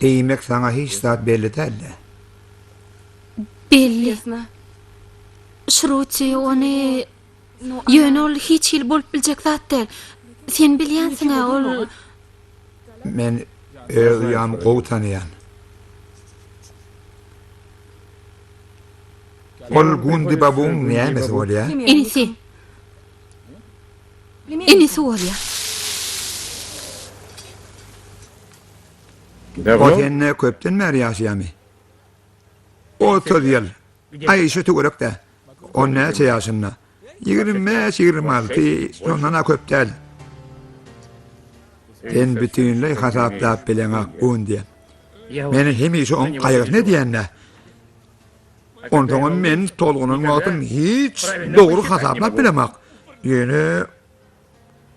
Diýmek saňa hiç zat belli däldi. Belli. Şruti ony Ýöne ol hiç hili bolup biljek zat däl. Sen bilýänsiň-ä ol Men öz uýamy gowy tanaýan. Ol Gundi babuň nämesi bolýa? Inisi. Inisi bolýa. O sende köpden bäri ýaşaýamy? 30 ýyl. Aý, şu töwerek-dä. O näçe ýaşynda? 25, 26, şondan-a köp däl. Sen bütinleý hasaplap bileňok, Gundi. Men hemişe oň gaýgysyny edýän-dä. Onsoňam men tolgunan wagtym hiç dogry hasaplap bilemok. Ýöne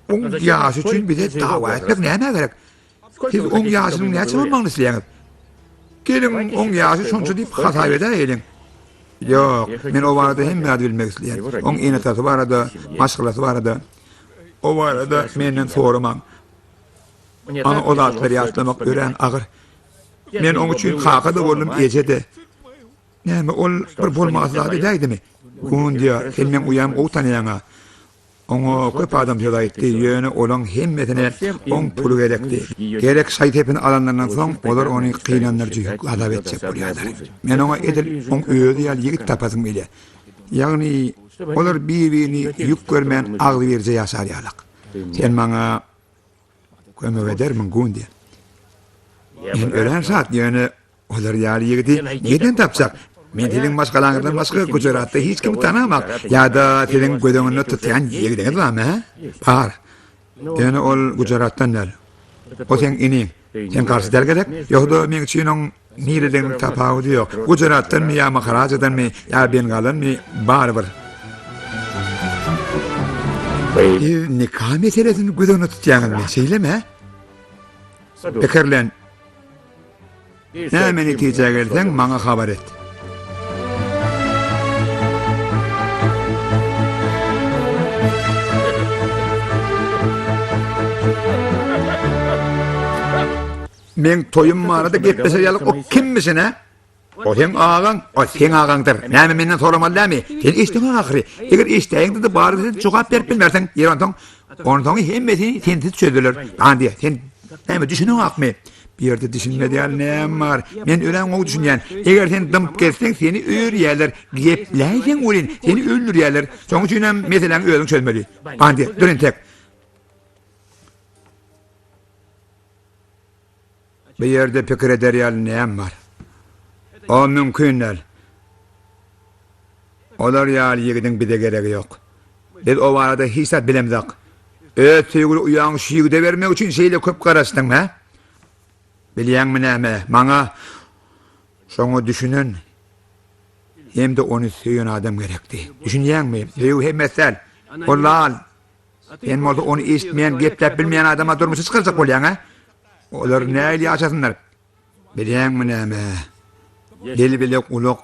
oň ýaşy üçin bize dawa etmek nämä gerek? Siz oň ýaşynyň näçe bolmagyny isleýäňiz? Geliň, oň ýaşy şonça diýip hasap edäýeliň. Ýok, men o barada hemme zady bilmek isleýän. Oň ene-atasy barada, maşgalasy barada. O barada menden soramaň. Maňa o zatlary ýatlamak örän agyr. Men oň üçin kaka-da boldum, eje-de. Näme, ol bir bolmasyz zat edäýdimi? Gundýa, sen meň uýamy gowy tanaýaň-a. Oňa köp adam söz aýtdy, ýöne olaň hemmesine oň puly gerekdi. Gerek şaý-sepini alanlaryndan soň, olar ony gynandyryjy ýük azap etjek bolýarlar. Men oňa edil oň özi ýaly ýigit tapasym gelýär. Ýagny, olar bir-birini ýük görmän agzybirje ýaşar ýalak. Sen maňa kömek edermiň, Gundi? Men örän şat, ýöne Olar ýaly ýigidi nirden tapjak? Men siziň maşgalaňyzdan başga Gujaratda hiç kimi tanamak. Ýa-da siziň göz öňünde tutýan ýigidiňiz barmy, hä? Bar. Ýöne ol Gujaratdan däl. O seň iniň. Sen garşy däl gerek? Ýogsa-da meň üçin oň niredediginiň tapawudy ýok. Gujaratdanmy ýa Maharajadanmy ýa Bengaldanmy, barybir. Siz nika meselesini göz öňünde tutýaňyzmy, şeýlemi, hä? Pikirlen. Näme netijä gelseň, maňa habar et. Meň toýum barada gepleşer ýaly o kimmişin, hä? O seň agaň, o seň agaňdyr. Näme menden soramaly dälmi? Sen eşitdiň ahyry. Eger eşidäýeňde-de barybir sen jogap berip bilmersiň. Ýeri onsoň, onsoň hemmesi sensiz çözüler. Gandhi, sen näme düşüneňokmy? Bu ýerde düşünmez ýaly näme bar? Men örän gowy düşünýän. Eger sen dymyp gezseň, seni öýerýärler. Gepläýseň welin, seni öldürýärler. Şonuň üçin hem meseläňi özüň çözmeli. Gandhi, dur entek. Bu ýerde pikir eder ýaly näme bar? O mümkin däl. Olar ýaly ýigidiň bize geregi ýok. Biz o barada hiç zat bilemzok. Öz söýgüli uýaňy şu ýigide bermek üçin şeýle köp garaşdyňmy, hä? Bilýäňmi näme, maňa şoňa düşünen hem-de ony söýen adam gerekdi. Düşünýäňmi? Söýgi hemmesi däl. Ol lal. Sen bolsa ony eşitmeýän, gepläp bilmeýän adama durmuşa çykarjak bolýaň, hä? Olar nähili ýaşasynlar? Bilýäňmi näme? Dil bile gulak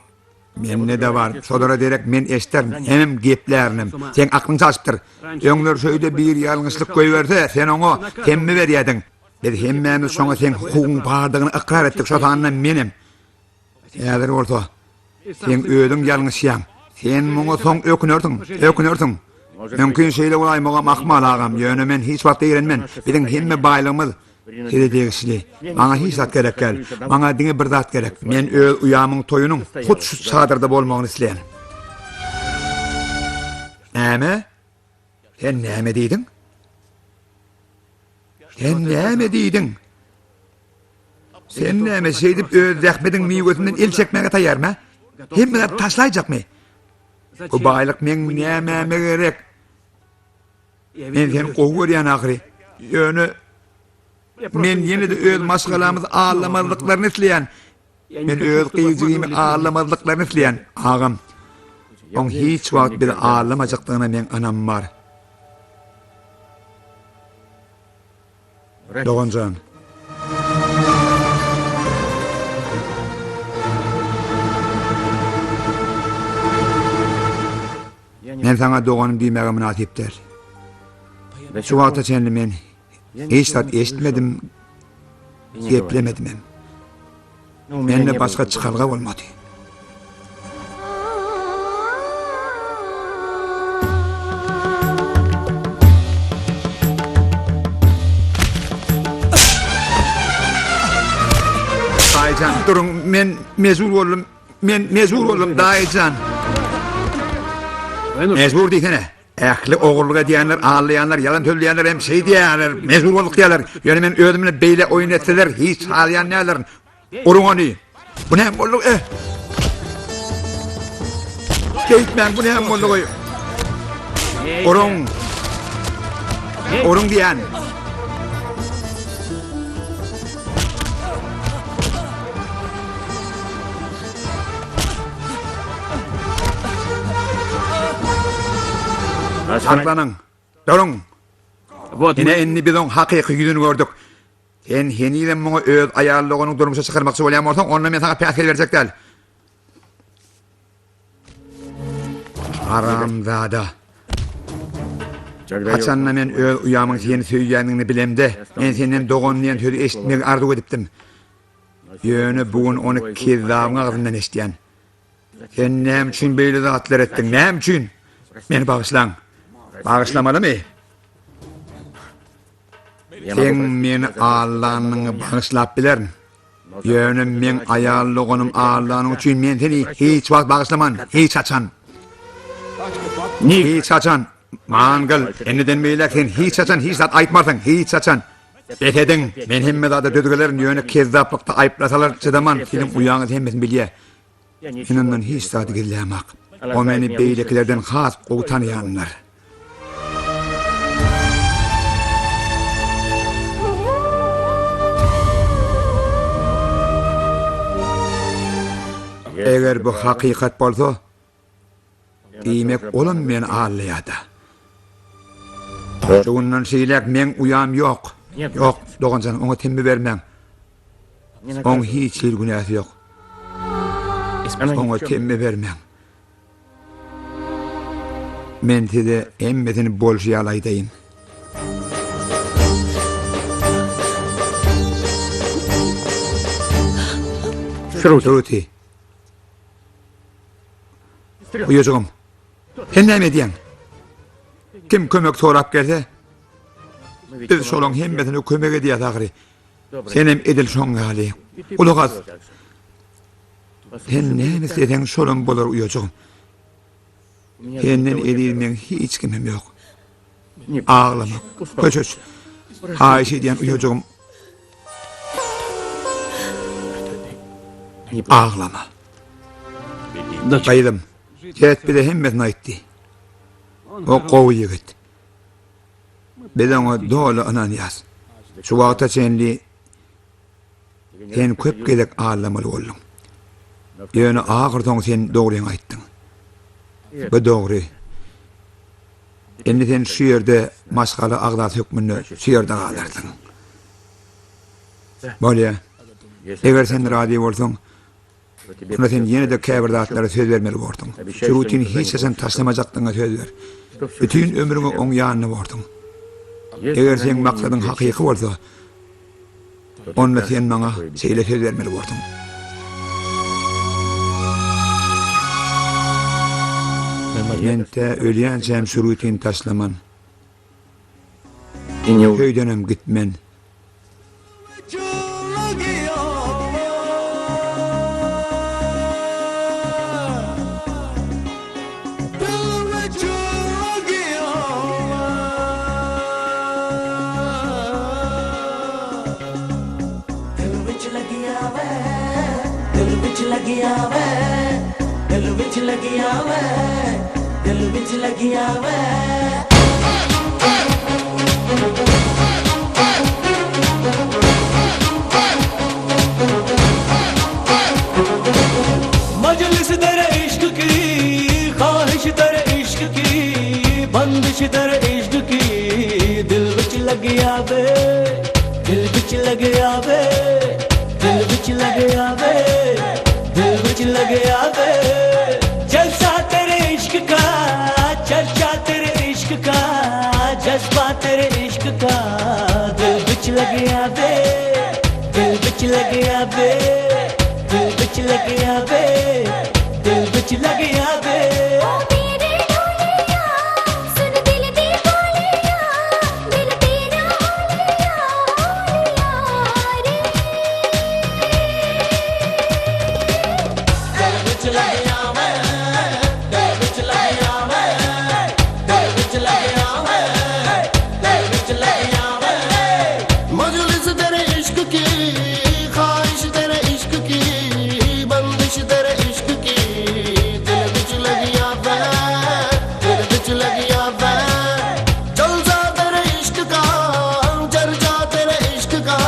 mende-de bar. Şolara derek men eşderin, hemem geplärinem. Seň aklyň çaşypdyr. Öňler şu öýde biri ýalňyşlyk goýberse, sen oňa temmi berýärdiň. Biz hemmämiz şoňa seň hukugyň bardygyny ykrar etdik, şo sanda menem. Häzir bolsa, seň özüň ýalňyşýaň. Sen muňa soň ökünersiň, ökünersiň. Mümkin şeýle bolaýmagam ahmal agam, ýöne men hiç wagt ýigrenmen. Biziň hemme baýlygymyz size degişli. Maňa hiç zat gerek däl. Maňa diňe bir zat gerek. Men öz uýamyň toýunyň hut şu çadyrda bolmagyny isleýän. Näme? Sen näme diýdiň? Sen näme diýdiň? Sen näme şeýdip öz zähmediň miwesinden el çekmäge taýýarmy? Hemme zat taşlaýjakmy? Bu baýlyk meň nämäme gerek? Men seni gowy görýän ahyry. Ýöne. Men ýene-de öz maşgalamyzy aldamazlyklaryny isleýän. Men öz gyzjygymy aldamazlyklaryny isleýän, agam. Oň hiç wagt bizi aldamajakdygyna meň ynamym bar. Doganjan. Men saňa doganym diýmäge mynasyp däl. Şu wagta çenli men hiç zat eşitmedim, geplemedim hem. Mende başga çykalga bolmady. Daýyjan, duruň, men mejbur boldum. Men mejbur boldum, daýyjan. Mejbur diýsene. Ähli ogurlyk edýänler, aldaýanlar, ýalan sözleýänler hem şeý diýýärler, mejbur bolduk diýýärler. Ýöne men özüm bilen beýle oýun etseler, hiç halaýan däldirin. Uruň ony! Bu näme boldugy? Eh! Beýtmäň, bu näme boldugy? Uruň! Uruň diýýän! Saklanyň! Duruň! Ine indi biz oň hakyky ýüzüni gördük. Sen henizem muňa öz aýal doganyňy durmuşa çykarmakçy bolýan bolsaň, onda men saňa päsgel berjek däl. Haramzada. Haçanda men öz uýamyň seni söýýändigini bilemde, men senden dogan diýen sözi eşitmegi arzuw edipdim. Ýöne bu gün ony kezzabyň agzyndan eşidýän. Sen näme üçin beýle zatlar etdiň? Näme üçin? Meni bagyşlaň. Bagyşlamalymy? Seň meni aldanyňy bagyşlap bilerin. Ýöne meň aýal doganym aldanyň üçin men seni hiç wagt bagyşlaman, hiç haçan. Hiç haçan. Mangal, indiden beýläk sen hiç haçan hiç zat aýtmarsyň, hiç haçan. Bes ediň, men hemme zada döz gelerin, ýöne kezzaplykda aýyplasalar çydaman, siziň uýaňyz hemmesini bilýär. Men ondan hiç zady gizlämok. O meni beýlekilerden has gowy tanaýandyr. Eger bu hakykat bolsa, Diýmek, olam meni aldaýar-da. Şu günden şeýläk meň uýam ýok. Ýok, doganjan, oňa temmi bermäň. Oň hiç hili günäsi ýok. Oňa temmi bermäň. Men size hemmesini bolşy ýaly aýdaýyn. Şruti. Uýajygym, sen näme edýäň? Kim kömek sorap gelse, biz şolaň hemmesine kömek edýäs ahyry. Senem edil şoň ýaly. Gulak as. Sen näme isleseň şolam bolar uýajygym. Senden eziz meň hiç kimim ýok. Aglama. Köşeş. Haýyş edýän uýajygym. Aglama. Gyzym, Jet bize hemmesini aýtdy. O gowy ýigit. Biz oňa doly ynanýas. Şu wagta çenli sen köp gezek aldamaly bolduň. Ýöne ahyrsoňy sen dogryňy aýtdyň. Bu dogry. Indi sen şu ýerde maşgala agzasy hökmünde şu ýerde galarsyň. Bolýa. Eger sen razy bolsaň, onda sen ýene-de käbir zatlara söz bermeli borsuň. Şrutini hiç haçan taşlamajakdygyňa söz ber. Bütin ömrüňe oň ýanynda borsuň. Eger seň maksadyň hakyky bolsa, onda sen maňa şeýle söz bermeli borsuň. Men tä ölýänçäm Şrutini taşlaman. Öýdenem gitmen. विच लगया वे दिल विच लगया वे दिल विच लगया वे जलसा तेरे इश्क का चर्चा तेरे इश्क का जज्बा तेरे इश्क का दिल विच लगया वे दिल विच लगया वे दिल विच लगया वे दिल विच लगया वे ओ मेरे ढोलिया सुन दिल दी बोलिया दिल तेरा होलिया होलिया रे मजलिस तेरे इश्क की ख्वाहिश तेरे इश्क की बंदिश तेरे इश्क की दिल विच लगिया वै दिल विच लगिया वै चल जा तेरे इश्क का चर्चा तेरे इश्क का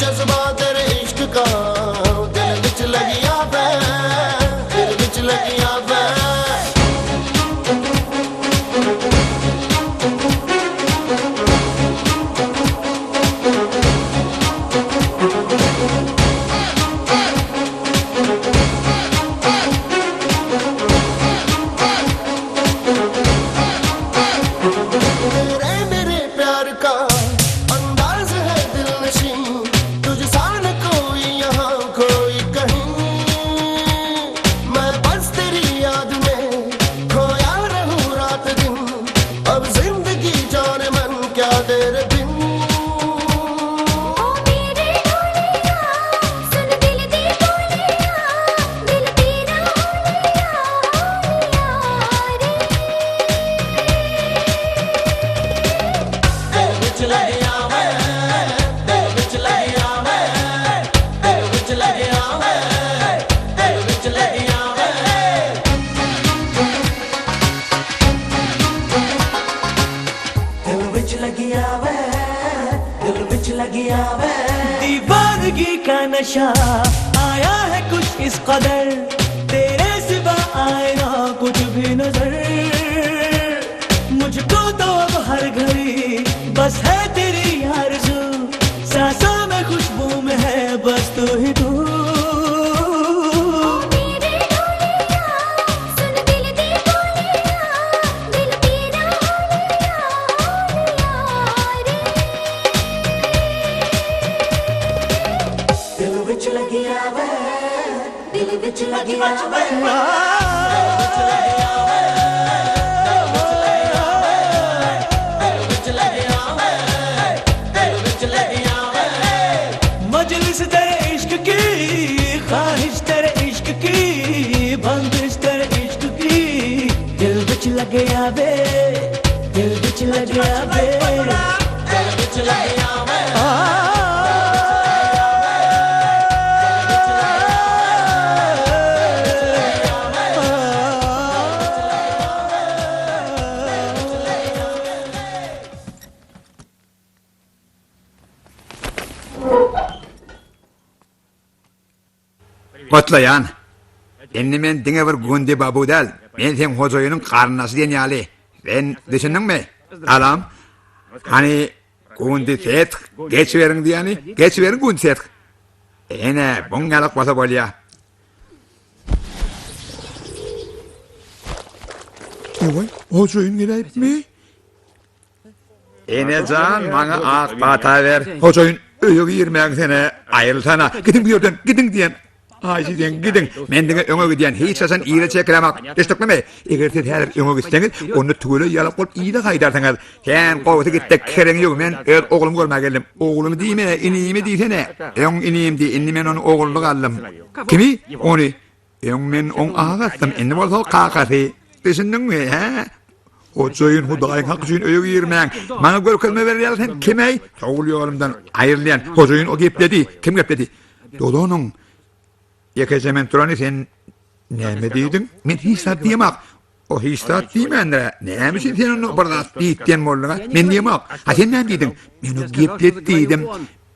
जज्बा तेरे इश्क का दिल विच लगिया वै दिल विच लगिया वै तेरे मेरे प्यार का अंदाज है दिल नशीं तुझ सा न कोई यहाँ कोई कहीं मैं बस तेरी याद में खोया रहूं रात दिन अब जिंदगी जाने मन क्या तेरे बिन ओ मेरे ढोलिया सुन दिल दी बोलिया दिल तेरा होलिया होलिया रे दिल विच लगिया वे दिल विच लगिया वे दीवानगी का नशा आया है कुछ इस कदर तेरे सिवा आए ना कुछ भी नजर मुझको तो अब हर घड़ी बस है तेरी आरज़ू सांसों में खुशबू में है बस तू ही तू ओ मेरे ढोलिया सुन दिल दी बोलिया दिल तेरा होलिया होलिया रे दिल विच लगिया वे दिल विच लगिया वे मजलिस तेरे इश्क की ख्वाहिश तेरे इश्क की बंदिश तेरे इश्क की दिल विच लगिया वे दिल विच लगिया वे दिल विच लगिया वे Gutlaýan. Indi men diňe bir Gundi babu däl, men seň hojaýynyň garyndaşy diýen ýaly. Sen düşündiňmi? Alam. Hany Gundi Seth, geçiberiň diýýäni, geçiberiň Gundi Seth. Ene, buň ýalak bolsa bolýa. Ewaý, hojaýyn geläýipmi? Ene jan, maňa ak pata ber. Hojaýyn, öýe girmäň sen-ä, aýrylsana. Gidiň bu ýerden, gidiň diýen. Aýşy diýen, gidiň. Men diňe öňe gidýän, hiç haçan yza çekilemok. Düşnüklimi? Eger siz häzir öňe gitseňiz, onda tüweleý ýalak bolup yza gaýdarsyňyz. Sen gowusy git-de keriňi ýuw, men öz oglumy görmäge geldim. Oglumy diýme, inimi diýsene. Öň inimdi, indi men ony ogullyk aldym. Kimi? Ony. Öň men oň agasydym, indi bolsa ol kakasy. Düşündiňmi, hä? Hojaýyn, Hudaýyň haky üçin öýe girmäň. Maňa görkezme berýär sen kim-eý? Sowul ýolumdan aýrylýan. Hojaýyn o gepledi. Kim gepledi? Dodanyň. Ýekeje men turany sen näme diýdiň? Men hiç zat diýemok. O hiç zat diýmändir-ä. Näme üçin sen onda bir zat diýip diýen bolduň-a? Men diýemok. A sen näme diýdiň? Men o geplet diýdim.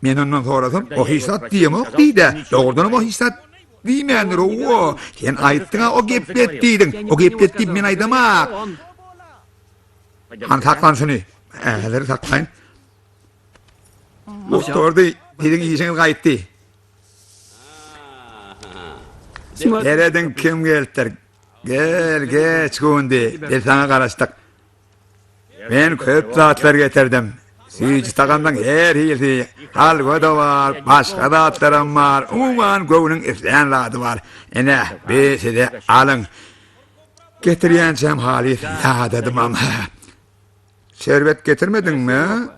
Men ondan sorasam, o hiç zat diýemok diýdi. Dogrudanam o hiç zat diýmändir, owo. Sen aýtdyň-a o geplet diýdiň. O geplet diýip men aýdamak. Hany saklan şuny. Häzir saklaýyn. Gutardy, siziň işiňiz gaýtdy. Serediň kim gelipdir. Gel, geç Gundi, biz saňa garaşdyk. Men köp zatlar getirdim. Süýji tagamlaryň her hilisi, halwa-da bar, başga zatlaram bar. Umuman, göwnüň islän zady bar. Ine, bi size alyň. Getirýänçäm halys ýadadymam. Şerbet getirmediňmi?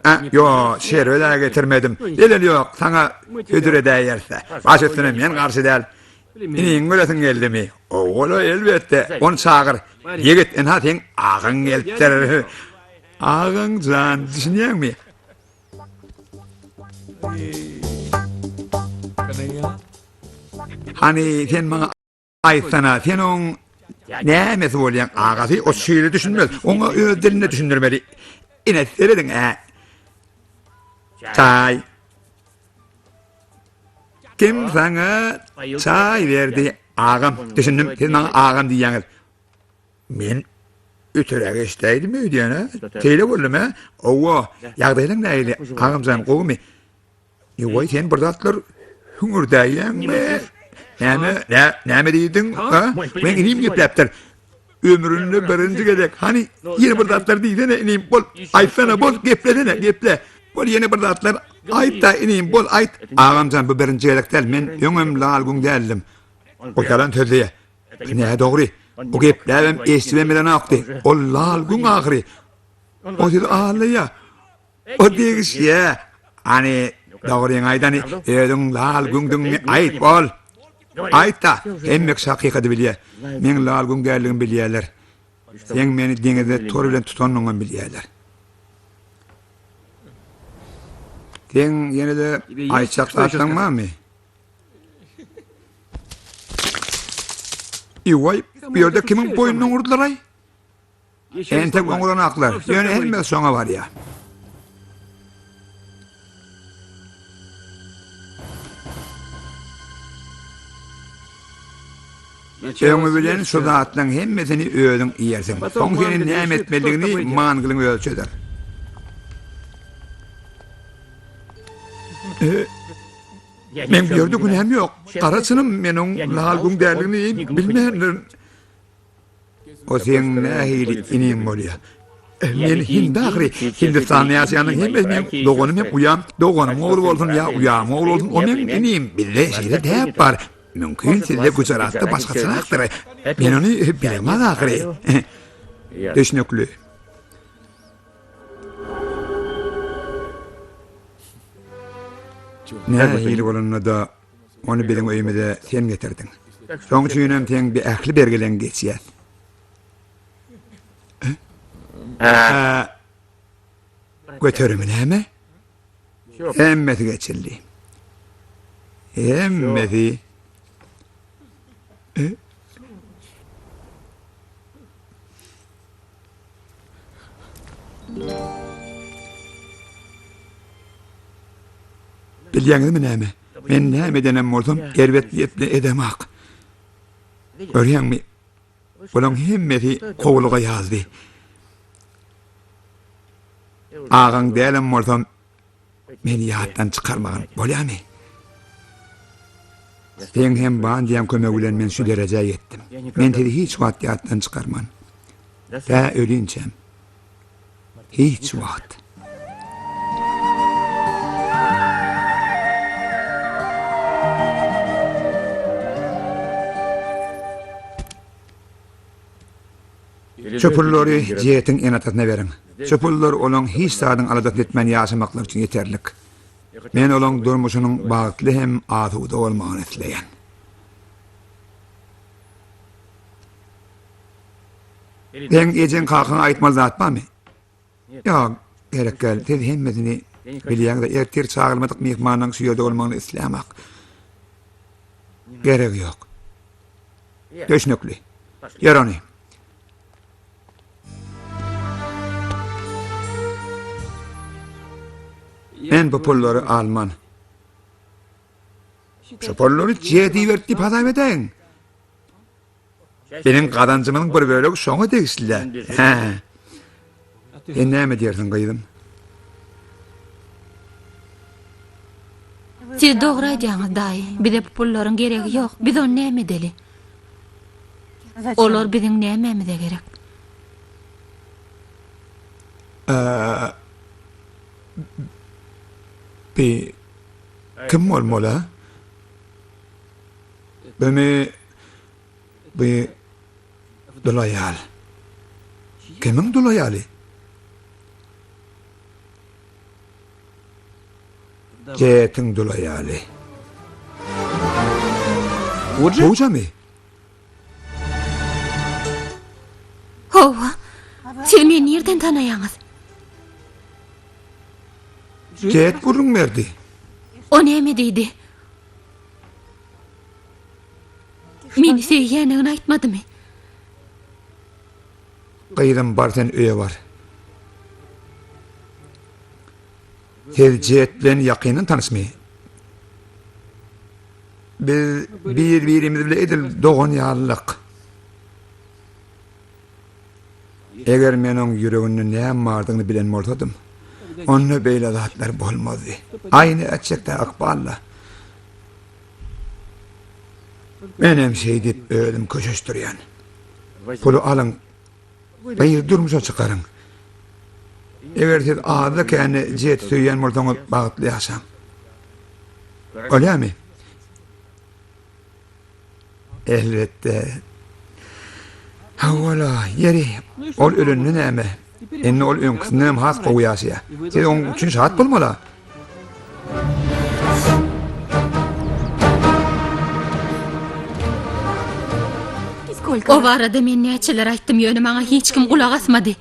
Ä, ýo, şerbet-ä getirmedim. Zeleli ýok, saňa hödür edäýeris-dä. Baş üstüne men garşy däl. Iniňi göresiň geldimi? Owal-a, elbetde, ony çagyr. Ýigit, ynha seň agaň gelipdir. Agaň jan, düşünýäňmi? Hany, sen maňa aýtsana, sen oň nämesi bolýaň, agasy? O şeýle düşünmez, oňa öz dilinde düşündirmeli. Ine, serediň-ä. Çaý. Kim saňa çaý berdi? Agam, düşündim, siz maňa agam diýýäňiz. Men öteräk eşidäýdim öýdýän-ä. Şeýle boldumy, hä? Hawa, ýagdaýlaň nähili? Agam jan, gowumy? Ýogaý, sen bir zatlar hüňürdäýýäňmi? Näme, nä, näme diýdiň, ha? Meň inim gepläpdir. Ömründe birinji gezek. Hany, ýene bir zatlar diýsene, inim, bol. Aýtsana, bol, geplesene, geple. Bol, ýene bir zatlar aýt-da, inim, bol, aýt. Agam jan, bu birinji gezek däl. Men öňem lal-güň däldim. O ýalan sözleýär. Bu nädogry. O gepläbem, eşidibem bilenokdy. Ol lal-güň ahyry. O sizi aldaýar. O degişýä. Hany, dogryňy aýt hany, özüň lal güňdüňmi, aýt, bol. Aýt-da, hemme kişi hakykaty bilýär. Meň lal güň däldigimi bilýärler. Seň meni deňizde tor bilen tutanyňam bilýärler. Seň ýene-de aýtjak zatlaň barmy? Ewaý, bu ýerde kimiň boýnundan urdular-aý? Entek oňranaklar, ýöne hemmesi şoňa barýar. Öňi bilen şu zatlaryň hemmesini özüň iýersiň. Soň seni näme etmelidigini Mangliň özi çözer. Meň bu ýerde günäm ýok. Gara çynym, men oň lal güň däldigini bilmändirin. O seň nähili iniň bolýar? Men hindi ahyry. Hindistanda ýaşaýanlaryň hemmesi meň doganym hem uýam. Doganymyň ogly bolsun ýa uýamyň ogly bolsun, o meň inim. Bizde şeýle däp bar. Mümkin sizde Gujaratda başgaçarakdyr. Men ony bilemok ahyry. Düşnükli. Nähili bolanda-da Ony biziň öýümize sen getirdiň. Şoň üçinem seň bi ähli bergileň geçýär. Hä? Göterimi näme? Hemmesi geçildi. Hemmesi. Bilýäňizmi näme? Men näme edenem bolsam, erbet niýet bilen edemak. Görýäňmi? Bulaň hemmesi gowulyga ýazdy. Agaň dälem bolsam, meni ýatdan çykarmagyn, bolýamy? Seň hem Bandiýaň kömegi bilen men şu derejä ýetdim. Men sizi hiç wagt ýatdan çykarman. Tä ölinçäm. Hiç wagt. Şu pullary Jetiň ene-atasyna beriň. Şu pullar olaň hiç zadyň aladasyny etmän ýaşamaklary üçin ýeterlik. Men olaň durmuşynyň bagtly hem asuda bolmagyny isleýän. Seň ejeň kakaňa aýtmaly zat barmy? Ýok, gerek däl. Siz hemmesini bilýäňiz. Ertir çagyrylmadyk myhmanlaryň şu ýerde bolmagyny islämok. Geregi ýok. Düşnükli. Ýör ony. Men bu pullary alman. Şu pullary jedi berip diýip hasap edäýiň. Biziň gazanjymyzyň bir bölegi şoňa degişli-dä. Hä. Sen näme diýersiň, gyzym? Siz dogry aýdýaňyz, daýy. Bize bu pullaryň geregi ýok. Biz ony näme edeli? Olar biziň nämämize gerek? Bi kim bolmaly, a? Bimi bi dul aýal. Kimiň dul aýaly? Jetiň dul aýaly. Gowjamy? Hawa. Siz meni nirden tanaýaňyz? Jet gürrüň berdi. O näme diýdi? Meni söýýändigini aýtmadymy? Gyzym bar sen öýe bar. Siz Jet bilen ýakyndan tanyşmy? Biz bir-birimiz bilen edil dogan ýalydyk. Eger men oň ýüreginde näme bardygyny bilen bolsadym, onda beýle zatlar bolmazdy. Aý nätjek-dä ykbal-da. Menem şeýdip özüm köşeşdirýän. Puly alyň, gyzy durmuşa çykaryň. Eger siz azda-kände Jeti söýýän bolsaňyz, bagtly ýaşaň. Bolýamy? Elbetde. Hawa-la, ýeri, ol ölende näme? Indi ol öňküsindenem has gowy ýaşaýar. Siz oň üçin şat bolmaly-a. O barada men näçeler aýtdym, ýöne maňa hiç kim gulak asmady.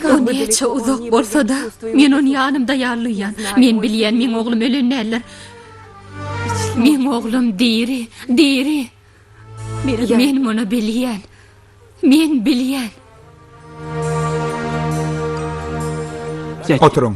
O näçe uzak bolsa-da, men ony ýanymda ýaly duýýan. Men bilýän, meň oglum ölen däldir. Meň oglum diri, diri. Men muny bilýän. Men bilýän. Oturyň.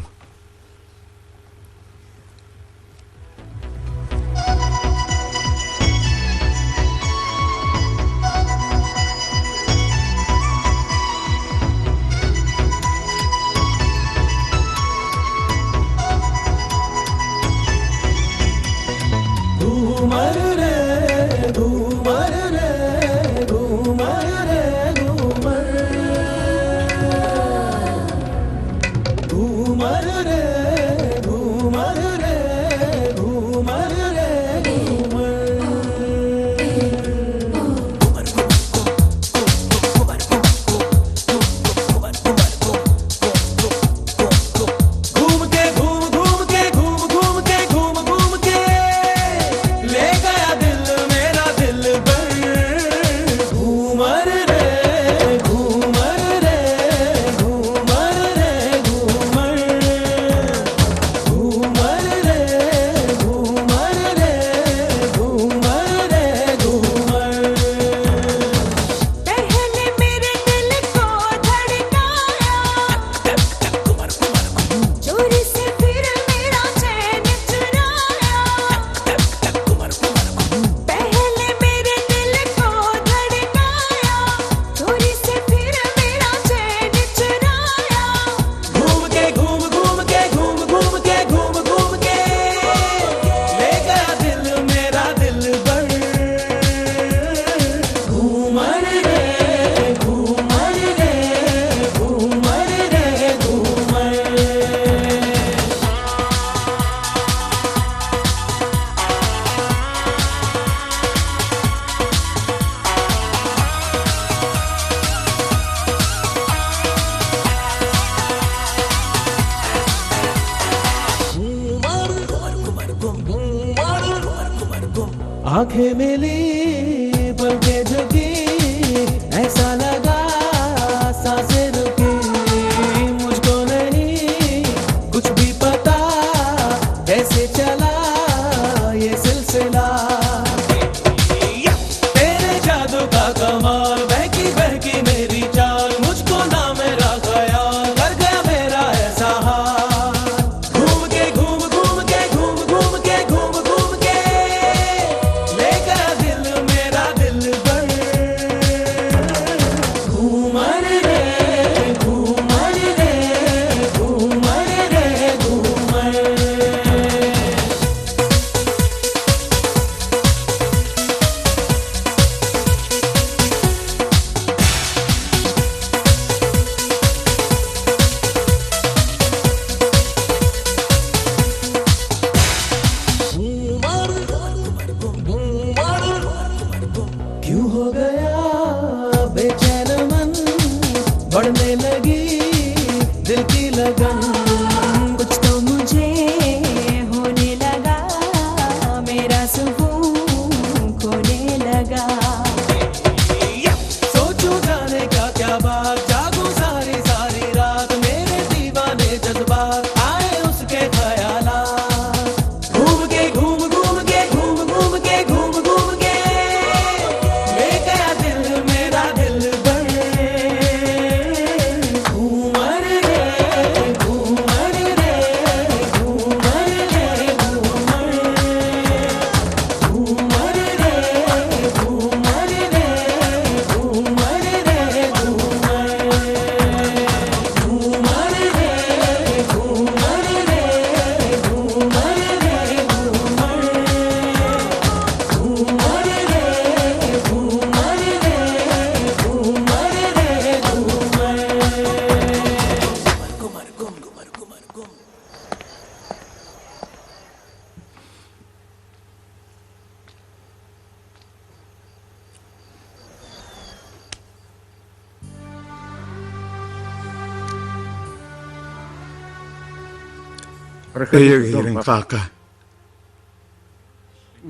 Öýe giriň, kaka.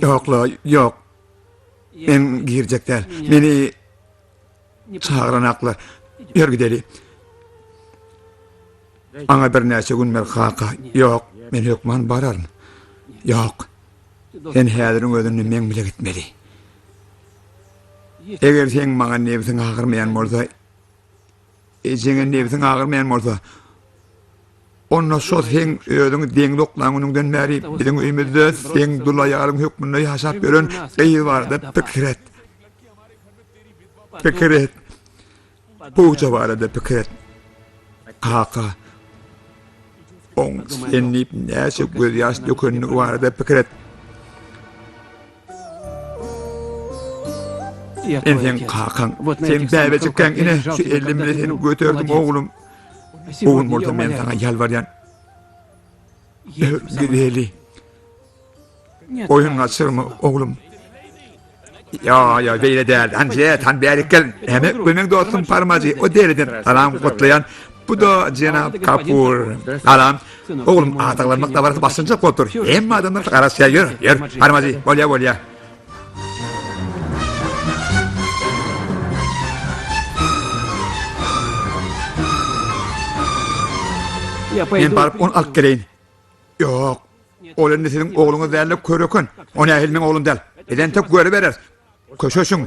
Ýok-la, ýok. Men girjek däl. Meni çagyranaklar. Ýör gideli. Aňa birnäçe gün ber, kaka. Ýok, men hökman bararyn. Ýok. Sen häziriň özünde meň bile gitmeli. Eger seň maňa nebsiň agyrmaýan bolsa, ejeňe nebsiň agyrmaýan bolsa, onda şo seň özüňi deňze oklan günüňden bäri biziň öýümizde seň dul aýalyň hökmünde ýaşap ýören gyz barada pikir et. Pikir et. Puja barada pikir et. Kaka, oň sen diýip näçe gözýaş dökenligi barada pikir et. Men seň kakaň, sen bäbejikkäň ine şu elim bilen seni göterdim oglum. Bu gün bolsa men saňa ýalbarýan. Gideli. Oýun gaçyrma oglum. Ýa, ýa, beýle däl. Han jet, han bärik gel. Näme, bu meň dostum Parmajy, o dereden salam gutlaýan. Bu-da jenap Kapur. Salam. Oglum, adaglanmak dabarasy başlanjak bolup dur. Hemme adamlar garaşýar. Ýör, ýör. Parmajy, bolýa, bolýa. Men baryp ony alyp geleýin. Ýok. Ol indi siziň ogluňyz däl-de, kör eken. O nähili meň oglum däl? Biz entek görübereris. Köşeşiň.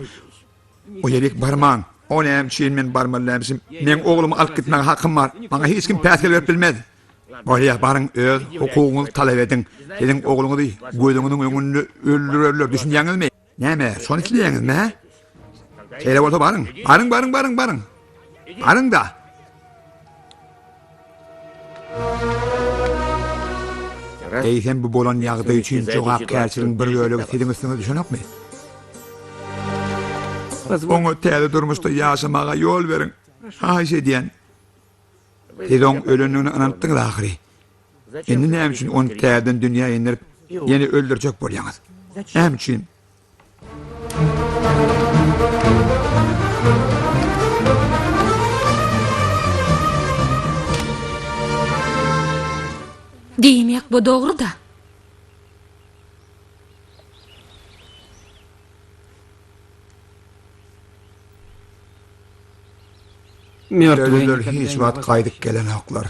O ýerik barmaň. O näme üçin men barmaly dälmişim? Meň oglumy alyp gitmäge hakym bar. Maňa hiç kim päsgel berip bilmez. Bolýa, baryň, öz hukugyňyzy talap ediň. Siziň ogluňyzy gözüňiziň öňünde öldürerler, düşünýäňizmi? Näme, şony isleýäňizmi, hä? Şeýle bolsa baryň. Baryň, baryň, baryň, baryň. Baryň-da. Eýsem bu bolan ýagdaý üçin jogapkärçiligiň bir bölegi siziň üstüňize düşenokmy? Oňa täze durmuşda ýaşamaga ýol beriň. Haýyş edýän. Siz oň ölendigine ynanypdyňyz ahyry. Indi näme üçin ony täzeden dünýä indirip, ýene öldürjek bolýaňyz? Näme üçin? Diýmek bu dogry-da. Ölüler hiç wagt gaýdyp gelenoklar.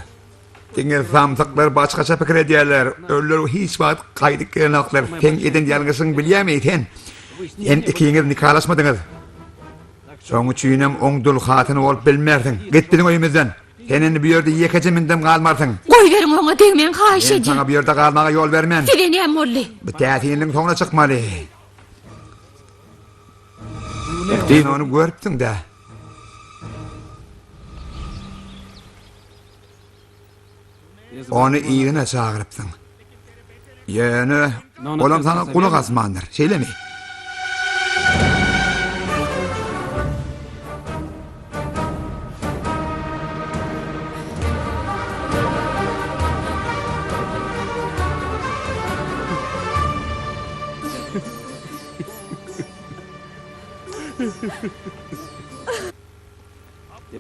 Diňe samsyklar başgaça pikir edýärler. Ölüler hiç wagt gaýdyp gelenoklar. Seň eden ýalňyşyňy bilýämi sen? Sen ikiňiz nikalaşmadyňyz. Şoň üçinem oň dul hatyny bolup bilmersiň. Git biziň öýümizden. Sen indi bu ýerde ýekeje mindem galmarsyň. Goýberiň oňa degmäň haýyş Men edýän. saňa bu ýerde galmaga ýol bermen. Size näme boldy? Bu täsinligiň soňuna çykmaly. Sen ony görüpsiň-dä. Ony yzyna çagyrypsyň. Ýöne olam saňa gulak asmandyr, şeýlemi?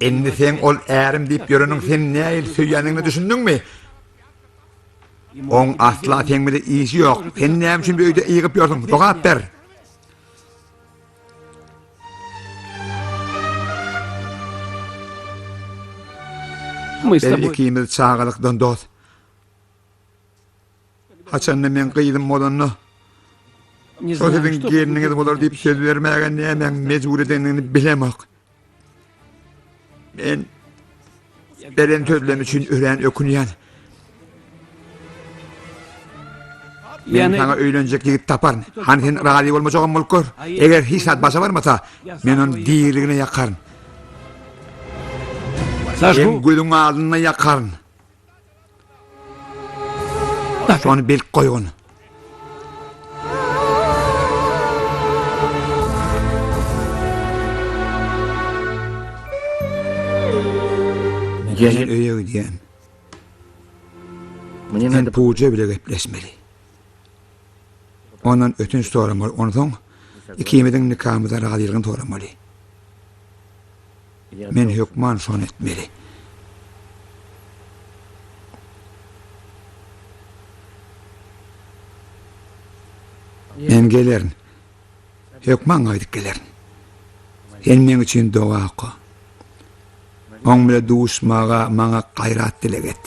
Indi seň ol ärim diýip ýöreniň seni nähili söýýändigine düşündiňmi? Oň asla seň bilen işi ýok. Sen näme üçin bu öýde ýygyp ýörsüň? Jogap ber. Biz ikimiz çagalykdan dost. Haçanda meň gyzym bolanda, şo siziň gelniňiz bolar diýip söz bermäge nämäň mejbur edendigini bilemok. Men beren sözlerim üçin örän ökünýän. Men saňa öýlenjek ýigit taparyn. Hany sen razy bolmajagam bolup gör. Eger hiç zat başa barmasa, men ony diriligine ýakaryn. Seň gözüň alnynda ýakaryn. Şony bilip goýgun. Men öýe gidýän. Sen Puja bile gepleşmeli. Ondan ötünç soramaly. Onsoň ikimiziň nikamyza razylygyny soramaly. Men hökman şony etmeli. Men gelerin. Hökman gaýdyp gelerin. Sen meň üçin doga oka. Oň bile duşmaga maňa gaýrat dileg et.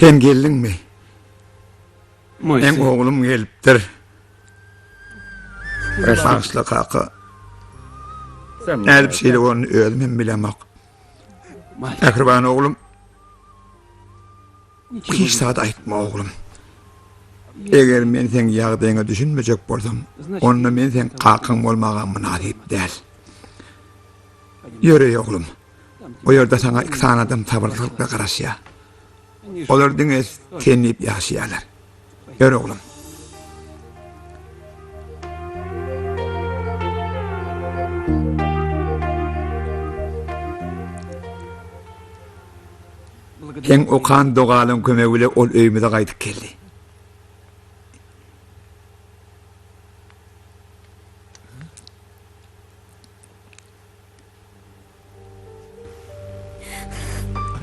Sen geldiňmi? Meň oglum gelipdir. Bagyşla kaka. Nädip şeýle bolanyny özüm hem bilemok. Mähriban oglum. Hiç zat aýtma oglum. Eger men seň ýagdaýyňa düşünmejek bolsam, onda men seň kakaň bolmaga mynasyp däl. Ýöreý oglum. O ýerde saňa iki sany adam sabyrsyzlyk bilen garaşýar. Olar diňe sen diýip ýaşaýarlar. Ýör oglum. Seň okan dogalaň kömegi bile ol öýümize gaýdyp geldi.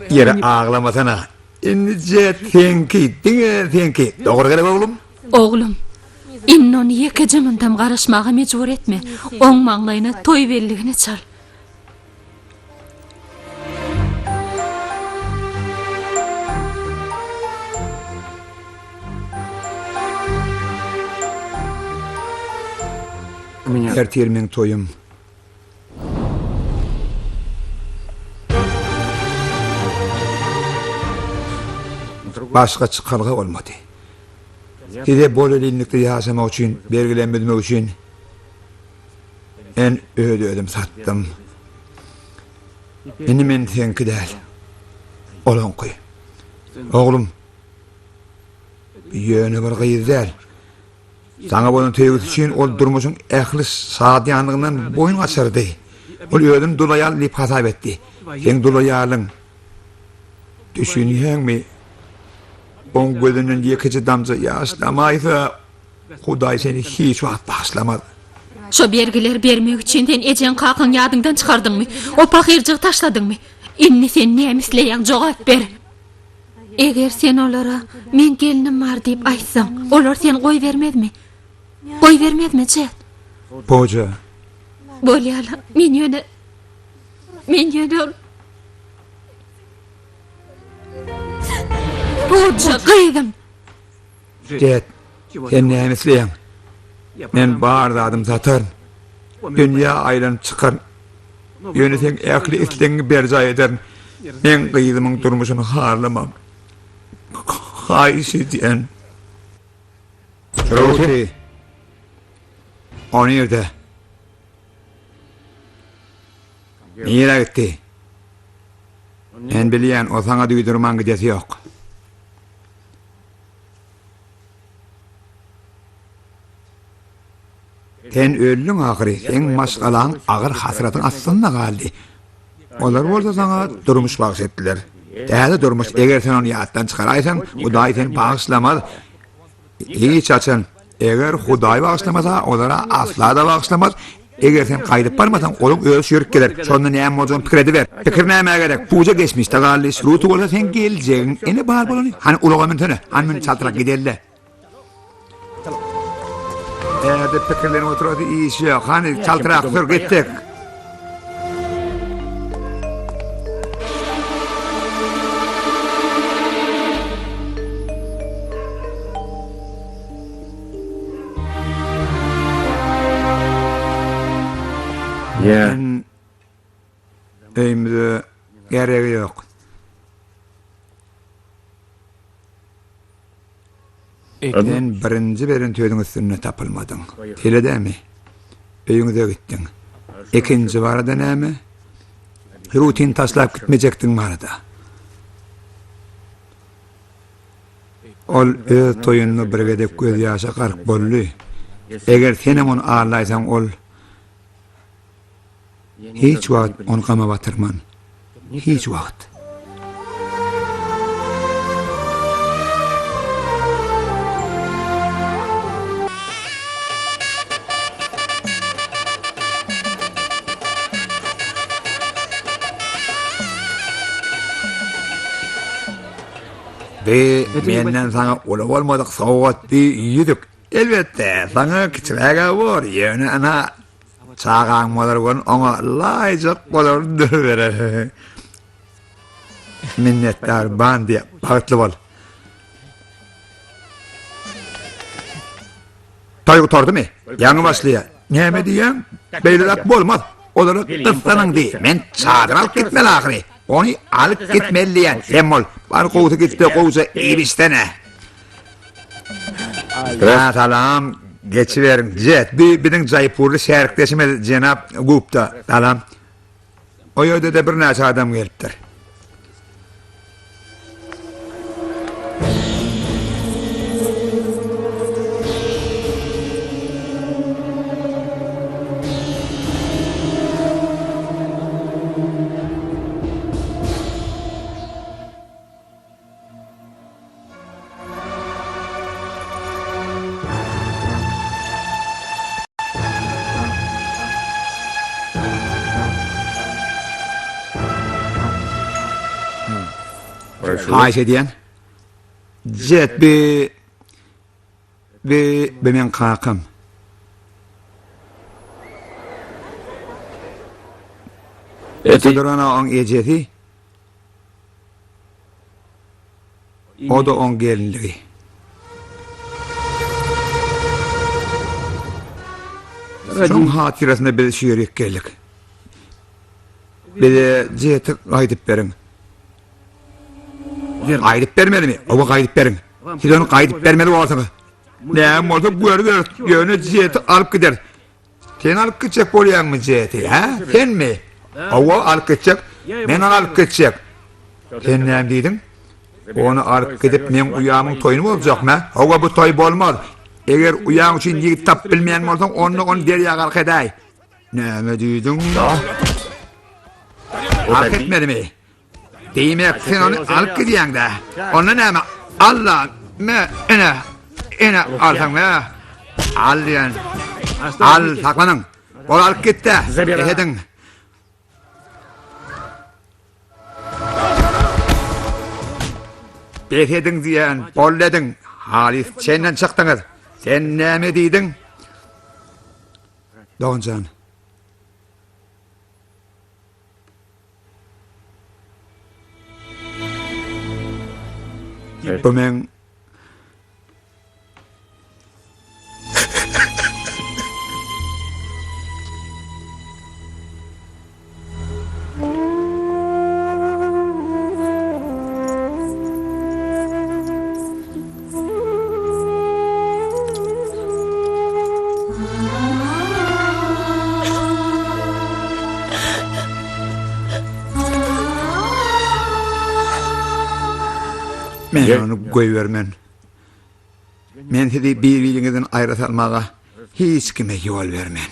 Ýeri aglamasana. Indi jet seňki, diňe seňki. Dogry gerek oglum? Oglum, indi ony ýekeje mundam garaşmaga mejbur etme. Oň maňlaýyna toý belligini çal. Ertir meň toýum. Başga çykalga bolmady. Size bolelinlikde ýaşamak üçin, bergilerimi üzmek üçin men öz-özüm satdym. Indi men seňki däl, olaňky. Oglum, ýöne bir gyz däl. Saňa bolan söýgüsi üçin ol durmuşyň ähli şadyýanlygyndan boýun gaçyrdy. Ol özüni dul aýal diýip hasap etdi. Seň dul aýalyň. Düşünýäňmi? Oň gözünden ýekeje damja ýaş damaýsa, Hudaý seni hiç wagt bagyşlamaz. Şo bergileri bermek üçin sen ejeň-kakaň ýadyňdan çykardyňmy? O pahyrjygy taşladyňmy? Indi sen näme isleýäň, jogap ber! Eger sen olara meň gelnim bar diýip aýtsaň, olar seni goýbermezmi? Goýbermezmi, Jet? Goja. Bolýa-la, men ýöne, men ýöne ol. Goja, gyzym! Jet, sen näme isleýäň? Men bar zadymy sataryn. Dünýä aýlanyp çykaryn. Ýöne seň ähli islegiňi berjaý ederin. Meň gyzymyň durmuşyny harlama. Haýyş edýän. Ruhy. O nirde? Nirä gitdi? Men bilýän, o saňa duýdurman gidesi ýok. Sen öldüň ahyry, seň maşgalaň agyr hasratyň astynda galdy. Olar bolsa saňa durmuş bagyş etdiler. Täze durmuş, eger sen ony ýatdan çykaraýsaň, Hudaý seni bagyşlamaz. Hiç haçan. Eger Hudaý bagyşlamasa, olara asla-da bagyşlamaz. Eger sen gaýdyp barmasaň, olaň özi şu ýerik geler. Şonda näme boljagyny pikir ediber. Pikir nämä gerek? Puja geçmişde galdy. Şruti bolsa seň geljegiň. Ine bar bolany. Hany ulaga münsene. Hany mün çaltrak gideli-le. Bärde pikirlenip oturasy iş ýok. Hany çaltrak sür gitsek. Men öýümize geregi ýok. Sen birinji beren sözüň üstünde tapylmadyň. Şeýle dälmi? Öýüňize gitdiň. Ikinji barada näme? Rutin taşlap gitmejekdiň barada. Ol öz toýunda bir gezek gözýaşa gark boldy. Eger senem ony aldaýsaň ol hiç wagt ony gama batyrman. Hiç wagt. Bi menden saňa uly bolmadyk sowgat bi ýüzük. Elbetde, saňa kiçiräg-ä bor, ýöne ana çagaň bolar gün oňa laýyjak bolar duruberer. Minnetdar Bandiýa, bagtly bol. Toý gutardymy? Ýaňy başlaýar. Näme diýýäň? Beýle zat bolmaz. Olara gyssanyň diý. Men çadyr alyp gitmeli ahyry. Ony alyp gitmeli diýýän. Sem bol. Bar gowusy git-de gowuja iýip-içsene. Ha, salam. Geçiberiň. Jet, bi biziň jaýpurly şärikdeşimiz jenap Gupta. Salam. O ýerde-de birnäçe adam gelipdir. Haýyş edýän. Jet bi bi bi meň kakam. Öte duran oň ejesi. O-da oň gelinligi. Şoň hatyrasyna biz şu ýerik geldik. Bize Jeti gaýdyp beriň. Gaýdyp bermelimi? Hawa, gaýdyp beriň. Siz ony gaýdyp bermeli bolarsyňyz. Näme bolsa görüberis, ýöne Jeti alyp gideris. Sen alyp gitjek bolýaňmy Jeti, hä? Senmi? Hawa, alyp gitjek. Men ony alyp gitjek. Sen näme diýdiň? Ony alyp gidip, meň uýamyň toýuny bozjakmy? Hawa, bu toý bolmaz. Eger uýaň üçin ýigit tapyp bilmeýän bolsaň, onda ony derýa gark edäý. Näme diýdiň? Gark etmelimi? Diýmek, sen ony alyp gidýäň-dä. Onda näme? Al-la, me, ene, ene, alsaň, me. Al diýen. Al, saklanyň. Ol alyp gitdi. Bes ediň. Bes ediň diýen, boldy ediň. Halys çenden çykdyňyz. Sen näme diýdiň? Doganjan. Bu meň Men ony goýbermen. Men sizi bir-biriňizden aýra salmaga hiç kime ýol bermen.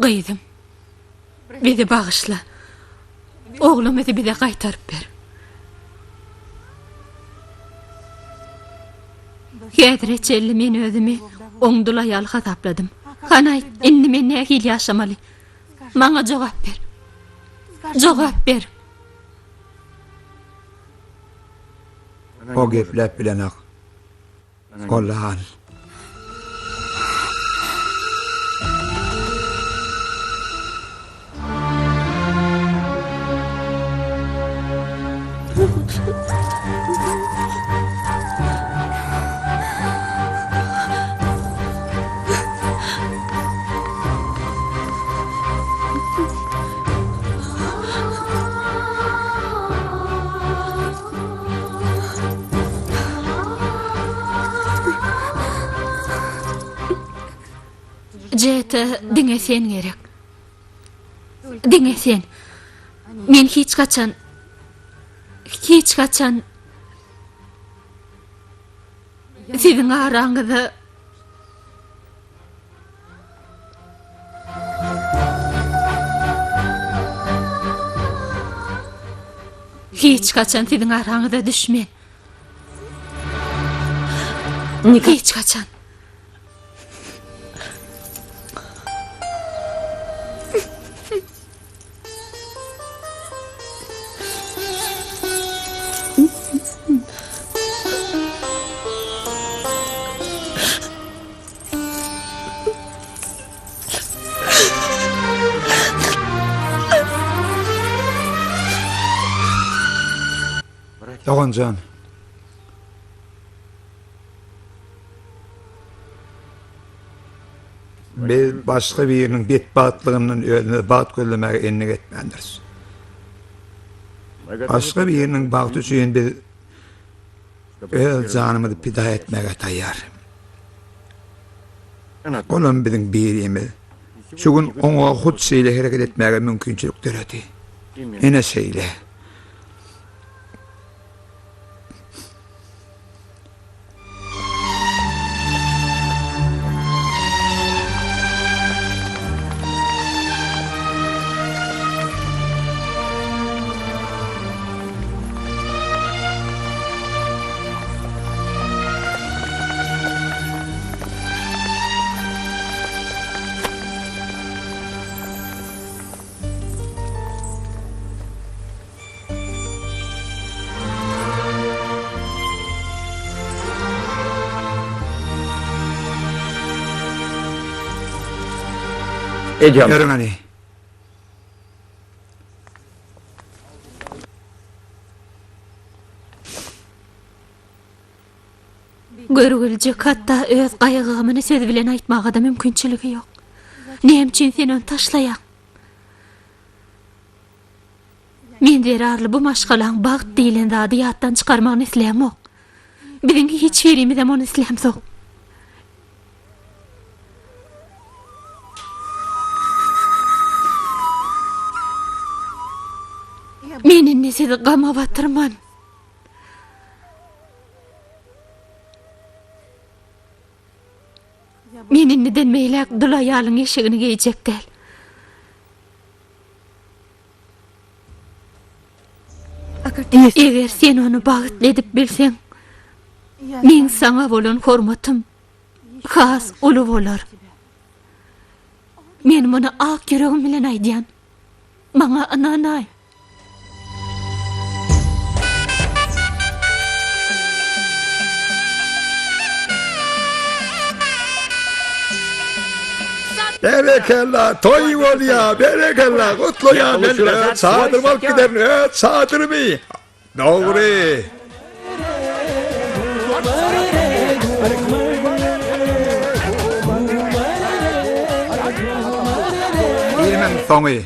Gyzym, bizi bagyşla. Oglumyzy bize gaýtaryp ber. Häzire çenli men özümi oň dul aýaly hasapladym. Hany aýt, indi men nähili ýaşamaly? Maňa jogap ber. Jogap ber. O gepläp bilenok. O lal. Jete diňe sen gerek. Diňe sen. Men hiç haçan hiç haçan siziň araňyza Hiç haçan siziň araňyza düşmen. Hiç haçan. Doganjan. Biz başga biriniň betbagtlygyndan özümize bagt gözlemäge endik etmändiris. Başga biriniň bagty üçin biz öz janymyzy pida etmäge taýýar. Olam biziň birimiz. Şu gün oňa hut şeýle hereket etmäge mümkinçilik döredi. Ine şeýle. Ýörüň hany. Görgüljek hatda öz gaýgy-gamyny söz bilen aýtmaga-da mümkinçiligi ýok. Näme üçin sen ony taşlaýaň? Men zerarly bu maşgalaň bagt diýlen zady ýatdan çykarmagyny islämok. Biziň hiç birimizem ony islämzok. Men indi sizi gama batyrman. Men indiden beýläk dul aýalyň eşigini geýjek däl. Eger sen ony bagtly edip bilseň, meň saňa bolan hormatym has uly bolar. Men muny ak ýüregim bilen aýdýan. Maňa ynanaý. Berekella, toý bolýa, berekella, gutlaýan men öz çadyrymy alyp giderin, öz çadyrymy. Dogry. Filmiň soňy.